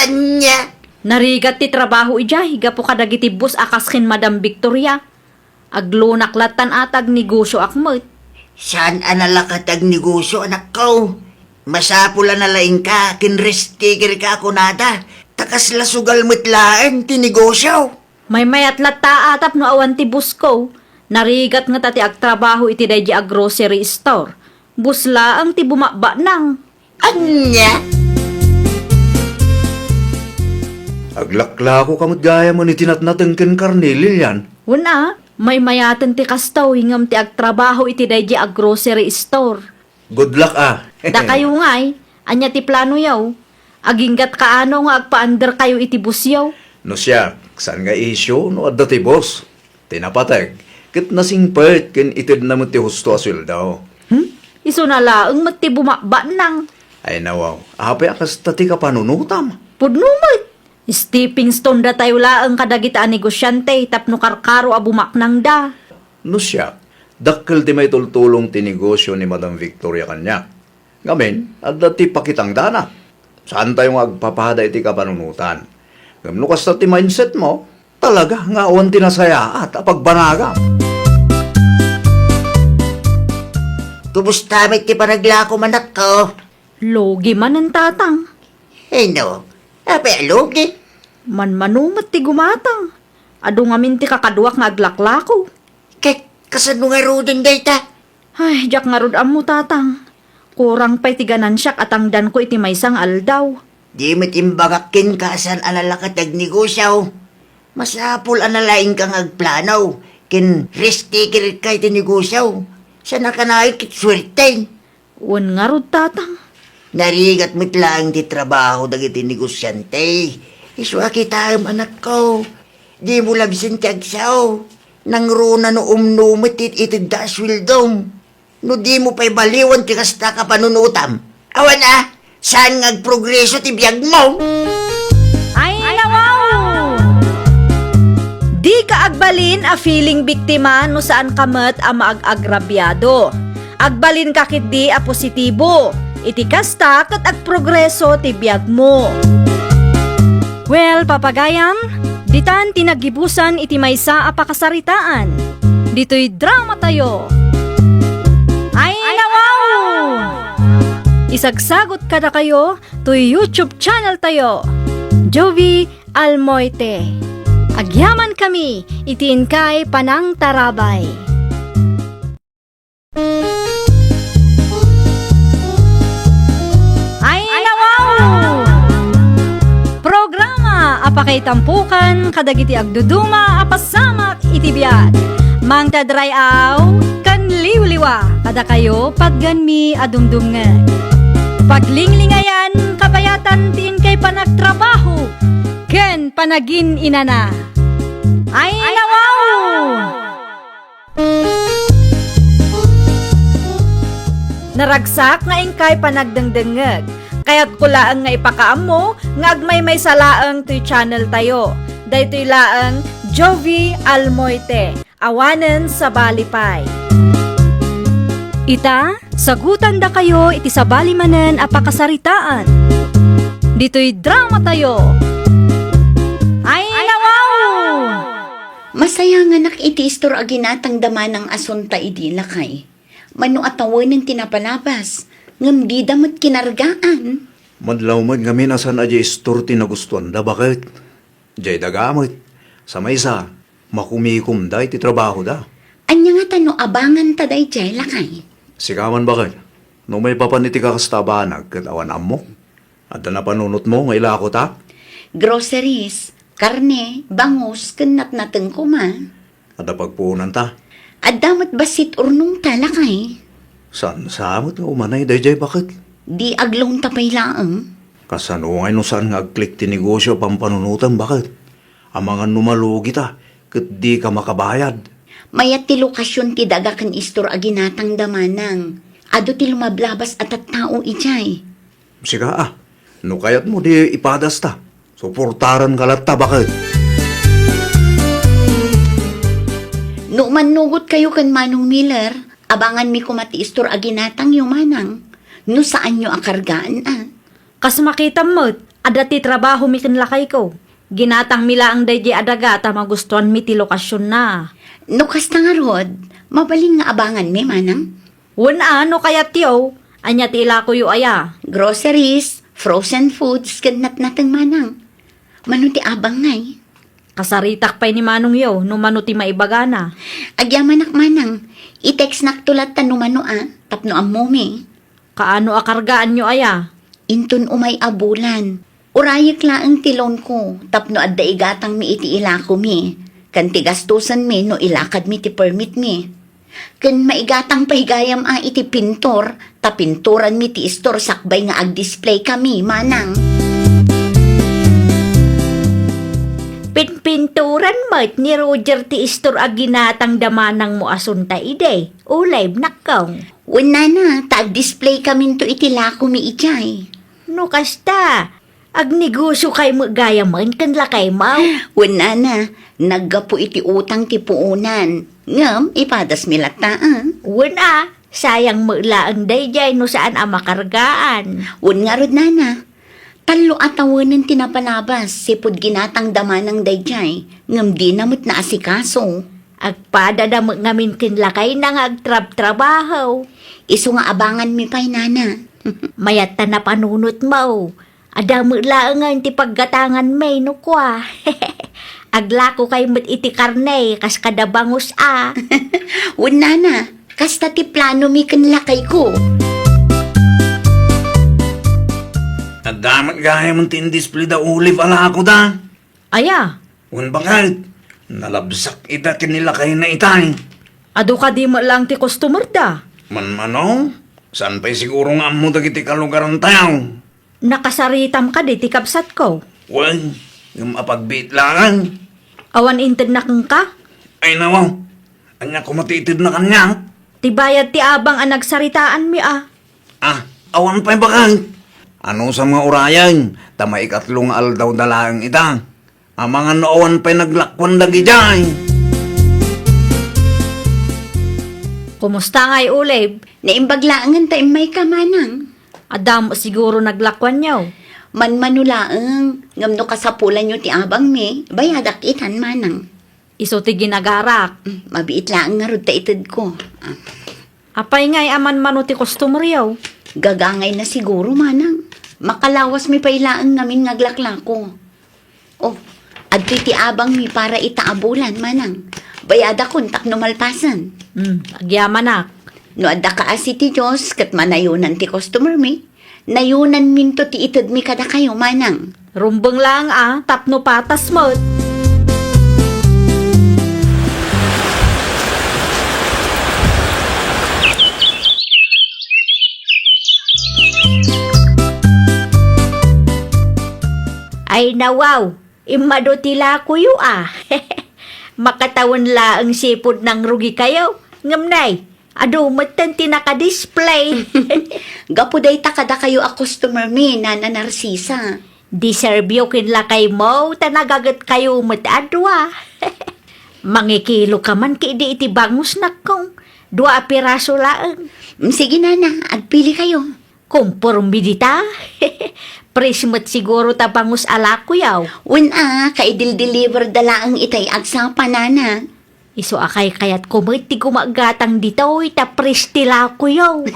ania? Narigat ti trabaho idiay gapu kadagiti boss a kas ken Madam Victoria. Aglunak lattan a ti agnegosioak met. Saan a nalaka ti agnegosio, anakko. Masapul a nalaingka ken risk takerka a kunada, ta kasla sugal met laeng ti negosio. Maymayat latta a tapno awan ti bossko. Narigat ngata ti agtrabaho iti daydiay a grocery store. Bos laeng ti bumabaknang. Ania? Aglaklako ka met gayam iti natnateng ken karne, Lilian. Wen a, maymayaten ti kastoy ngem ti agtrabaho iti daydiay a grocery store. Good luck, a. Dakayo ngay, ania ti planoyo? Aginggat kaano nga agpaanderkayo iti bossyo? No siak, saan nga isyu no adda ti boss. Ti napateg, ket nasingpet ken itedna met ti husto a sueldo. Hmm? Isuna laeng met ti bumabaknang. Ay, nawaw, apay a kasta ti kapanunotam? Pudno met. Stepping stone datayo laeng kadagiti a negosiante tapno karkaro a bumaknangda. No siak, dakkel ti maitultulong ti negosio ni Madam Victoria kaniak. Ngamin, adda ti pakitangdana. Saantayo nga agpapada iti kapanunotan. Ngem no kasta ti mindsetmo, talaga nga awan ti nasayaat a pagbanagam. Kumusta met ti panaglakom, anakko? Lugi manen, tatang. Ay, no. Apay a lugi? Manmano met ti gumatang. Adu ngamin ti kakaduak nga aglaklako. Ket kasano ngaruden dayta? Ay, diak ngarud ammo, tatang. Kurang pay ti ganansiak a tangdanko iti maysa nga aldaw. Di met imbagak kenka a saan a nalaka ti agnegosio. Masapul a nalaingka nga agplano ken risk takerka iti negosio. Saan a kanayon ket suerte. Wen ngarud, tatang. Narigat met laeng ti trabaho dagiti negosiante. Isu a kitaem, anakko. Dimo labsen ti agsao. Nangruna no umno met ti itedda a sueldom. No dimo pay baliwan ti kasta a panunotam. Awan a, saan nga agprogreso ti biagmo? Ay, nawaw! Dika agbalin a feeling biktima no saanka met a maag-agrabiado. Agbalinka ketdi a positibo. Iti kasta ket agprogreso ti biagmo. Well, papagayam, ditan ti naggibusan iti maysa a pakasaritaan. Ditoy dramatayo. Ay, nawaw! Isagsagot kadakayo toy YouTube channeltayo, Jovie Almoite. Agyamankami iti inkay panangtarabay. Ay, nawaw! Programa a pakaitampokan kadagiti agduduma a pasamak iti biag. Mangted ray-aw ken liwliwa kadakayo, patganmi a dumdumngeg. Paglinglingayan, kabayatan ti inkay panagtrabaho ken panagin-inana. Ay, nawaw! Naragsak nga inkay panagdengdengngeg. Kayatko laeng nga ipakaammo nga agmaymaysa laeng toy channeltayo. Daytoy laeng Jovie Almoite, awanen sabali pay. Ita, sagutandakayo iti sabali manen a pakasaritaan. Ditoy dramatayo. Ay, nawaw! Masayanganak iti istor a ginatangda manang asunta idi, lakay. Mano a tawenen ti napalabas, ngem dida met kinargaan. Madlaw met ngamin a saan a diay istor ti nagustuanda, baket. Diay daga met. Sa maysa, makumikomda iti trabahoda. Ania ngata no abanganta daydiay, lakay? Sika man, baket. No maipapan iti kakasta a banag ket awan ammok. Adda napanunotmo nga ilakota? Groceries, karne, bangus, ken natnateng koma. Adda pagpuonanta? Adda met bassit urnongta, lakay. Saan sa met nga umanay daydiay, baket? Di agloanta pay laeng. Kasano ngay no saan nga agklik ti negosio a pampanunotem, baket? Amangan no malugita ket dika makabayad. Mayat ti lokasion ti daga ken istor a ginatangda, manang. Adu ti lumablabas a tattao idiay. Sika a, no kayatmo di ipadasta, suportaranka latta, baket. No mannugotkayo ken Manong Miller, abanganmi koma ti istor a ginatangyo, manang. No saanyo a kargaan a. Kas makitam met, adda ti trabahomi ken lakayko. Ginatangmi laeng daydiay a daga ta magustuanmi ti lokasionna. No kasta ngarud, mabalin nga abanganmi, manang. Wen a, no kayatyo, ania ti ilakoyo aya? Groceries, frozen foods, ken natnateng, manang. Mano ti abang ngay? Kasaritak pay ni manongyo no mano ti maibagana. Agyamanak, manang. I-textnakto latta no mano a, tapno ammomi. Kaano a kargaanyo aya? Inton umay a bulan, urayek laeng ti loanko tapno adda igatangmi iti ilakomi, ken ti gastosenmi no ilakadmi ti permitmi. Ken maigatang pay gayam a iti pintor, ta pinturanmi ti istor sakbay nga agdisplaykami, manang. Pinpinturan met ni Roger ti istor a ginatangda manangmo asunta idi, ulive, nakkong. Wen, nana, ta agdisplay kaminto iti lakomi idiay. No kasta, agnegosio kay met gayamen ken lakaymo? Wen, nana, naggapu iti utang ti puonan. Ngem ipadasmi latta, a. Wen a, sayang met laeng daydiay no saan a makargaan. Wen ngarud, nana, tallo a tawenen ti napalabas, sipud ginatangda manang daydiay, ngem dina met naasikaso. Agpadada met ngamin ken lakayna nga agtrabtrabaho. Isu nga abanganmi pay, nana. Mayat ta napanunotmo. Adda met laengen ti paggatanganmi no kua. Aglakokay met iti karne kas kada bangus a. Wen, nana, kasta ti planomi ken lakayko. Adda met gayamen ti indisplay da Olive a lakoda. Aya? Wen, baket, nalabsak ida ken ni lakayna itay. Adu kadi met laeng ti customer da? Manmano? Saan pay siguro nga ammo dagiti kalugarantayo? Nakasaritam kadi ti kabsatko? Wen, ngem apagbiit laeng. Awan intedna kenka? Ay, nawaw. Ania koma ti itedna kaniak? Ti bayad ti abang a nagsaritaanmi a. Ah, awan pay baket. Anusam nga urayen, ta maikatlo nga aldaw da laeng ita. Amangan no awan pay naglakuan dagidiay. Kumusta ngay, Olive? Naimbag laengen ta immayka, manang. Adda met siguro naglakuanyo. Manmano laeng, ngem no kasapulanyo ti abangmi, bayadak itan, manang. Isu ti ginagarak. Mm, mabiit laeng ngarud ta itedko. Ah. Apay ngay a manmano ti customeryo? Gagangayna siguro, manang. Makalawasmi pay laeng ngamin nga aglaklako. Oh, adtoy ti abangmi para ita a bulan, manang. Bayadakon tapno malpasen. Hmm, agyamanak. No adda kaasi ti Dios ket manayonan ti customermi, nayonanminto ti itedmi kadakayo, manang. Rumbeng laeng a, tapno patas met. Ay, nawaw, immadu ti lakoyo a. Makatawen laeng sipud nangrugikayo. Ngem nay, adu metten ti nakadisplay. Gapu dayta kadakayo a customer mi, Nana Narcisa. Deserve yo ken lakaymo ta nagagetkayo met a dua. Mangikilo ka man kidi iti bangusnak kong dua a piraso laeng. Mm, sige, Nana, agpili kayo. Komporme dita. Fresh met siguro ta bangus a lakoyaw. Wen a, kaidil-deliver da laeng itay agsapa, Nana. Isu a kaykayatko met ti gumaggatang ditoy ta fresh ti lakoyaw.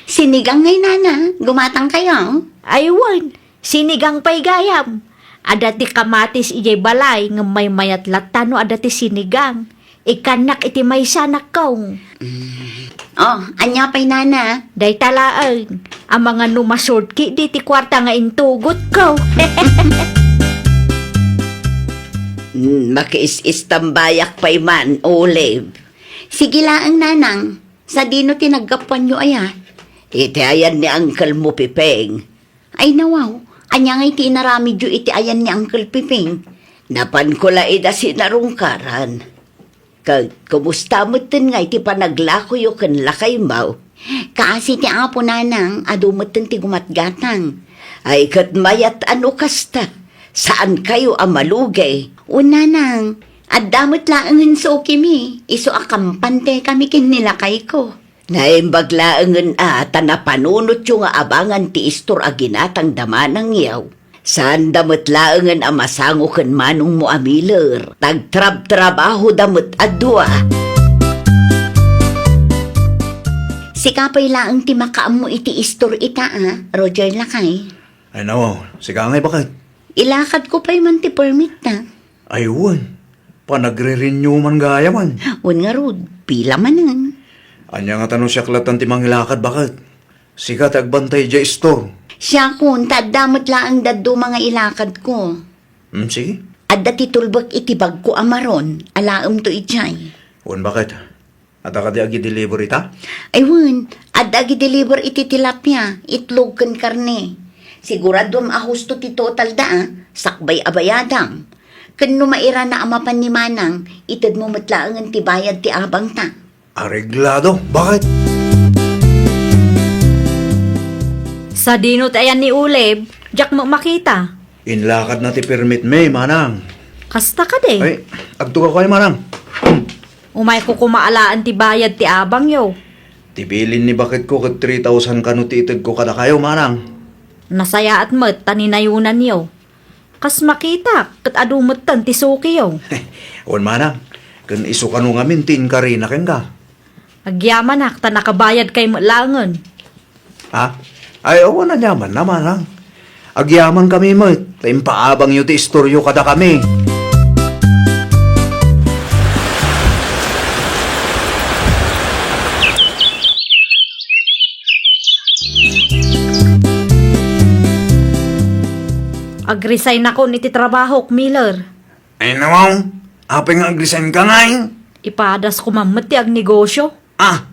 Sinigang ngay, Nana, gumatang kayo? Ay wen, sinigang pay gayam. Adda ti kamatis idiay balay ngem maymayat latta no adda ti sinigang. Ikkannak iti maysa, nakkaw. Mm. Oh, ania pay, Nana? Dayta laeng, amangan no ma-short kidi ti kuarta nga intugotko. Mm, makiis-istambayak pay man, Olive. Sige laeng, Nanang. Sadino ti naggapuanyo aya? Iti ayan ni Uncle mo, Piping. Ay, nawaw, ania ngay ti inaramidyo iti ayan ni Uncle Piping? Napanko la ida sinarungkaran. Ket kumusta metten ngay ti panaglakoyo ken lakaymo? Kaasi ti Apo, Nanang, adu metten ti gumatgatang. Ay, ket mayat a no kasta, saankayo a malugi. Wen, Nanang, adda met laengen sukimi, isu a kampante kami ken ni lakayko. Naimbag laengen a ta napanunotyo nga abangan ti istor a ginatang da manangyo. Saanda met laengen a masango ken manongmo a Miller. Tagtrabtrabahoda met a dua. Sika pay laeng ti makaammo iti istor ita a, Roger lakay. Ay, nawaw, sika ngay baket. Ilakadko pay man ti permit ta. Ay, wen. Panagre-renew man gayam. Wen ngarud, pila manen? Ania ngata no siak latta ti mangilakad baket? Sika ti agbantay idiay istor. Siakon, ta adda met laeng dadduma nga ilakadko. Hmm, sige. Adda ti tulbek iti bagko a maron, alaemto idiay. Wen baket. Adda kadi agi-deliver ita? Ay wen, adda agi-deliver iti tilapia, itlog ken karne. Siguraduam a husto ti total da a, sakbay a bayadam. Ken no mairana a mapan ni Manang, itedmo met laengen ti bayad ti abangta. Areglado, baket? Sadino ti ayan ni Uleb? Diak met makita. Inlakadna ti permit mi, Manang. Kasta kadi? Ay, agtugakoy, Manang. Umayko koma alaen ti bayad ti abangyo. Ti bilin ni baketko ket three thousand kano ti itedko kadakayo, Manang. Nasayaat met ta ninayonanyo. Kas makitak, ket adu metten ti sukiyo. Wen, Manang, ken isu kano ngamin ti inkarina kenka. Agyamanak ta nakabayadkay met laengen. Ha? Ay, awan a yaman na, Manang. Agyamankami met ta impaabangyo ti istoryo kadakami. Ag-resignakon iti trabahok, Miller. Ay, nawaw, apay nga ag-resign ka ngay? Ipadas ko man met ti agnegosyo. Ah,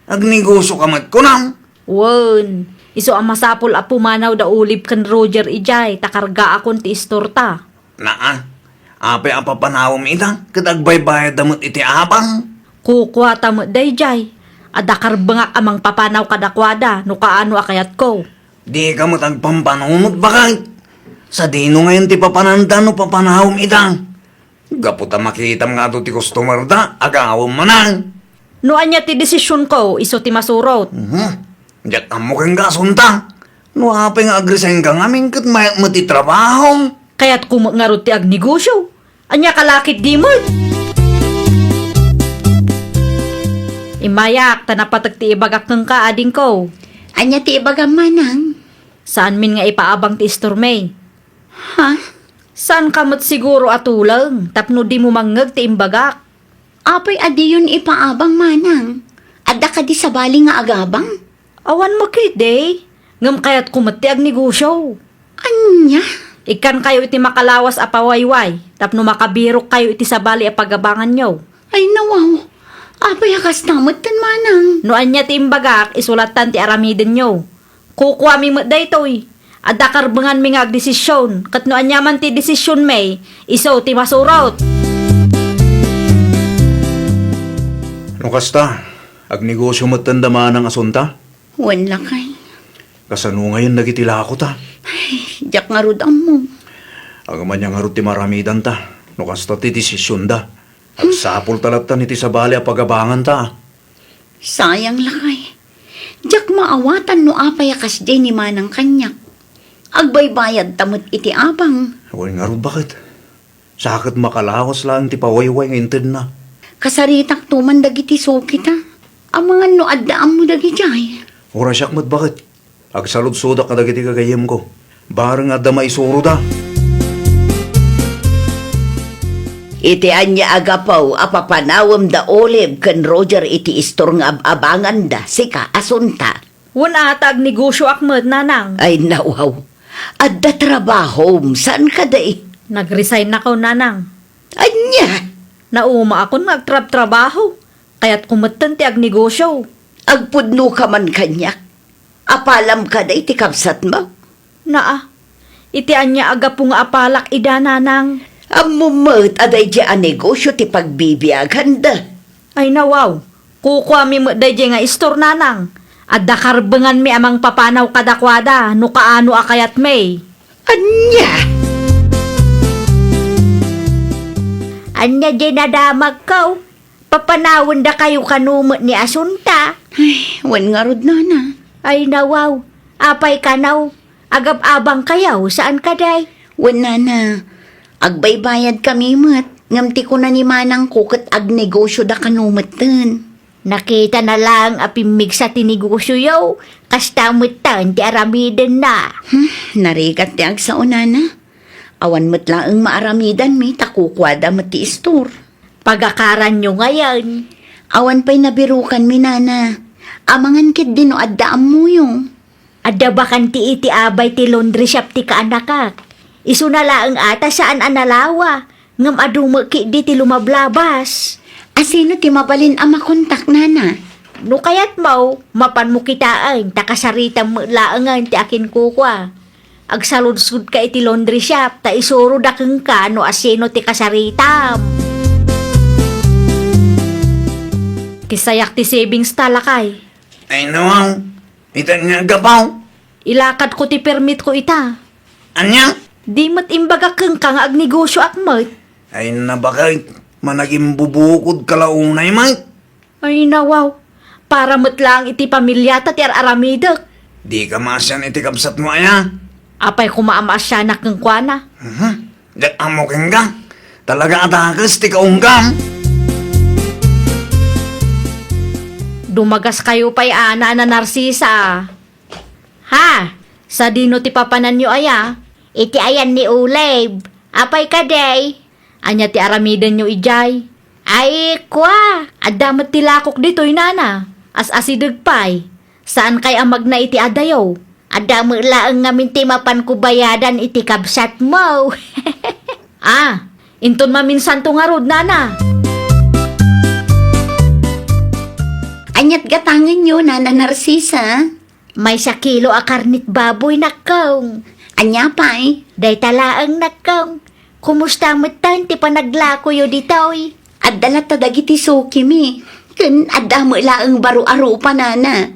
Agnegosio ka met kunam? Wen, isu a masapul a pumanaw da Olive ken Roger idiay ta kargaakon ti istorta. Naa, apay a papanawem ita ket agbaybayadda met iti abang? Kukuata met daydiay. Adda karbengak a mangpapanaw kadakuada no kaano a kayatko. Dika met agpampanunot, baket. Sadino ngayen ti papananda no papanawem ita? Gapu ta makitam nga adu ti customer da, agawem manen. No ania ti desisionko, isu ti masurot. Mhm. Diak ammo ken kasunta. No apay nga agresign ka ngamin ket mayat met ti trabaho. Kayatko met ngarud ti agnegosio. Ania ka lakit di met? Immayak, ta napateg ti ibagak kenka, adingko. Ania ti ibagam, manang? Saanmin nga ipaabang ti istormi. Ha? Saanka met siguro a tuleng tapno dimo mangngeg ti imbagak. Apay a diyon ipaabang, manang? Adda kadi sabali nga agabang? Awan met ketdi. Ngem kayatko met ti agnegosio. Ania? Ikkankayo iti makalawas a pawayway tapno makabirokkayo iti sabali a pagabanganyo. Ay, nawaw. Apay a kasta metten, manang? No ania ti imbagak, isulattan ti aramidenyo. Kukuami met daytoy. Adda karbenganmi nga agdesision, ket no aniaman ti desisionmi, isu ti masurot. No kasta, agnegosio metten da manang Asunta? Wen, lakay. Kasano ngayen dagiti lakota? Ay, diak ngarud ammo. Ngem ania ngarud ti maaramidanta no kasta ti desisionda? Agsapulta lattan iti sabali a pagabanganta. Sayang, lakay. Diak maawatan no apay a kasdiay ni manang kaniak. Agbaybayadta met iti abang. Wen ngarud, baket. Sa ket makalawas laeng ti pawayway nga intedna. Kasaritakto man dagiti sukita. Amangan no adda ammo dagidiay. Uray siak met, baket. Agsaludsodak kadagiti gagayyemko. Bareng adda maisuroda. Iti ania a gapu a papanawem da Olive ken Roger iti istor nga ab-abanganda, sika, Asunta? Wen a, ta agnegosioak met, nanang. Ay, nawaw. Adda trabahom, saan kadi? Nag-resign ako, nanang. Ania? Naumaakon nga agtrabtrabaho. Kayatko metten ti agnegosio. Agpudno ka man kaniak. Apalam kadi ti kabsatmo? Naa, iti ania a gapu nga apalak ida, nanang? Ammom met a daydiay a negosio ti pagbibiaganda. Ay, nawaw, kukuami met daydiay nga istor, nanang. Adda karbenganmi a mangpapanaw kadakuada no kaano a kayatmi. Ania? Ania diay nadamagko? Papanawendakayo kano met ni Asunta? Ay, wen ngarud, nana. Ay, nawaw. Apay kano? Agab-abangkayo, saan kadi? Wen, nana. Agbaybayadkami met, ngem ti kuna ni manangko ket agnegosioda kano metten. Nakitana laeng a pimmigsa ti negosioyo, kasta metten ti aramidenna. Hmm, narigat ti agsao, nana. Awan met laeng maaramidanmi ta kukuada met ti istor. Pagakaranyo ngayen. Awan pay nabirukanmi, nana. Amangan ketdi no adda ammoyo. Adda bakanti iti abay ti laundry shop ti kaanakak. Isuna laeng a ta saan a nalawa, ngem adu met ketdi ti lumablabas. A sino ti mabalin a makontak, nana? No kayatmo, mapanmo kitaen ta kasaritam met laengen ti akinkukua. Agsaludsodka iti laundry shop ta isuroda kenka no a sino ti kasaritam. Kisayak ti savings ta, lakay. Ay, nawaw. Ita nga gapaw. Ilakadko ti permitko ita. Ania? Di met imbagak kenka nga agnegosioak met. Ay, nabakay. Managimbubukodka la unay met. Ay, nawaw. Para met laeng iti pamiliata ti ar-aramidek. Dika maasian iti kabsatmo aya? Apay koma a maasianak kenkuana? Mhm. Diak ammo kenka. Talaga a dakes ti kaunggam. Dumagaskayo pay a, nana Narcisa. Ha? Sadino ti papananyo aya? Iti ayan ni Olive. Apay kadi? Ania ti aramidenyo idiay? Ay, kua, adda met ti lakok ditoy, nana. As-asideg pay. Saankay a magna iti adayo? Adda met laeng ngamin ti mapanko bayadan iti kabsatmo. Ah, inton maminsanto ngarud, nana. Aniat Gatangenyo, Nana Narcisa? Maysa kilo a karnit baboy, nakkong. Ania pay? Dayta laeng, nakkong. Kumusta metten ti panaglakoyo ditoy? Adda latta dagiti sukimi. Ken adda met laeng baro a rupa, Nana.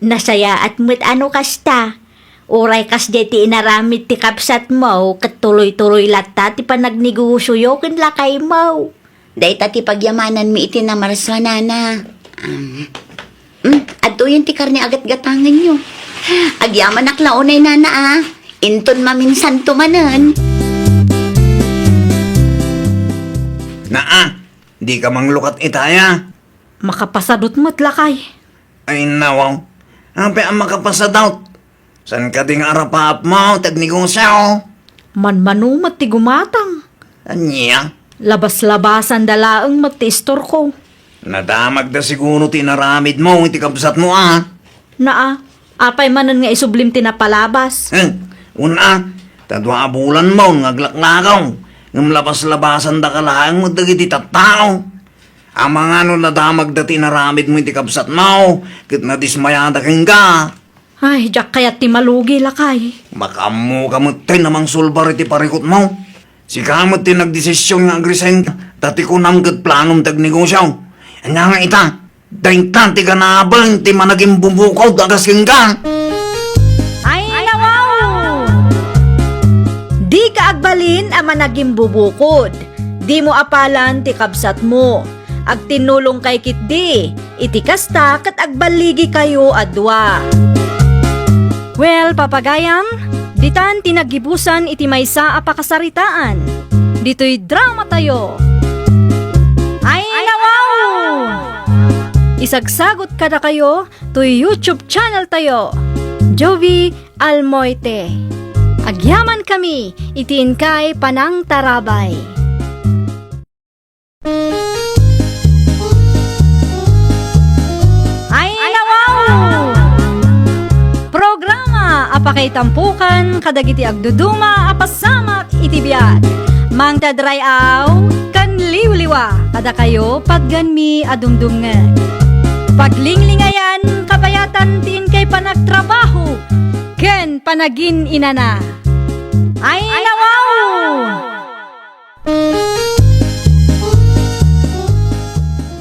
Nasayaat met a no kasta. Uray kasdiay ti inaramid ti kabsatmo, ket tuloy-tuloy latta ti panagnegosioyo ken lakaymo. Dayta ti pagyamananmi iti namarsua, Nana. Um, hmm, adtoyen ti karne a gatgatangenyo. Agyamanak la unay, Nana, a. Inton maminsanto manen. Naa, dika manglukat itaya. Makapasadut met, lakay. Ay, nawaw. Apay a makapasadut? Saan kadi nga arapaapmo ti agnegosio? Manmano met ti gumatang. Ania? Labas-labasanda laeng met ti istorko. Nadamagda siguro ti inaramidmo iti kabsatmo, a? Naa, apay manen nga isublim ti napalabas? Eh, una, ta dua a bulanmon nga aglaklakaw, ngem labas-labasandaka laeng met dagiti tattao. Amangan no nadamagda ti inaramidmo iti kabsatmo, ket nadismayada kenka. Ay, diak kayat ti malugi, lakay. Makaammoka met ti namangsulbar iti parikutmo. Sika met ti nagdesision nga agresign, ta ti kunam ket planom ti agnegosio. Ania nga ita, dayta ti ganaben ti managimbubukod a kas kenka. Ay, nawaw! Dika agbalin a managimbubukod. Dimo apalan ti kabsatmo. Agtinnulongkay ketdi. Iti kasta, ket agballigikayo a dua. Well, papagayam, ditan ti naggibusan iti maysa a pakasaritaan. Ditoy dramatayo. Ay, nawaw! Isagsagot kadakayo toy YouTube channel tayo, Jovi Almoite. Agyamankami iti inkay panangtarabay. Ay, nawaw! Programa a pakaitampokan kadagiti agduduma a pasamak iti biag. Mangted ray-aw ken liwliwa kadakayo, patganmi a dumdumngeg. Paglinglingayan, kabayatan ti inkay panagtrabaho ken panagin-inana. Ay, nawaw!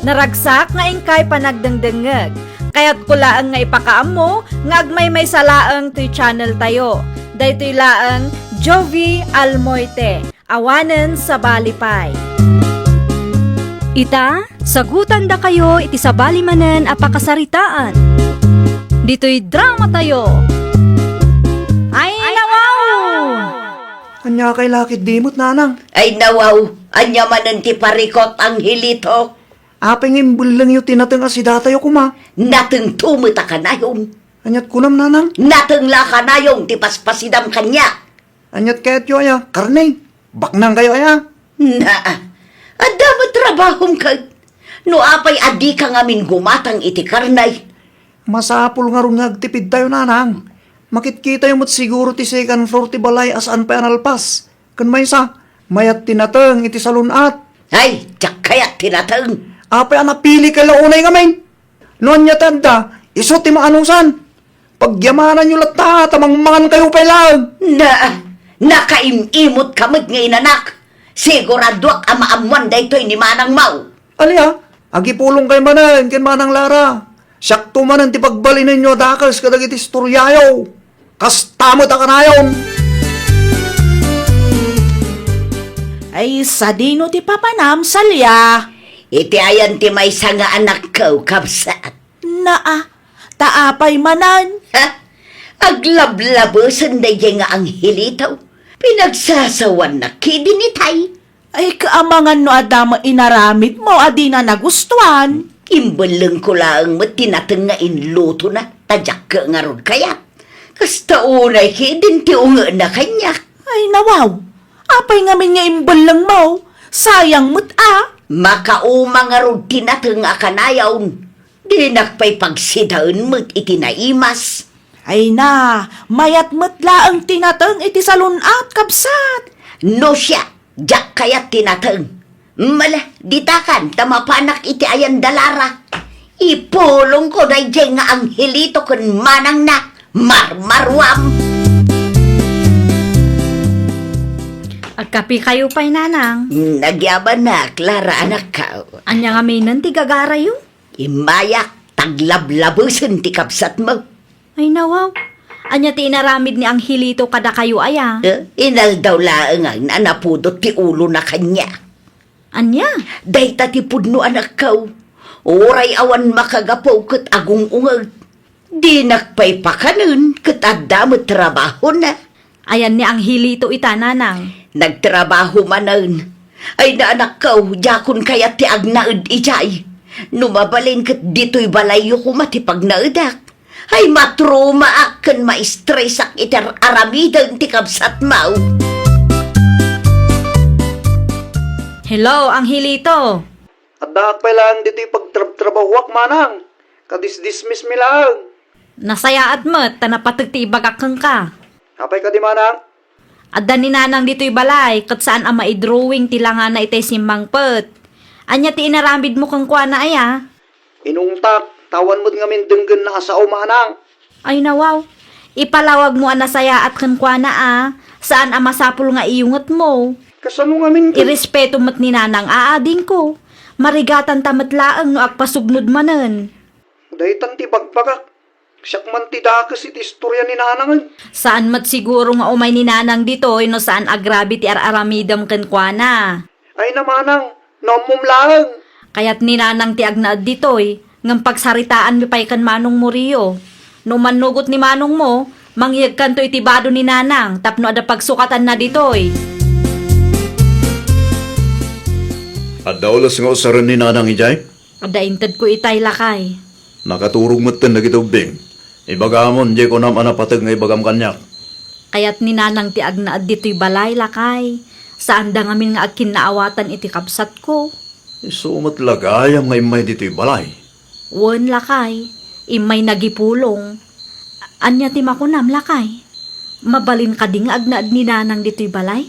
Naragsak nga inkay panagdengdengngeg. Kayatko laeng nga ipakaammo nga agmaymaysa laeng toy channel tayo. Daytoy laeng Jovi Almoite, awanen sabali pay. Ita, sagutandakayo iti sabali manen a pakasaritaan. Ditoy dramatayo. Ay, nawaw! Ania kay lakit di met, nanang? Ay, nawaw, ania manen ti parikut, Angelito? Apay nga imbellengyo ti nateng a sidatayo koma? Natengto met a kanayon. Aniat kunam, nanang? Nateng la a kanayon ti paspasidam kaniak. Aniat kayatyo aya? Karne? Baknang kayo aya? Naa, adda met trabahom ket. No apay a dika ngamin gumatang iti karne? Masapul ngarud nga agtipidtayo, nanang. Makitkitayo met siguro ti second floor ti balay a saan pay a nalpas. Ken maysa, mayat ti nateng iti salun-at. Ay, diak kayat ti nateng. Apay a napilikay la unay ngamin? No ania ti adda, isu ti maanusan. Pagyamananyo latta ta mangmangankayo pay laeng. Na, nakaim-imot ka met nga inanak. Siguraduak a maammoan daytoy ni Manang Mau. Ania, agipulongkay manen ken Manang Lara. Siakto manen ti pagbalinenyo a dakes kadagiti istoriayo. Kasta met a kanayon. Ay, sadino ti papanam, Salia? Iti ayan ti maysa nga anakko, kabsat. Naa, ta apay manen? Ha? Aglablabesen daydiay nga Angelito. Pinagsasawannak ketdin itay. Ay, kaamangan no adda met inaramidmo a dina nagustuan. Imbellengko laeng met ti nateng nga inlutona, ta diak ngarud kayat. Kasta unay ketdin ti ungena kaniak. Ay, nawaw! Apay ngamin nga imbellengmo? Sayang met a! Makauma ngarud ti nateng a kanayon. Dinak pay pagsidaen met iti naimas. Ay na, mayat met laeng ti nateng iti salun-at, kabsat. No siak, diak kayat ti nateng. Mala, ditakan, ta mapanak iti ayan da Lara. Ipulongko daydiay nga Angelito ken manangna, marmaruam. Agkapikayo pay, nanang. Nagyamanak, Lara, anakko. Ania ngamin ti gagarayo? Immayak, taglablabesen ti kabsatmo. Ay, nawaw. Ania ti inaramid ni Angelito kadakayo aya? Eh, inaldaw laeng a napudot ti ulona kaniak. Ania? Dayta ti pudno, anakko. Uray awan makagapu ket agung-unget. Dinak pay pakanen ket adda met trabahona. Ayan ni Angelito ita, nanang? Nagtrabaho manen. Ay, anakko, diakon kayat ti agnaed idiay. No mabalin ket ditoy balayyo koma ti pagnaedak. Ay, matrumaak ken maistresak iti ar-, aramiden ti kabsatmo. Hello, Angelito. Addaak pay laeng ditoy pagtrabtrabahoak, manang. Kadisdismiss mi laeng. Nasayaat met ta napateg ti ibagak kenka. Apay kadi, manang? Adda ni nanang ditoy balay, ket saan a maidrawing ti langana itay simmangpet. Ania ti inaramidmo kenkuana aya? Inungtak, ta awan met ngamin denggenna a sao, manang. Ay, nawaw. Ipalawagmo a nasayaat kenkuana a, saan a masapul nga iyungetmo. Kasano ngamin ken- Irespeto met ni nanang a adingko. Marigatanta met laeng no agpasugnod manen. Daytan ti bagbagak. Siak man ti dakes iti istoria ni nanangen. Saan met siguro nga umay ni nanang ditoy no saan agrabe ti ar-aramidem kenkuana. Ay, manang, no ammom laeng. Kayat ni nanang ti agnaed ditoy, ngem pagsaritaanmi pay ken manongmo Rio. No mannugot ni manongmo, mangyegkanto iti bado ni nanang tapno adda pagsukatanna ditoy. Adda ules nga usaren ni nanang idiay? Adda intedko itay, lakay. Nakaturog metten dagiti ubbing. Ibagamon, diay kunam a napateg nga ibagam kaniak. Kayat ni nanang ti agnaed ditoy balay, lakay. Saanda ngamin nga agkinnaawatan iti kabsatko. Isu met la gayam nga immay ditoy balay? Wen, lakay. Immay nagipulong. Ania ti makunam, lakay? Mabalin kadi nga agnaed ni nanang ditoy balay?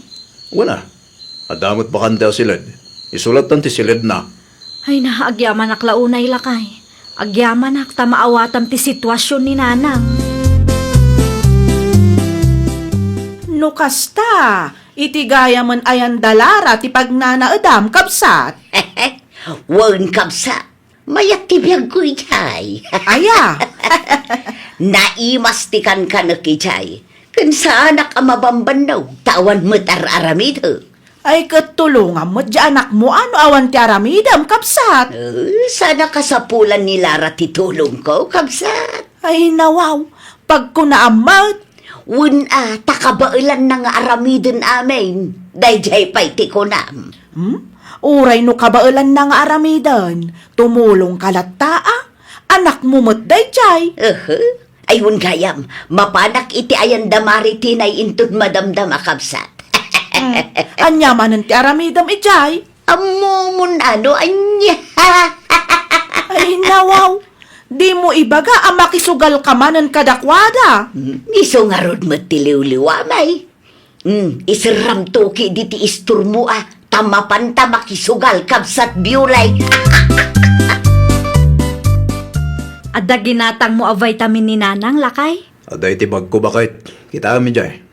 Wen a. Adda met bakante a siled. Isu lattan ti siledna. Ay na, agyamanak la unay, lakay. Agyamanak ta maawatam ti situasion ni nanang. No kasta, iti gayamen ayan da Lara ti pagnanaedam, kabsat? Wen, kabsat. Mayat ti biagko idiay. Aya? Naimas ti kankanek idiay. Ken saanak a mabambannog, ta awan met ar-aramidek. Ay, ket tulongam met diay anakmo a no awan ti aramidem, kabsat. Eh, saan a kasapulan ni Lara ti tulongko, kabsat. Ay, nawaw, pagkunaam met. Wen a, ta kabaelanna nga aramiden amin. Daydiay pay ti kunam. Hmm? Uray no kabaelanna nga aramiden, tumulongka latta a. Anakmo met daydiay. Ehe. Ay, wen gayam, mapanak iti ayan da Mari Tinay inton madamdama, kabsat. Hmm. Ania manen ti aramidem idiay? Ammomon a no ania. Ay, nawaw. Dimo ibaga a makisugalka manen kadakuada. Hmm, isu ngarud met ti liwliwam ay. Hmm, iserramto ketdi ti istormo a, ta mapanta makisugal, kabsat Biolay. Adda ginatangmo a vitamin ni Nanang, lakay? Adda iti bagko, baket. Kitaem idiay.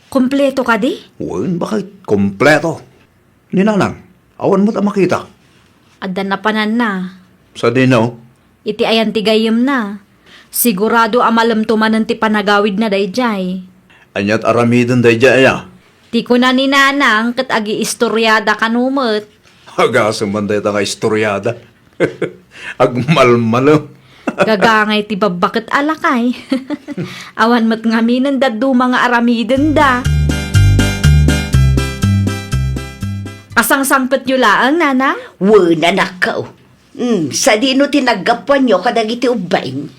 Kompleto kadi? Wen, baket. Kompleto. Ni Nanang, awan met a makita. Adda napananna. Sadino? Iti ayan ti gayyemna. Sigurado a malemto manen ti panagawidna daydiay. Aniat aramiden daydiay aya? Ti kuna ni Nanang ket agiistoriada kano met. Agasem man dayta nga istoriada. Agmalmalem. Gagangay ti babbaket a lakay. Awan met ngaminen dadduma nga aramidenda. Kasangsangpetyo laeng, Nanang? Wen, anakko. Hmm, sadino ti naggapuanyo kadagiti ubbing?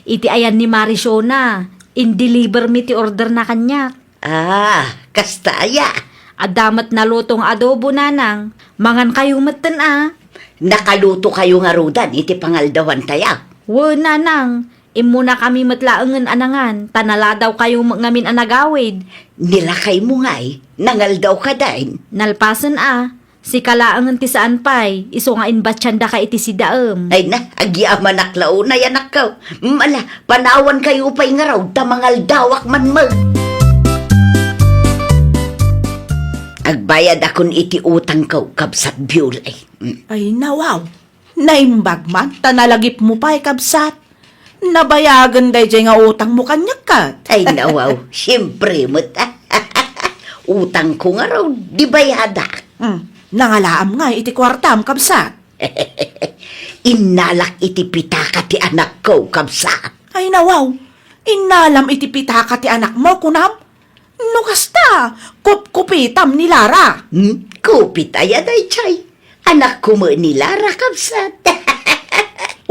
Iti ayan ni Mari Shona, in-deliver mi ti orderna kaniak. Ah, kasta aya? Adda met naluto nga adobo, Nanang. Mangankayo metten a. Nakalutokayo ngarudan iti pangaldawantayo? Wen, Nanang. Immunakami met laengen a nangan, ta naladawkayo met ngamin a nagawid. Ni lakaymo ngay, nangaldaw kadin? Nalpasen a. Sika laengen ti saan pay, isu nga inbatiandaka iti sidaem. Ay na, agyamanak la unay, anakko. Mm, ala, panawankayo pay ngarud ta mangaldawak man met. Agbayadakon iti utangko, kabsat Biolay. Mm. Ay, nawaw. Naimbag man, ta nalagipmo pay, kabsat. Nabayagen daydiay nga utangmo kaniak ket. Ay, nawaw. Siempre met. Utangko ngarud, di bayadak. Hmm, nangalaam ngay iti kuartam, kabsat. Innalak iti pitaka ti anakko, kabsat. Ay, nawaw. Innalam iti pitaka ti anakmo, kunam? No kasta, kupkupitam ni Lara. Hmm? Kupit aya daydiay? Anakko met ni Lara, kabsat.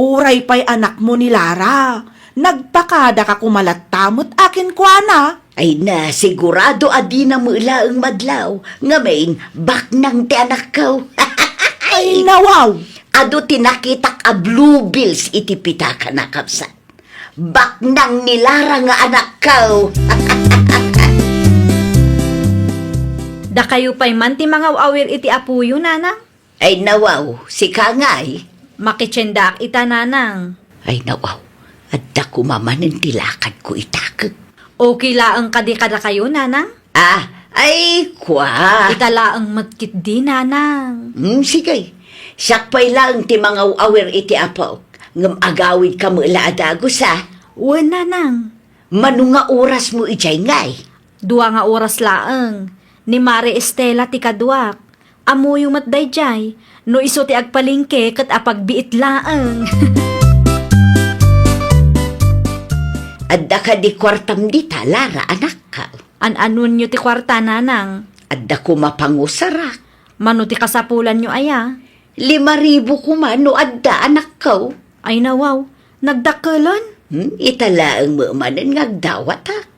Uray pay anakmo ni Lara, nagpakadaka koma latta met a kenkuana. Ay na, sigurado a dina met laeng madlaw, ngamin, baknang ti anakko. Ay, nawaw! Adu ti nakitak a bluebells iti pitakana, kabsat. Baknang ni Lara nga anakko. Dakayo pay man ti mangaw-awir iti apoyo, nanang? Ay, nawaw, sika ngay. Makitiendaak ita, nanang. Ay, nawaw, adda koma manen ti lakadko ita ket. Okay laeng kadi kadakayo, nanang? Ah, ay, kua. Ita laeng met ketdi, nanang. Hmm, sige. Siak pay laeng ti mangaw-awir iti apok. Ngem agawidka met la a dagus, a? Wen, nanang. Mano nga orasmo idiay ngay? Dua nga oras laeng. Ni Mare Estela ti kaduak. Ammoyo met daydiay. No isu ti agpalengke ket apagbiit laeng. Adda kadi kuartam dita, Lara, anakko? An-anonyo ti kuarta, nanang? Adda koma pangusarak. Mano ti kasapulanyo aya? Lima ribu koma no adda, anakko. Ay, nawaw, nagdakkelen? Hmm, ita laeng met manen nga agdawatak.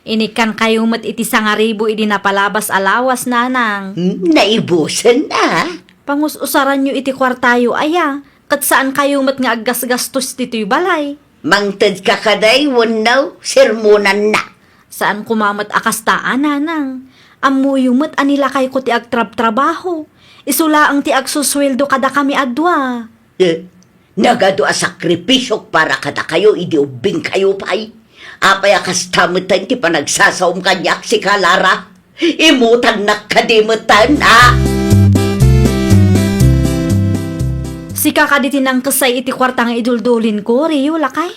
Inikkankayo met iti sangaribu idi napalabas a lawas, nanang. Hmm, naibusen a. Pangus-usaranyo iti kuartayo aya, ket saankayo met nga aggasgastos ditoy balay. Mangtedka kadi wenno sermonanna? Saan koma met a kasta a, nanang. Ammoyo met a nilakayko ti agtrabtrabaho. Isu laeng ti agsusueldo kadakami a dua. Eh, nagadu a sakripisiok para kadakayo idi ubbingkayo pay. Apay a kasta metten ti panagsasaom kaniak, sika, Lara? Imutannak kadi metten, a? Sika kadi ti nangkessay iti kuarta nga iduldulinko, Rio, lakay?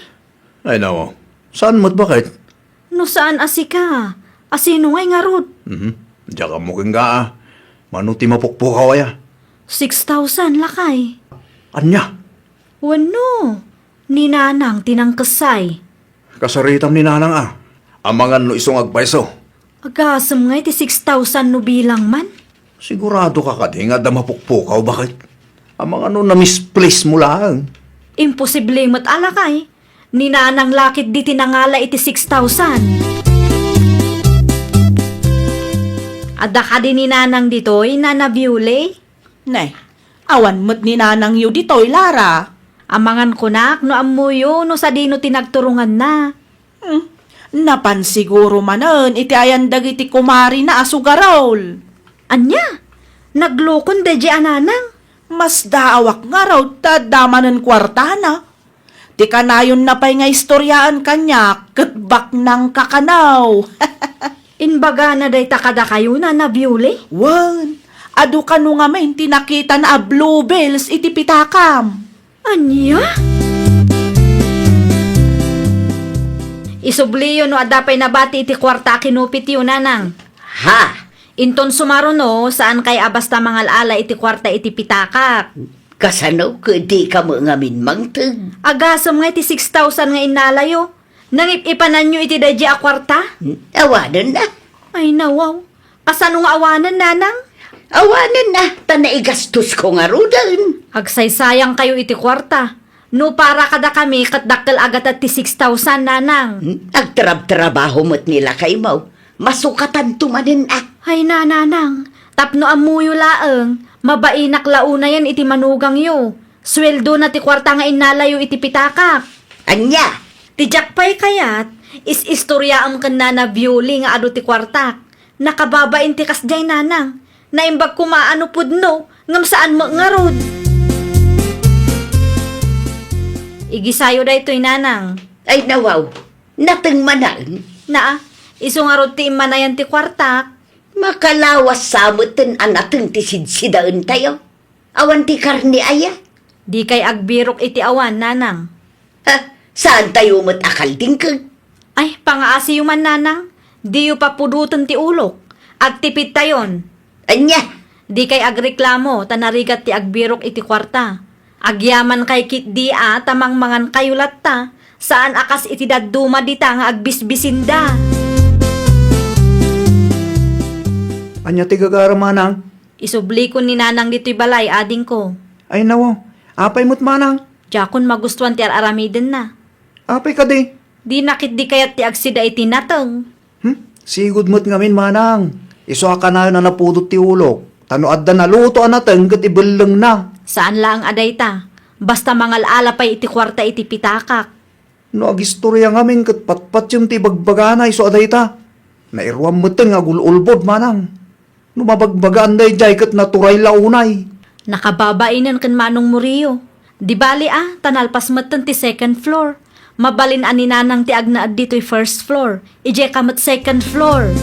Ay, nawaw. Saan met, baket? No saan a sika, a sino ngay ngarud? Mhm. Diak ammo kenka, a. Mano ti mapukpukaw aya? Six thousand, lakay. Ania? Wenno, ni Nanang ti nangkessay. Kasaritam ni Nanang, a. Amangan no isu nga agpayso. Agasem ngay ti six thousand no bilang man? Siguradoka kadi nga adda mapukpukaw, baket? Amangan no na-misplace mo laeng? Imposible met a, lakay. Ni Nanang la ketdi ti nangala iti six thousand. Adda kadi ni Nanang ditoy, Nana Biuli? Ne, awan met ni Nanangyo ditoy, Lara. Amangan kunak no ammoyo no sadino ti nagturonganna. Hmm, napan siguro manen iti ayan dagiti kumarina a sugarol. Ania? Naglukon daydiay a Nanang? Masdaawak ngarud ta adda manen kuartana. Ti kanayonna pay nga istoriaan kaniak ket baknang kakanaw. Imbagana dayta kadakayo, Nana Biuli? Wen, adu kano ngamin ti nakitana a bluebells iti pitakam. Ania? Isubliyo no adda pay nabati iti kuarta a kinupityo, Nanang. Ha? Inton sumaruno, saankay a basta mangal-ala iti kuarta iti pitakak. Kasano ket dika met ngamin mangted? Agasem nga iti six thousand nga innalayo. Nangip-ipananyo iti daydiay a kuarta? Awanen a. Ay, nawaw. Kasano nga awanen, Nanang? Awanen a, ta naigastosko ngaruden. Agsaysayangkayo iti kuarta. No para kadakami, ket dakkel a gatad ti six thousand, Nanang. Hmm, agtrabtrabaho met ni lakaymo. Masukatanto manen a. Ay, Nanang, tapno ammoyo laeng, mabainak la unayen iti manugangyo. Sueldona ti kuarta nga innalayo iti pitakak. Ania? Ti diak pay kayat, is-istoriaam ken Nana Biuli nga adu ti kuartak. Nakababain ti kasdiay, Nanang. Naimbag koma a no pudno, ngem saan met ngarud. Igisayo daytoy, nanang. Ay, nawaw. Nateng manen? Naa, isu ngarud ti immanayan ti kuartak. Makalawas sa metten a nateng ti sidsidaentayo. Awan ti karne aya? Dikay agbirok iti awan, nanang. Ha? Saantayo met a kaldingkeg? Ay, pangaasiyo man, nanang. Diyo papudoten ti ulok. Agtipidtayon. Ania? Dikay agreklamo ta narigat ti agbirok iti kuarta. Agyamankay ketdi a ta mangmangankayo latta. Saan a kas iti dadduma dita nga agbisbisinda. Ania ti gagaram, manang? Isublikon ni nanang ditoy balay, adingko. Ay, nawaw. Apay met, manang? Diakon magustuan ti ar-aramidenna. Apay kadi? Dina ketdi kayat ti agsida iti nateng. Hmm? Sigud met ngamin, manang. Isu a kanayon a napudot ti ulok. Ta no adda naluto a nateng ket ibellengna. Saan laeng a dayta. Basta mangal-ala pay iti kuarta iti pitakak. No agistoria ngamin ket patpatiem ti ibagbagana isu a dayta. Nairuam metten nga agul-ulbod, manang. No mabagbagaan daydiay ket naturay la unay. Nakababainen ken Manong Murillo. Di bali a, ta nalpas metten ti second floor. Mabalin a ni Nanang ti agnaed ditoy first floor. Idiay ka met second floor.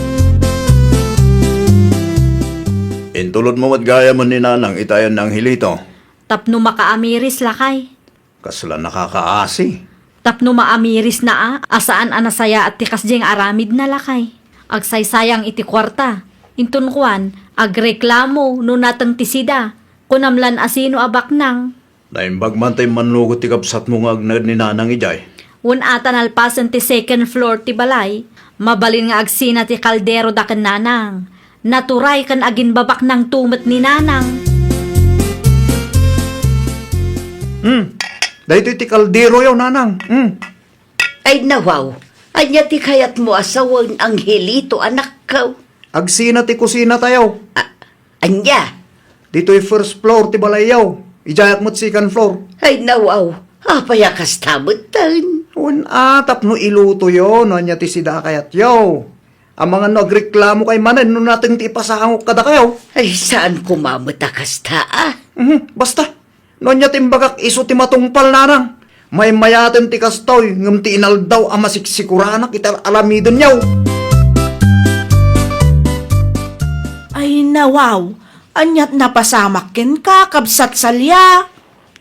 Intulodmo met gayamen ni Nanang iti ayan ni Angelito. Tapno makaamiris, lakay. Kasla nakakaasi. Tapno maamirisna a, a saan a nasayaat ti kasdiay nga aramidna, lakay. Agsaysayang iti kuarta. Inton kuan, agreklamo no nateng ti sida. Kunam lan a sino a baknang. Naimbag man ta immannugot ti kabsatmo nga agnaed ni Nanang idiay. Wen a ta nalpasen ti second floor ti balay, mabalin nga agsina ti kaldero da ken Nanang. Naturay ken aginbabaknangto met ni Nanang. Hmm. Daytoy ti kalderoyo, Nanang. Hmm. Ay, nawaw. Ania ti kayatmo a sawen, Angelito, anakko? Agsina ti kusinatayo. A-, ania? Ditoy first floor ti balayyo. Idiayak met second floor. Ay, nawaw. Apay a kasta metten? Wen a, tapno ilutoyo no ania ti sida a kayatyo. Amangan no agreklamokay manen no nateng ti ipasangok kadakayo. Ay, saan koma met a kasta, a? Mhm, basta. No ania ti imbagak, isu ti matungpal, Nanang. Maymayaten ti kastoy, ngem ti inaldaw a masiksikoranak iti ar-aramidenyo. Ay, nawaw, aniat napasamak kenka, kabsat Salia?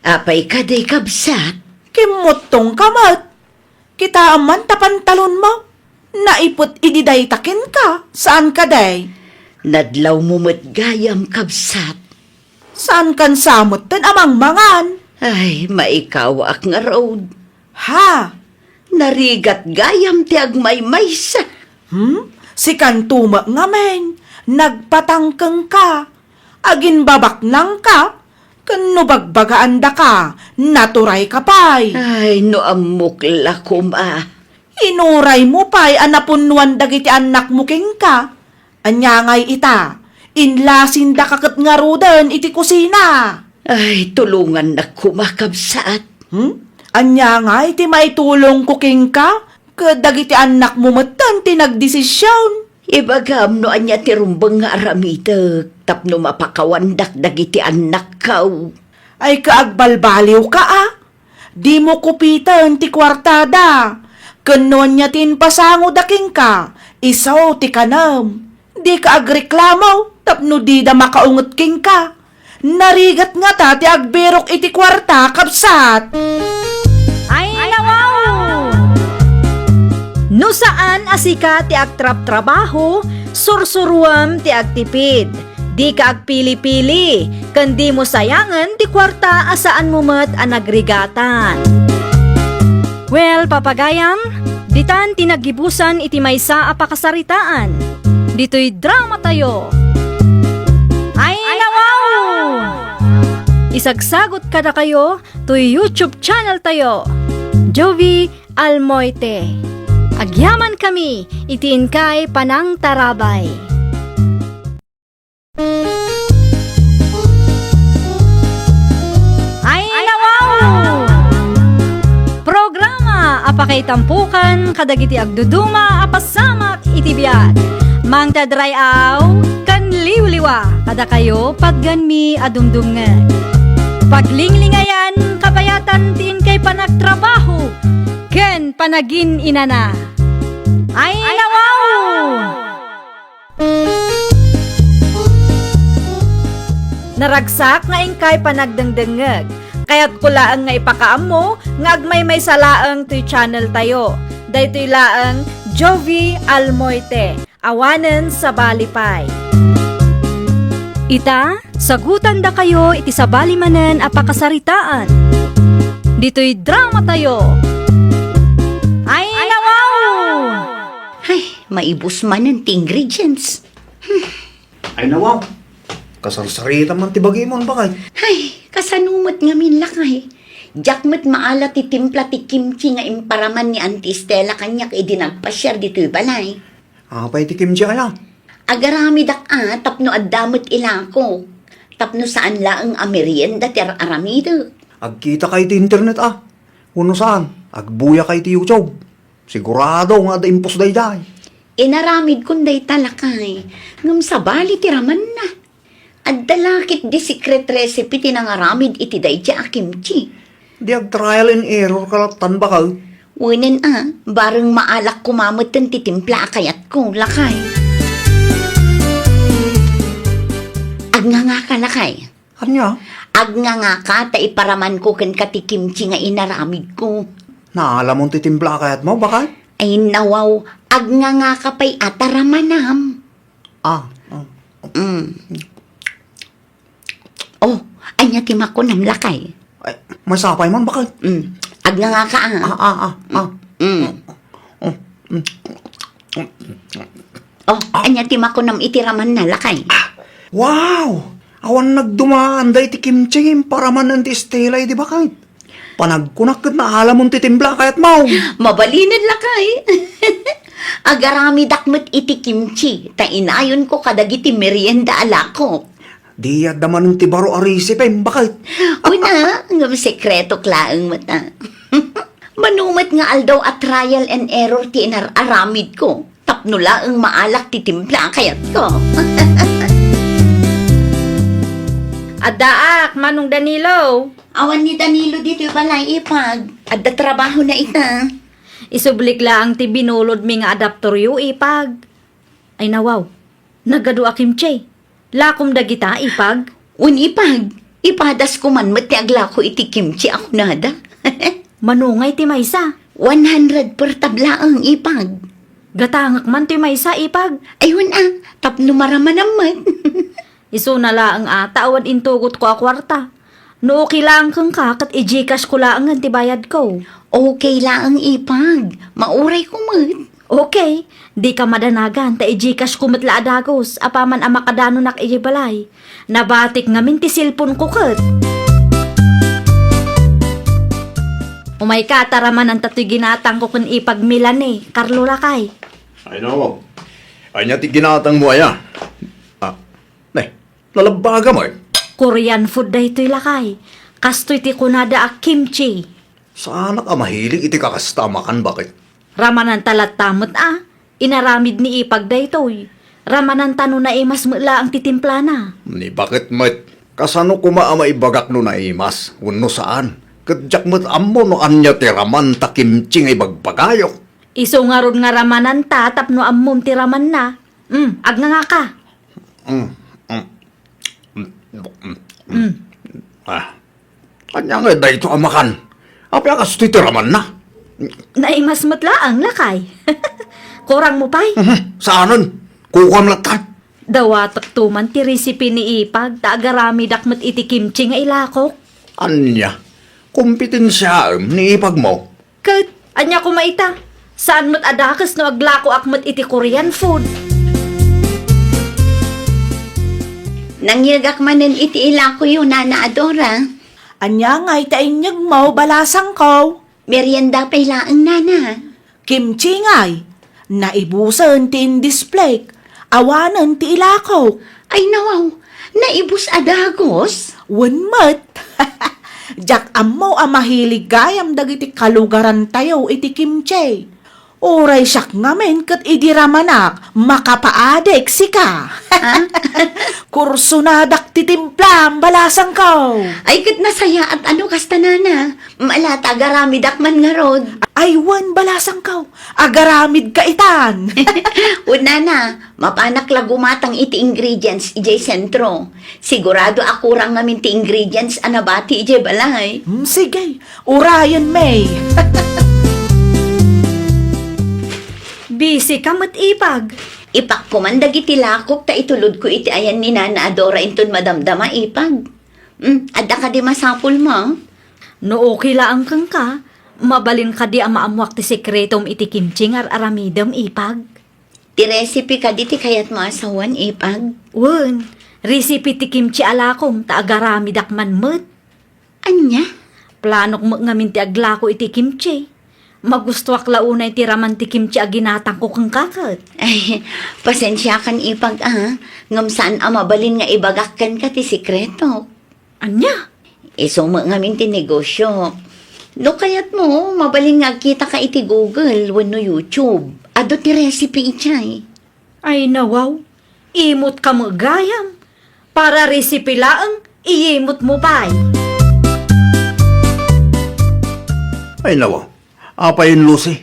Apay kadi, kabsat? Kimmuttongka met. Kitaem man ta pantalonmo. Naiput idi dayta kenka, saan kadi? Nadlawmo met gayam, kabsat. Saankan sa metten a mangmangan? Ay, maikawaak ngarud. Ha? Narigat gayam ti agmaymaysa. Hmm? Sikanto met ngamin, nagpatangkengka. Aginbabaknangka, ken no bagbagaandaka, naturayka pay. Ay, no ammok la koma. Inuraymo pay a napunnoan dagiti annakmo kenka. Ania ngay ita, inlasindaka ket ngaruden iti kusina. Ay, tulongannak koma, kabsat. Hmm? Ania ngay ti maitulongko kenka ket dagiti annakmo metten ti nagdesision? Ibagam no ania ti rumbeng nga aramidek tapno mapakawandak dagiti annakko. Ay, kaagbalbaliwka a? Dimo kupiten ti kuartada. Ken no ania ti impasangoda kenka, isu ti kanem. Dika agreklamo tapno dida makaunget kenka. Narigat ngata ti agbirok iti kuarta, kabsat. Ay, nawaw! No saan a sika ti agtrabtrabaho, sursuruem ti agtipid. Dika agpili-pili, ken dimo sayangen ti kuarta a saanmo met a nagrigatan. Well, papagayam, ditan ti naggibusan iti maysa a pakasaritaan. Ditoy dramatayo. Ay, nawaw! Isagsagot kadakayo toy YouTube channel tayo, Jovie Almoite. Agyamankami iti inkay panangtarabay. Ay, nawaw! Programa a pakaitampukan kadagiti agduduma a pasamak iti biag. Mangted ray-aw ken liwliwa. Kadakayo, patgenmi a dumdumngeg. Paglinglingayan, kabayatan ti inkay panagtrabaho ken panagin-inana. Ay, nawaw! Naragsak nga inkay panagdengdengngeg. Kayatko laeng nga ipakaammo nga agmaymaysa laeng toy channel tayo. Daytoy laeng Jovie Almoite. Awanen sabali pay. Ita, sagutandakayo iti sabali manen a pakasaritaan. Ditoy drama tayo. Ay, nawaw! Ay, maibus manen ti ingredients. Ay, nawaw. Kasarsarita man ti bagimon, bakay. Ay, kasano met ngamin, lakay? Diak met maala ti timpla ti kimchi nga imparaman ni Auntie Estela kaniak idi nagpasiar ditoy balay. Apay ti kimchi aya? Agaramidak a tapno adda met ilako. Tapno saan laeng a merienda ti ar-aramidek. Agkitakay ti internet a. Wenno saan, agbuyakay ti YouTube. Sigurado nga adda impos daydiay. Inaramidkon dayta, lakay, ngem sabali ti ramanna. Adda la ketdi secret recipe ti nangaramid iti daydiay a kimchi. Di ag-trial and error ka lattan, bakay? Wenen a, bareng maalak koma metten ti timpla a kayatko, lakay. Agngangaka, lakay. Ania? Agngangaka ta iparamanko kenka ti kimchi nga inaramidko. Naalamon ti timpla a kayatmo, bakay? Ay, nawaw, agngangaka pay a ta ramanam. Ah, ah. Mm. Oh, ania ti makunam, lakay? Ay, masapay man, bakay? Mm. Agngangaka, ah. Ah, ah, ah, ah. Mm. Oh, mm. Oh, ania ti makunam iti ramanna, lakay? Ah, wow! Awan nagdumaan daydi kimchi nga imparaman ni Auntie Estela idi, bakay. Panagkunak ket naalamon ti timpla a kayatmo. Mabalinen, lakay. Agaramidak met iti kimchi, ta inayonko kadagiti merienda a lakok. Di adda manen ti baro a recipe, bakay. Una, ngem sekretok laeng met a. Mano met nga aldaw a trial and error ti inar-aramidko. Tapno laeng maalak ti timpla a kayatko. Addaak, Manong Danilo. Awan ni Danilo ditoy balay, ipag. Adda trabahona ita. Isublik laeng ti binulodmi nga adapteryo, ipag. Ay, nawaw. Nagadu a kimchi. Lakom dagita, ipag? Wen, ipag, ipadasko man met ti aglako iti kimchi a kunada. Mano ngay ti maysa? One hundred per tab laeng, ipag. Gatangek man ti maysa, ipag. Ay, wen a, tapno maramanam met. Isuna laeng a, ta awan intugotko a kuarta. No okay laeng kenka, ket i-GCash ko laengen ti bayadko. Okay laeng, ipag. Maurayko met. Okay. Dika madanagan, ta i-GCash ko met la a dagus, apaman a makadanonak idiay balay. Nabatik ngamin ti cellphone ko ket. Umayka, ta ramananta toy ginatangko ken ipag Melanie, Carlo lakay. Ay, nawaw. Ania ti ginatangmo aya? Ah, ne, nalabbagam, ay. Korean food daytoy, lakay. Kastoy ti kunada a kimchi. Saanak a mahilig iti kakasta a makan, baket? Ramananta latta met a. Inaramid ni ipag daytoy. Ramananta no naimas met laeng ti timplana. Ni baket met, kasano koma a maibagak no naimas wenno saan? Ket diak met ammo no ania ti raman ta kimchi nga ibagbagayo. Isu ngarud nga ramananta tapno ammom ti ramanna. Mm, agngangaka. Mm, mm, mm, mm, mm. Mm. Ah. Ania ngay dayto a makan? Apay a kastoy ti ramanna? Naimas met laeng, lakay. Kurang mo pay? Mhm, saanen. Kukuam latta. Dawatek to man ti recipe ni ipag, ta agaramidak met iti kimchi nga ilakok. Ania? Kompetensiaem ni ipagmo? Ket, ania koma ita? Saan met a dakes no aglakoak met iti Korean food? Nangyegak manen iti ilakoyo, Nana Adora. Ania ngay ta inyegmo, balasangko? Merienda pay laeng, Nana. Kimchi ngay. Naibusen ti indisplayk. Awanen ti ilakok. Ay, nawaw, naibus a dagus? Wen met. Diak ammo a mahilig gayam dagiti kalugarantayo iti kimchi. Uray siak ngamin ket idi ramanak, makapaadik sika. Ha? Kursonadak ti timplam, balasangko. Ay, ket nasayaat a no kasta, nana. Mala ta agaramidak man ngarud. Ay, wen, balasangko. Agaramidka itan. Wen, nana, mapanak la gumatang iti ingredients idiay sentro. Sigurado a kurang ngamin ti ingredients a nabati idiay balay. Hmm, sige. Urayen, May. Busy ka met, Ipag. Ipakko man dagiti lakok ta itulodko iti ayan ni Nana a Dora inton madamdama, Ipag. Hmm, adda kadi masapulmo? No okay laeng kenka, mabalin kadi a maammuak ti sekretom iti kimchi nga ar-aramidem, Ipag? Ti recipe kadi ti kayatmo a sawen, Ipag? Wen, recipe ti kimchi a lakom ta agaramidak man met. Ania? Planok met ngamin ti aglako iti kimchi. Magustuak la unay ti raman ti kimchi a ginatangko kenka ket. Ay, pasensiakan, Ipag, a, ngem saan a mabalin nga ibagak kenka ti sekreto. Ania? Isu met ngamin ti negosio. No kayatmo, mabalin nga agkitaka iti Google wenno YouTube. Adu ti recipe idiay. Ay, nawaw. Imutka met gayam. Para recipe laeng, iyimutmo pay. Ay, nawaw. Apay, Lucy?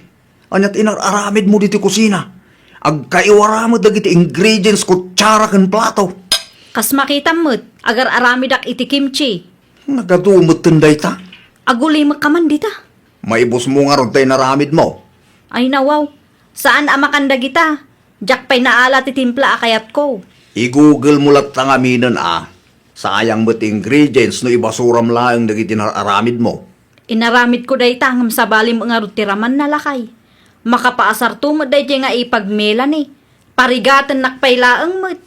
Ania ti inar-aramidmo ditoy kusina? Agkaiwara met dagiti ingredients, kutsara ken plato. Kas makitam met, agar-aramidak iti kimchi. Nagadu metten dayta. Agulimekka man dita. Maibusmo ngarud ta inaramidmo. Ay, nawaw. Saan a makan dagita. Diak pay naala ti timpla a kayatko. I-Google mo latta ngaminen a. Sayang met ti ingredients no ibasuram laeng dagiti inar-aramidmo. Inaramidko dayta ngem sabali met ngarud ti ramanna, lakay. Makapaasarto met daydiay nga Ipag Melanie. Parigatennak pay laeng met.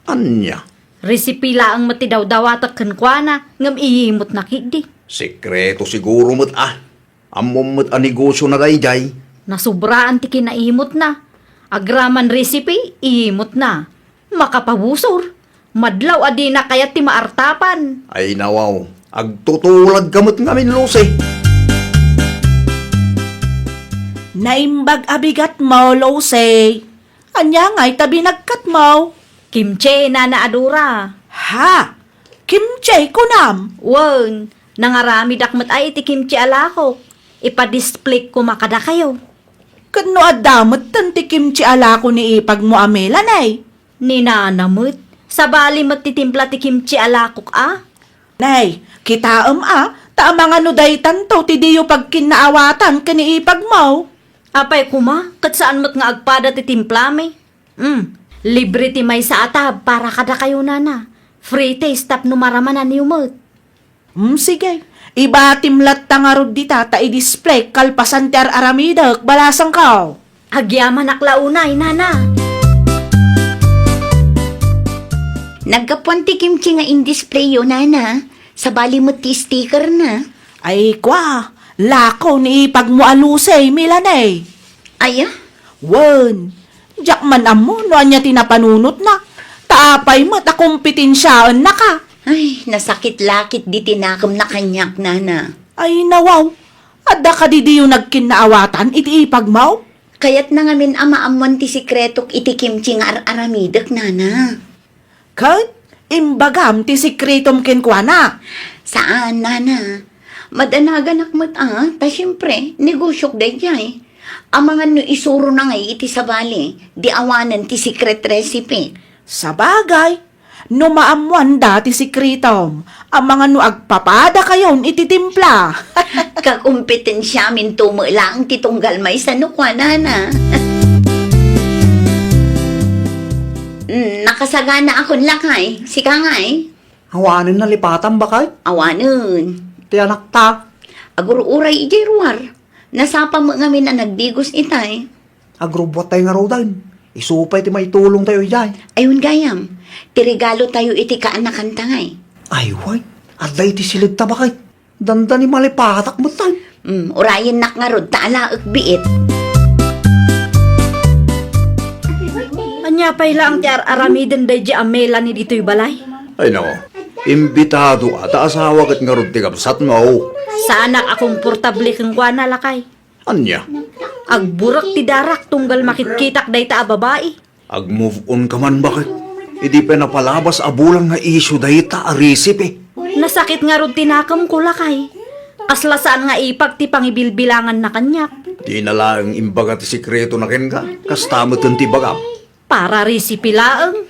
Ania? Recipe laeng met ti dawdawatek kenkuana ngem iyimutna ketdi. Sekreto siguro met a. Ammom met a negosiona daydiay. Nasubraan ti kinaimutna. Agraman recipe, iyimutna. Makapabusor. Madlaw a dina kayat ti maartapan. Ay, nawaw. Agtutulag ka met ngamin, Lucy. Naimbag a bigatmo, Lucy. Ania ngay ta binagkatmo? Kimchi, Nana a Dora. Ha? Kimchi, kunam? Wen, nangaramidak met ay iti kimchi a lakok. Ipa-display koma kadakayo. Ket no adda metten ti kimchi a lako ni ipagmo a Melanie? Ni Nana met, sabali met ti timpla ti kimchi a lakok a. Nay, kitaem a, ta amangan no daytanto ti diyo pagkinnaawatan ken ni ipagmo. Apay koma, ket saan met nga agpada ti timplami? Hmm, libre ti maysa a tab para kadakayo, Nana. Free taste tapno maramananyo met. Hmm, sige. Ibatim latta ngarud dita ta i-display kalpasan ti ar-aramidek, balasangko. Agyamanak la unay, Nana. Naggapuan ti kimchi nga in-display yo, Nana. Sabali met ti sticker na. Ay, kwa, lako ni ipagmo a Lucy, Melanie. Aya? Wen, diak man ammo no ania ti napanunotna. Ta apay met a kompetensiaennaka. Ay, nasakit lakit di tinakemna kaniak, Nana. Ay, nawaw. Adda kadi diyo nagkinnaawatan iti ipagmo? Kayatna ngamin a maammuan ti sekretok iti kimchi nga ar-aramidek, Nana. Ket imbagam ti sekretom kenkuana? Saan, Nana. Madanaganak met a, ta siempre, negosiok daydiay. Amangan no isurona ngay iti sabali, di awanen ti secret recipe. Sabagay, no maammoanda ti sekretom, amangan no agpapadakayon iti timpla. Kakompetensiaminto met laeng ti tunggal maysa no kuanana. Mm, nakasaganaakon lakay. Sika ngay? Awanen nalipatam, bakay? Awanen. Ti anakta? Agur-uray idiay ruar. Nasapa met ngamin a nagdigos itay. Agrubbuattay ngaruden. Isu pay ti maitulongtayo idiay. Ayun gayam, ti regalotayo iti kaanakanta ngay. Ay, way. Adda iti silegta, bakay. Dandani malipatak met tay. Mm, urayennak ngarud ta alaek biit. Ania pay laeng ti ar-aramiden daydi a Melanie ditoy balay? Ay, nako. Imbitado a ta asawa ket ngarud ti kabsatmo. Saanak a komportable kenkuana, lakay. Ania? Agburek ti darak tunggal makitkitak dayta a babai. Ag-move on ka man, baket? Idi pay napalabas a bulan nga issue dayta a recipe. Nasakit ngarud ti nakemko, lakay. Kasla saan nga ipag ti pangibilbilanganna kaniak. Dina laeng imbaga ti sekretona kenka. Kasta met ti ibagam. Para recipe laeng.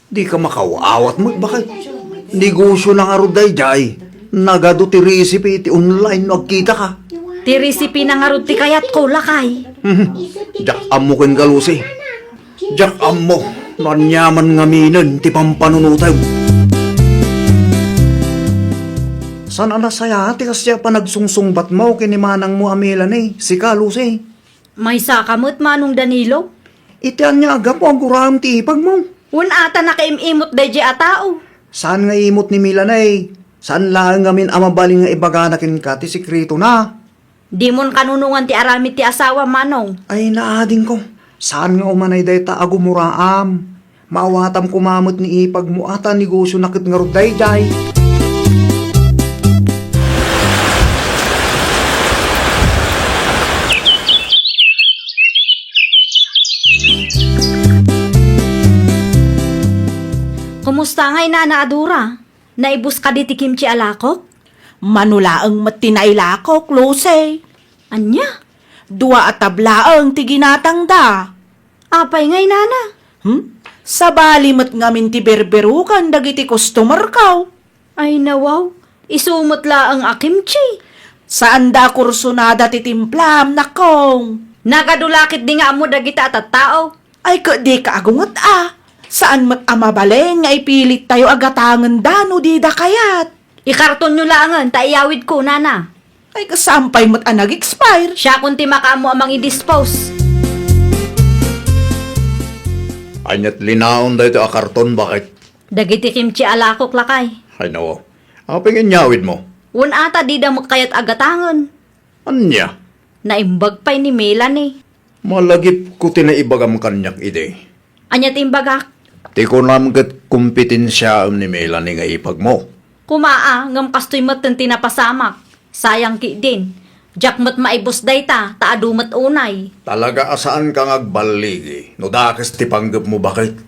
Dika makaw-awat met, baket? Negosio na ngarud daydiay. Nagadu ti recipe iti online no agkitaka. Ti recipe na ngarud ti kayatko, lakay. Diak ammo kenka, Lucy. Diak ammo no aniaman ngaminen ti pampanunotem. Saan a nasayaat ti kasdiay a panagsungsungbatmo ken ni manangmo a Melanie, sika, Lucy? Maysaka met, Manong Danilo. Iti ania a gapu agguraem ti ipagmo? Wen a ta nakaim-imot daydiay a tao. Saan nga imot ni Melanie? Saan laeng ngamin a mabalin nga ibagana kenka ti sekretona? Dimon kanunongan ti aramid ti asawam, Manong. Ay, naadingko. Saan nga umanay dayta a gumuraam? Maawatam koma met ni ipagmo a ta negosiona ket ngarud daydiay. Kumusta ngay, Nana a Dora? Naibus kadi ti kimchi a lakok? Mano laeng met ti nailakok, Lucy. Ania? Dua a tablaeng ti ginatangda. Apay ngay, Nana? Hmm? Sabali met ngamin ti berberukan dagiti customerko. Ay, nawaw. Isu met laeng a kimchi. Saanda a kursunada ti timplam, nakong. Nagadu la ketdi nga ammo dagita a tattao. Ay, ket dika agunget a. Saan met a mabalin nga ipilittayo a gatangenda no dida kayat. Ikartonyo laengen ta iyawidko, Nana. Ay, kasam pay met a nag-expire. Siakon ti makaammo a mangidispose. Ania ti linaon daytoy a karton, baket? Dagiti kimchi a lakok, lakay. Ay, nawaw. Apay nga inyawidmo? Wen a ta dida met kayat a gatangen. Ania? Naimbag pay ni Melanie. Malagipko ti naibagam kaniak idi. Ania ti imbagak? Ti kunam ket kompetensiaem ni Melanie nga ipagmo. Koma a, ngem kastoy metten ti napasamak. Sayang ketdin. Diak met maibus dayta, ta adu met unay. Talaga a saanka nga agballigi no dakes ti panggepmo, baket?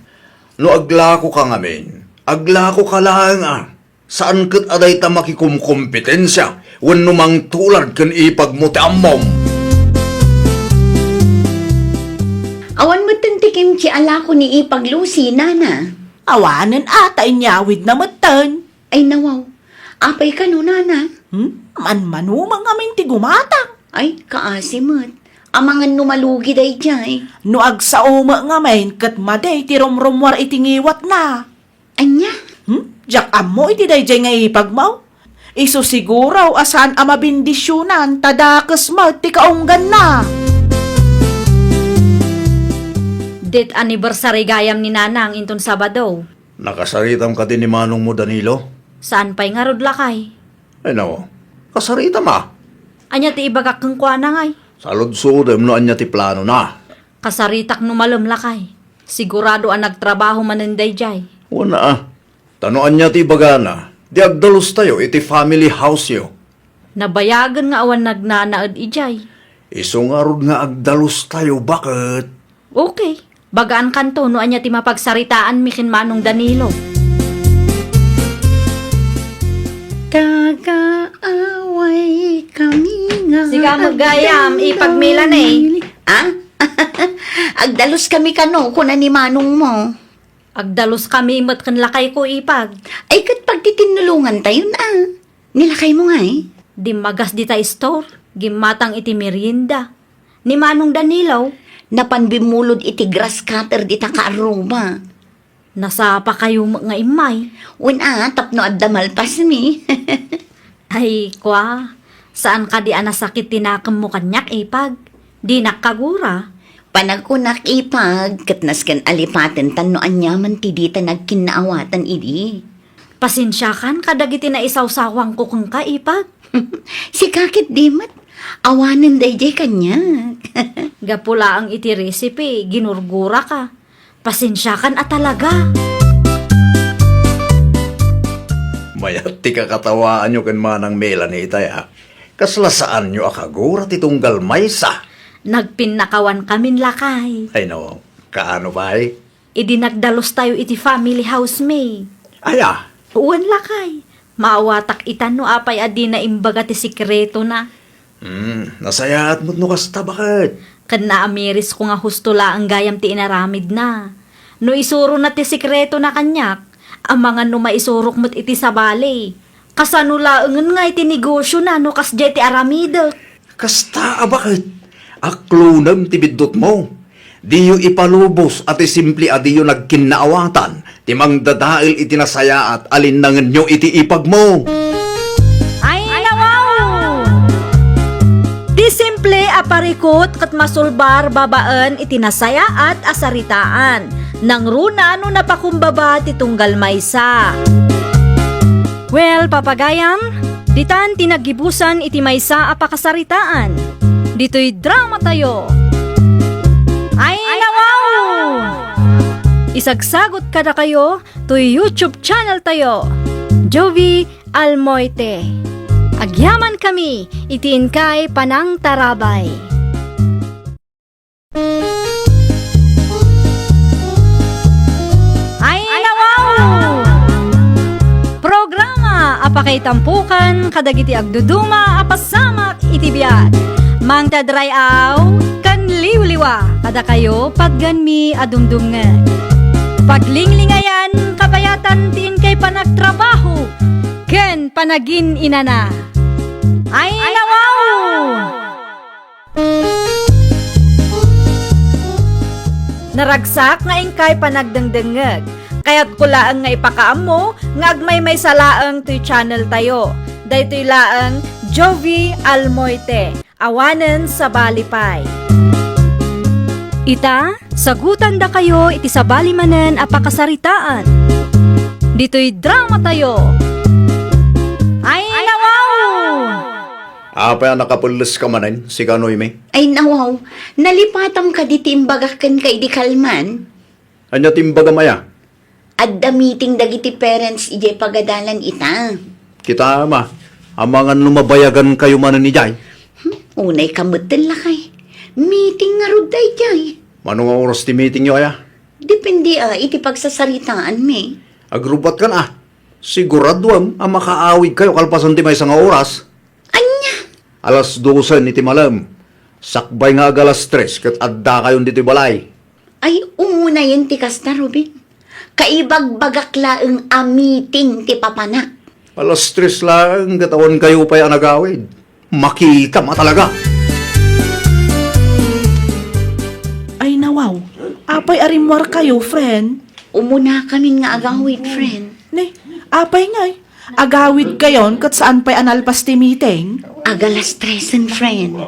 No aglakoka ngamin, aglakoka laeng a. Saan ket a dayta makikumkompetensia wenno mangtulad ken ipagmo ti ammom. Awan metten ti kimchi a lako ni Ipag Lucy, Nana. Awanen a ta inyawidna metten. Ay, nawaw. Apay kano, Nana? Hmm? Manmanumang amin ti gumatang. Ay, kaasi met. Amangan no malugi daydiay. No agsao met ngamin ket madi ti rumrummuar iti ngiwatna. Ania? Hmm? Diak ammo iti daydiay nga ipagmo. Isu siguro a saan a mabendisionan ta dakes met ti kaungganna. Death anniversary gayam ni Nanang inton Sabado. Nakasaritam kadi ni manongmo, Danilo? Saan pay ngarud, lakay? Ay, nao. Kasaritam a. Ania ti ibagak kenkuana, ngay? Saludsodem no ania ti planona. Kasaritak no malem, lakay. Sigurado a nagtrabaho manen daydiay. Wen a. Ta no ania ti ibagana, di agdalustayo iti family house-yo. Nabayagen nga awan nagnanaed idiay. Isu ngarud nga agdalustayo, baket? Okay. Bagaankanto no ania ti mapagsaritaanmi ken Manong Danilo. Kakaaway kami nga. Sika met gayam, Ipag Melanie. Ah? Agdalus kami kano, kuna ni manongmo. Agdalus kami met ken lakayko, Ipag. Ay, ket pagtitinnulongantayon a. Ni lakaymo ngay? Dimmagas dita store, gimmatang iti merienda. Ni Manong Danilo? Napan bimmulod iti grass cutter dita kaarruba. Nasapakayo met nga immay. Wen a, tapno adda malpasmi. Ay, kua, saan kadi a nasakit ti nakemmo kaniak, Ipag? Dinak kagura. Panagkunak, Ipag, ket nasken a lipaten tan no aniaman ti dita nagkinnaawatan idi. Pasensiakan kadagiti naisawsawangko kenka, Ipag. Sika ketdi met, awanen daydiay kaniak. Gapu laeng iti recipe, ginurguraka. Pasensiakan a talaga. Mayat ti kakatawaanyo ken Manang Melanie itay a. Kasla saanyo a kagura ti tunggal maysa? Nagpinnakawankamin, lakay. Ay no, kaano pay? Idi nagdalustayo iti family house mi. Aya? Wen, lakay. Maawatak itan no apay a dina imbaga ti sekretona. Hmm, nasayaat met no kasta, baket? Ken naamirisko nga husto laeng gayam ti inaramidna. No isurona ti sekretona kaniak, amangan no maisurok met iti sabali. Kasano laengen ngay ti negosiona no kasdiay ti aramidek? Kasta a baket, aklonem ti biddutmo. Diyo ipalubos a ti simple a diyo nagkinnaawatan ti mangdadael iti nasayaat a linnangenyo iti ipagmo. Ay, nawaw! Ti simple a parikut ket masulbar babaen iti nasayaat a saritaan. Nangruna no napakumbaba ti tunggal maysa. Well, papagayam, ditan ti naggibusan iti maysa a pakasaritaan. Ditoy drama tayo. Ay, nawaw! Isagsagot kadakayo toy YouTube channel tayo, Jovi Almoite. Agyaman kami iti inkay panangtarabay. Ay, nawaw! Programa a pakaitampukan kadagiti agduduma a pasamak iti biag. Mangtadray-aw ken liwliwa kadakayo, patganmi a dumdumngeg. Paglinglingayan, kabayatan ti inkay panagtrabaho ken panagin-inana. Ay, nawaw! Naragsak nga inkay panagdengdengngeg. Kayatko laeng nga ipakaammo nga agmaymaysa laeng toy channel tayo. Daytoy laeng Jovi Almoite. Awanen sabali pay. Ita, sagutandakayo iti sabali manen a pakasaritaan. Ditoy drama tayo. Ay, nawaw! Apay a nakapelles ka manen, sika Noemi? Ay, nawaw, nalipatam kadi ti imbagak kenka idi kalman? Ania ti imbagam aya? Adda meeting dagiti parents idiay pagadalan ita. Kita, ama, amangan no mabayagan kayo manen idiay. Hmm, unay ka metten, lakay. Meeting ngarud daydiay. Mano nga oras ti meeting yo aya? Depende, a, iti pagsasaritaan mi. Agrubbat kan, a. Siguraduem a makaawid kayo kalpasan ti maysa nga oras. Ania? Alas dosen iti malem. Sakbay nga ag-alas tres ket adda kayon ditoy balay. Ay, umunayen ti kasta, Ruben. Kaibagbagak laeng a meeting ti papanak. Alas tres laeng ket awan kayo pay a nagawid. Makitam a talaga. Ay, nawaw. Apay a rimmuar kayo, friend? Umunakamin nga agawid, friend. Ne, apay ngay? Agawid kayon ket saan pay a nalpas ti meeting? Ag-alas tresen, friend.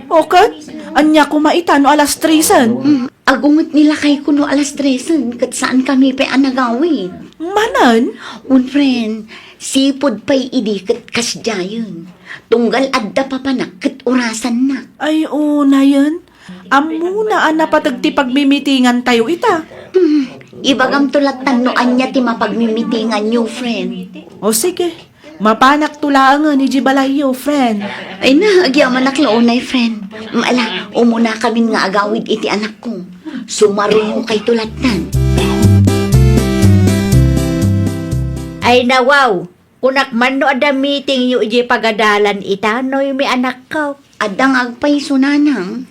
O ket, ania koma ita no alas tresen? Hmm, agunget ni lakayko no alas tresen ket saan kami pay a nagawid. Manen? Un, friend, sipud pay idi ket kasdiayen. Tunggal adda papanak ket orasannak. Ay, unayen. Ammona a napateg ti pagmimitingan tayo ita. Hmm, ibagamto lattan no ania ti mapagmimitinganyo, friend. O sige, mapanakto laengen idiay balayyo, friend. Ay na, agyamanak la unay, friend. Ala, umunakamin nga agawid iti anakko. Sumarunokayto lattan. Ay, nawaw! Kunak man no adda meetingyo idiay pagadalan ita, Noemi, anakko. Adda nga agpayso, nanang.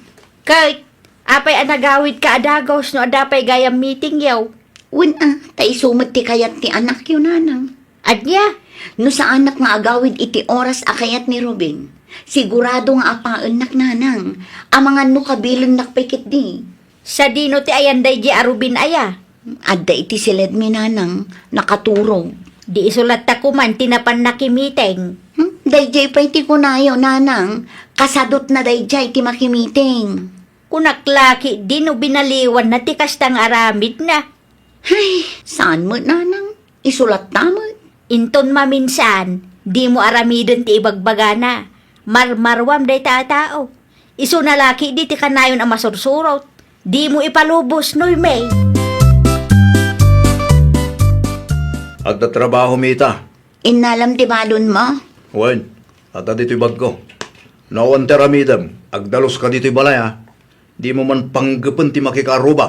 Ket, apay a nagawidka a dagus no adda pay gayam meetingyo? Wen a, ta isu met ti kayat ti anakyo, nanang. Ania? No saanak nga agawid iti oras a kayat ni Ruben, sigurado nga apaennak, nanang. Amangan no kabilennak pay ketdi. Sadino ti ayan daydiay a Ruben aya? Adda iti siledmi, nanang, nakaturog. Di isu latta koman ti napan nakimiting. Hmm? Daydiay pay ti kunayo, nanang, kasadutna daydiay ti makimiting. Kunak la ketdi no binaliwanna ti kasta nga aramidna. Hay, saan met, nanang? Isu latta met. Inton maminsan, dimo aramiden ti ibagbagana. Marmaruam dayta a tao. Isuna la ketdi ti kanayon a masursurot. Dimo ipalubos, Noemi. Adda trabahomi ita. Innalam ti balonmo? Wen, adda ditoy bagko. No awan ti aramidem, agdaluska ditoy balay, a. Dimo man panggepen ti makikaarruba.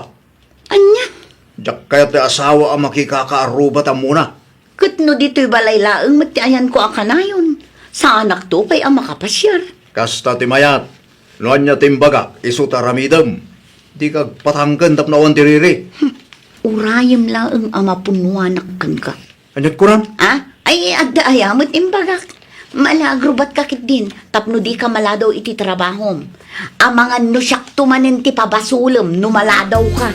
Ania? Diak kayat ti asawa a makikakaarruba ta ammona. Ket no ditoy balay laeng met ti ayanko a kanayon, saanakto pay a makapasiar. Kasta ti mayat. No ania ti imbagak, isu ti aramidem. Dika agpatangken tapno awan ti riri. Hmm. Urayem laeng a mapunnoanak kenka. Aniat kunam? Ah? Ay, adda aya met imbagak. Malagrubatka ketdin tapno dika maladaw iti trabahom. Amangan no siakto manen ti pabasolem no maladawka.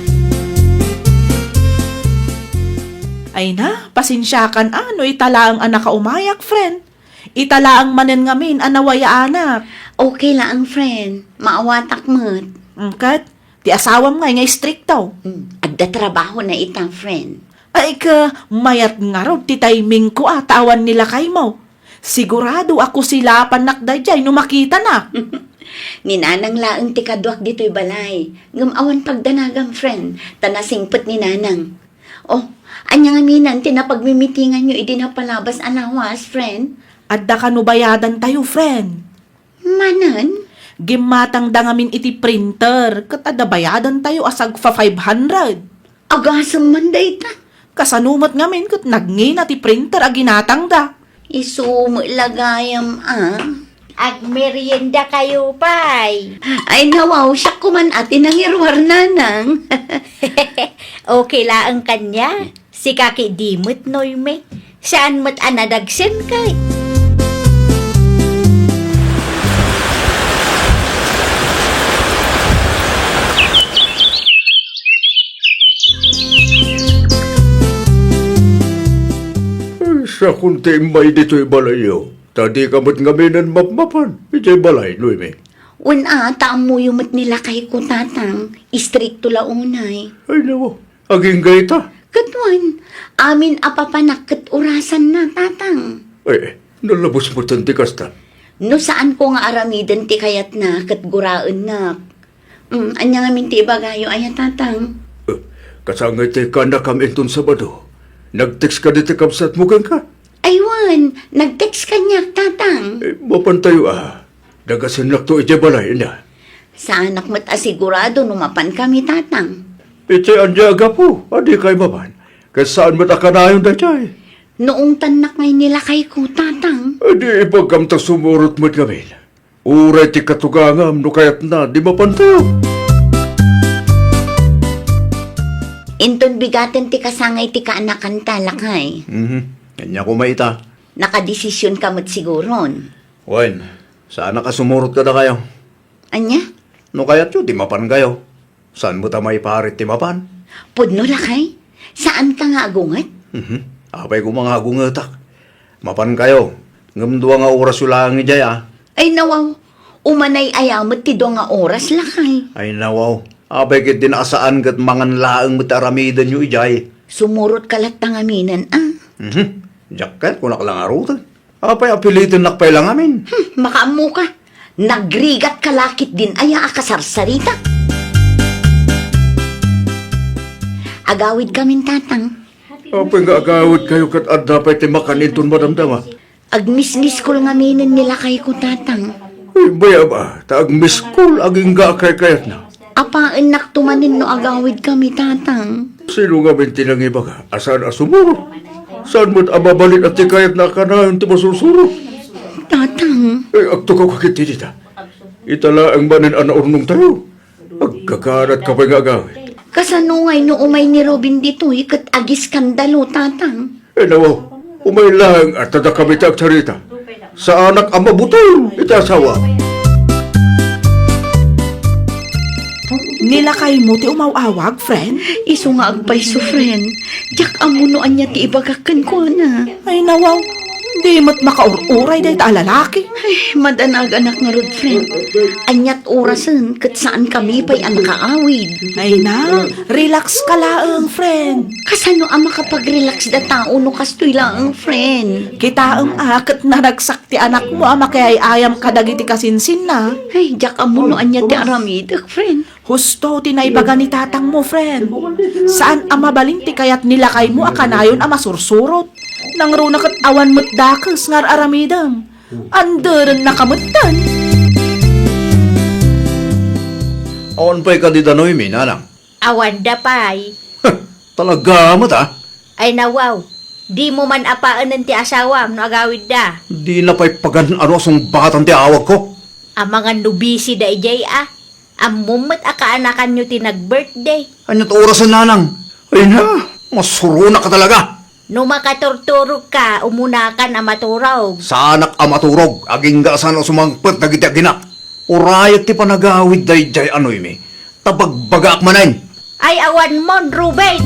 Ay na, pasensiakan a no ita laeng a nakaumayak, friend. Ita laeng manen ngamin a nawayaanak. Okay laeng, friend. Maawatak met. Mm, ket, ti asawam ngay nga istrikto. Mm, adda trabahona ita, friend. Ay ka, mayat ngarud ti timingko a ta awan ni lakaymo. Sigurado a kusilapannak daydiay no makitanak. Ni Nanang laeng ti kaduak ditoy balay. Ngem awan pagdanagam, friend, ta nasingpet ni Nanang. Oh, ania ngamin ti napagmimitinganyo idi napalabas a lawas, friend? Adda kano bayadantayo, friend? Manen? Gimmatangda ngamin iti printer, ket adda bayadantayo a sagpa five hundred. Agasem man dayta. Kasano met ngamin ket nagngina ti printer a ginatangda? Isu met la gayam, a. Agmeriendakayo pay. Ay, nawaw, siak koman a ti nangiruar, Nanang. Okay laeng kaniak. Sika ketdi met, Noemi. Saan met a nadagsenka. Ay, sakon ti immay ditoy balayyo. Ta dika met ngaminen mapmapan idiay balay, Noemi. Wen a, ta ammoyo met ni lakayko, Tatang. Istrikto la unay. Ay, nawaw. Agingga ita? Ket wen, amin a papanak ket orasanna, Tatang. Ay, nalabos metten ti kasta. No saanko nga aramiden ti kayatna ket guraennak. Mm, ania ngamin ti ibagayo aya, Tatang? Eh, kasangay ti kaanakam inton Sabado. Nag-text kadi ti kabsatmo kenka? Ay wen, nag-text kaniak, Tatang. Eh, mapantayo a. Dagasennakto idiay balay, ania? Saanak met a sigurado no mapankami, Tatang. Iti ania a gapu a dikay mapan? Ket saan met a kanayon daydiay? No ungtannak ngay ni lakayko, Tatang. Adi, ibagam ta sumurot met ngamin. Uray ti katugangam no kayatna, di mapantayo. Inton bigaten ti kasangay ti kaanakanta, lakay. Mhm. Ania koma ita? Nakadesisionka met siguron. Wen, saanak a sumurot kadakayo. Ania? No kayatyo, di mapankayo. Saan met a maiparit ti mapan? Pudno, lakay. Saanka nga agunget? Mhm. Apay koma nga agungetak. Mapankayo. Ngem dua nga orasyo laeng idiay, a. Ay, nawaw. Umanay aya met ti dua nga oras, lakay. Ay, nawaw. Apay ketdin a saan ket mangan laeng met ti aramidenyo idiay? Sumurotka latta ngaminen, a. Mhm. Diak ket kunak la ngaruden. Apay a pilitennak pay la ngamin? Hmm, makaammoka. Nagrigatka la ketdin aya a kasarsarita. Agawidkamin, Tatang. Apay nga agawidkayo ket adda pay ti makan inton madamdama? Agmismiskol ngaminen ni lakayko, Tatang. Ay, bayam a, ta agmiskol, agingga a kaykayatna. Apaennakto manen no agawidkami, Tatang. Sino ngamin ti nangibaga a saan a sumurot? Saan met a mabalin a ti kayatna a kanayon ti masursuro? Tatang. Eh, agtukaw ka ketdi dita. Ita laeng manen a naurnongtayo. Agkakanatka pay nga agawid. Kasano ngay no umay ni Robin ditoy ket agiskandalo, Tatang? Eh, nawaw, umay laeng a ta dakami ti agsarita. Saanak a mabutol iti asawa. Ni lakaymo ti umaw-awag, friend? Isu nga agpayso, friend. Diak ammo no ania ti ibagak kenkuana. Ay, nawaw, di met makaur-uray dayta a lalaki. Ay, madanag-anak ngarud, friend. Aniat orasen ket saankami pay a nakaawid. Ay na, relax ka laeng, friend. Kasano a makapag-relax da tao no kastoy laeng, friend? Kitaem a ket naragsak ti anakmo a makiay-ayam kadagiti kasinsinna. Ay, diak ammo no ania ti aramidek, friend. Husto ti naibaga ni tatangmo, friend. Saan a mabalin ti kayat ni lakaymo a kanayon a masursurot. Nangruna ket awan met dakes nga ar-aramidem. Anderenna ka metten. Saan pay kadi da Noemi, nanang? Awanda pay. Talaga met, a? Ay, nawaw. Dimo man apaenen ti asawam no agawidda. Dina pay pagan-ano a sungbatan ti awagko. Amangan no busy da idiay, a. Ammom met a kaanakanyo ti nag-birthday. Ania ti orasen, nanang? Ay na, masuronak talaga. No makaturturogka, umunakan a maturog. Saanak a maturog, agingga a saan a sumangpet dagiti aginak. Urayek ti panagawid daydiay a Noemi, ta bagbagaak manen. Ay, awan mon, Ruben!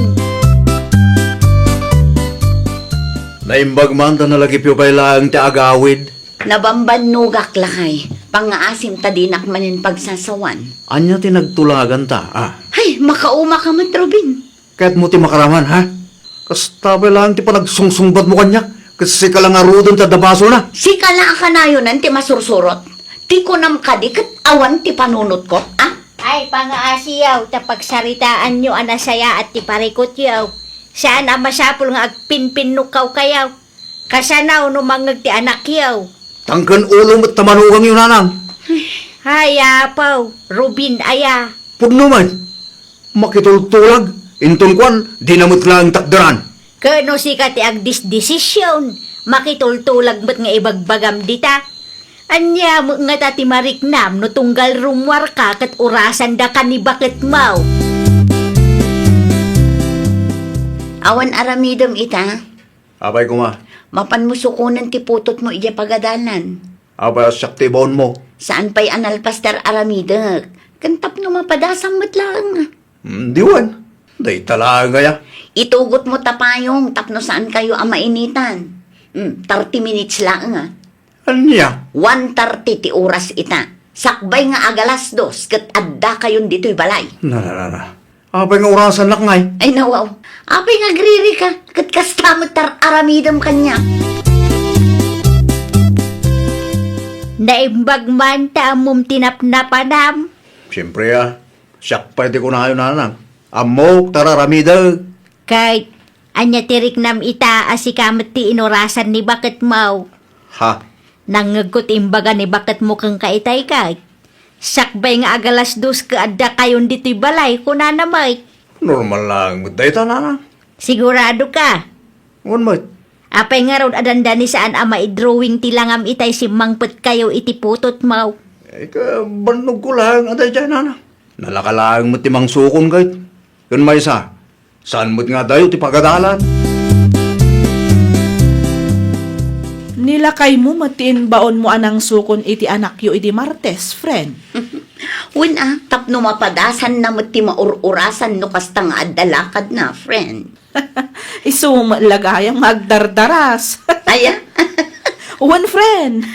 Naimbag man ta nalagipyo pay laeng ti agawid. Nabambannogak, lakay. Pangngaasim ta dinak manen pagsasawan. Ania ti nagtulaganta, a? Ay, makaumaka met, Ruben. Kayatmo ti makaraman, ha? Kasta pay laeng ti panagsungsungbatmo kaniak, ket sika la ngaruden ti adda basolna. Sika la a kanayonan ti masursurot. Ti kunam kadi ket awan ti panunotko, a? Ay, pangaasiyaw, ta pagsaritaanyo a nasayaat ti parikutyo. Saan a masapul nga agpinpinnukawkayo. Kasano no mangngeg ti anakyo? Tangken ulo met ta manugangyo, nanang. Ay, apaw, Ruben aya. Pudno man. Makitultulag, inton kuan, dina met laeng takderan. Ket no sika ti agdisdesision, makitultulag met nga ibagbagam dita. Ania met ngata ti mariknam no tunggal rummuarka ket urasandaka ni baketmo? Awan aramidem ita? Apay koma? Mapanmo sukonen ti putotmo idiay pagadalan. Apay a siak ti ibaonmo? Saan pay a nalpas ti ar-aramidek. Ken tapno mapadasam met laeng. Hmm, diwan. Dayta laeng aya. Itugotmo ta payong tapno saankayo a mainitan. Hmm, thirty minutes laeng, a. Ania? One thirty ti oras ita. Sakbay nga agalas dos ket addakayon ditoy balay. Na, na, na, na. Apay nga orasannak ngay? Ay, nawaw. Apay nga agririka? Ket kasta met ti ar-aramidem kaniak. Naimbag man ta ammom ti napnapanam. Siempre, a. Siak pay ti kunayo, nanang. Ammok ti ar-aramidek. Kay, ania ti riknam ita a sika met ti inurasan ni baketmo? Ha? Nangngegko ti imbaga ni baketmo kenka itay, kay, sakbay nga agalas dos ket addakayon ditoy balay, kunana met. Normal laeng met dayta, nanang. Siguradoka? Wen met. Apay ngarud a dandani saan a maidrawing ti langam itay simmangpetkayo iti putotmo? Ay, kabannogko laeng a daydiay, nanang. Nalaka laeng met ti mangsukon, kay. Ken maysa, saan met nga adayo ti pagadalan? Nilakaymo met ti imbaonmo a nangsukon iti anakyo idi Martes, friend. Wen a, tapno mapadasanna met ti maur-urasan no kasta nga adda lakadna, friend. Isu met la gayam nga agdardaras. Aya? Wen, friend.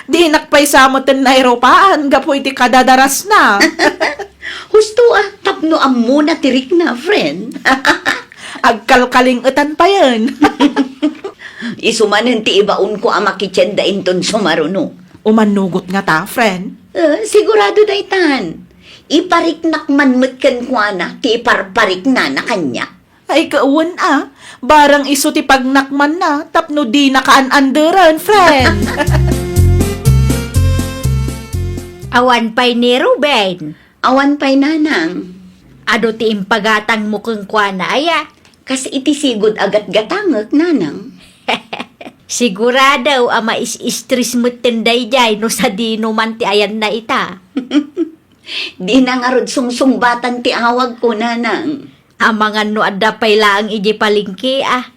Dinak pay sa metten nairupaan gapu iti kadadarasna. Husto a, tapno ammona ti rikna, friend. Agkalkaling-etan payen. Isu manen ti ibaonko a makitienda inton sumaruno. Umanugot ngata, friend? Eh, sigurado daytan. Ipariknak man met kenkuana ti iparpariknana kaniak. Ay, kawan a, barang isu ti pagnakmanna tapno dinaka an-anderen, friend. Awan pay ni Ruben. Awan pay, nanang. Adu ti impagatangmo kenkuana, aya? Kas iti sigud a gatgatangek, nanang. Sigurado a mais-stress metten daydiay no sadino man ti ayanna ita. Dina ngarud sungsungbatan ti awagko, nanang. Amangan no adda pay laeng idiay palengke, a.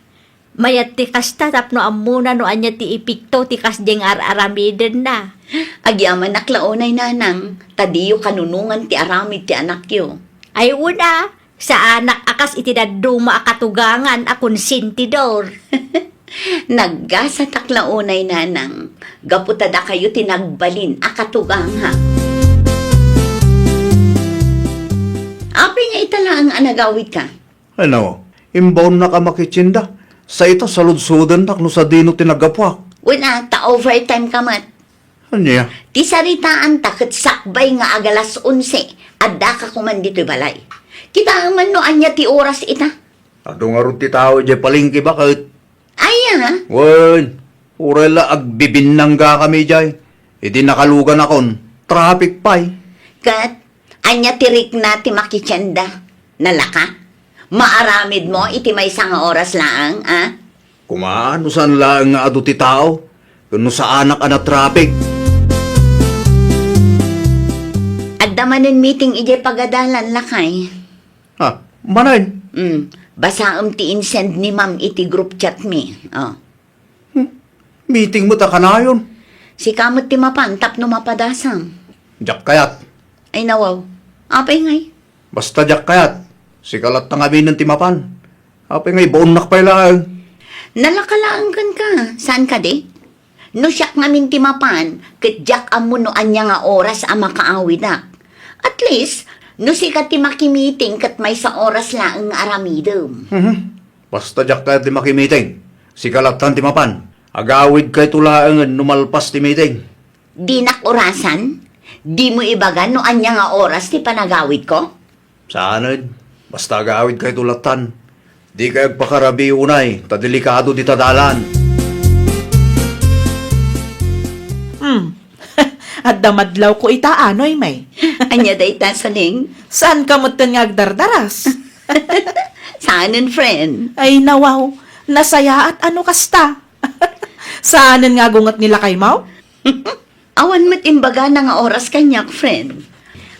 Mayat ti kasta tapno ammona no ania ti epekto ti kasdiay nga ar-aramidenna. Agyamanak la unay, nanang, ta diyo kanunongan ti aramid ti anakyo. Ay, wen a, saanak a kas iti dadduma a katugangan a konsentidor. Naggasatak la unay, nanang, gapu ta dakayo ti nagbalin a katugangak. Apay nga ita laeng a nagawidka? Ano, imbaonnak a makitienda. Sa ita, saludsodennak no sadino ti naggapuak. Wen a, ta overtime ka met. Ania? Ti saritaanta ket sakbay nga agalas onse, addaka koman ditoy balay. Kitaem man no ania ti oras ita. Adu ngarud ti tao idiay palengke baket. Aya? Wen, uray la agbibinnanggakami idiay. Idi nakaluganakon, traffic pay. Ket, Ania ti rikna ti makitienda? Nalaka? Maaramidmo iti maysa nga oras laeng, a? Kumaan no saan laeng nga adu ti tao, ken no saanak a natraffic. Adda manen meeting idiay pagadalan, lakay. Ha? Manen? Mm. Basaem ti insend ni ma'am iti group chat mi. Oh. Hmm. Meeting met a kanayon. Sika met ti mapan tapno mapadasam. Diak kayat. Ay, nawaw. Apay ngay? Basta diak kayat. Sika latta ngamin ti mapan. Apay ngay, baonnak pay laeng. Nalaka laeng kenka. Saan kadi? No siak ngamin ti mapan, ket diak ammo no ania nga oras a makaawidak. At least, no sika ti makimiting ket maysa oras laeng nga aramidem. Mhm. Basta diak kayat ti makimiting. Sika lattan ti mapan. Agawidkayto laengen no malpas ti miting. Dinak orasan? Dimo ibaga no ania nga oras ti panagawidko? Saanen. Basta agawidkayto lattan. Dikay agpakarabii unay, ta delikado dita dalan. Hmm. Adda madlawko ita, anoy, may. Ania dayta, Saning? Saanka metten nga agdardaras? Saanen, friend. Ay, nawaw. Nasayaat a no kasta. Saanen nga agunget ni lakaymo? Awan met imbagana nga oras kaniak, friend.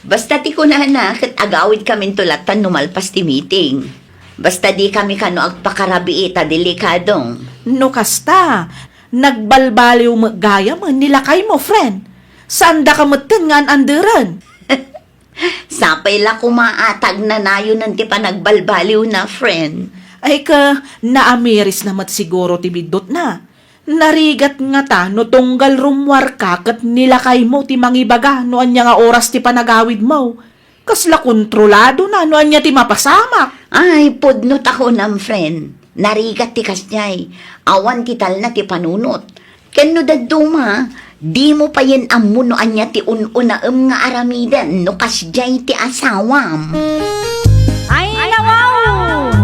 Basta ti kunana ket agawidkaminto lattan no malpas ti meeting. Basta dikami kano agpakarabii ta delikado. No kasta, nagbalbaliw met gayamen ni lakaymo, friend. Saandaka metten nga an-anderen. Sapay la koma a ta agnanayonen ti panagbalbaliwna, friend. Ay ka, naamirisna met siguro ti biddutna. Narigat ngata no tunggal rummuarka ket ni lakaymo ti mangibaga no ania nga oras ti panagawidmo. Kasla kontroladona no ania ti mapasamak. Ay, pudno ta kunam, friend. Narigat ti kasdiay. Awan ti talna ti panunot. Ken no dadduma, dimo payen ammo no ania ti un-unaem nga aramiden no kasdiay ti asawam. Ay, nawaw!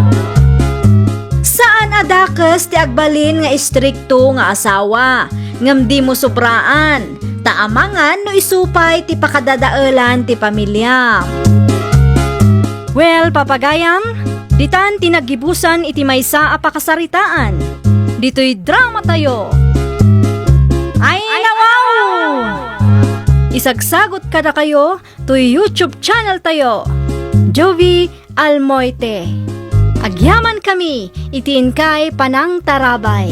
Saan a dakes ti agbalin nga istrikto nga asawa, ngem dimo sobraan, ta amangan no isu pay ti pakadadaelan ti pamiliam. Well, papagayam, ditan ti naggibusan iti maysa a pakasaritaan. Ditoy dramatayo. Ay, nawaw! Isagsagot kadakayo toy YouTube channel tayo, Jovie Almoite. Agyamankami iti inkay panangtarabay.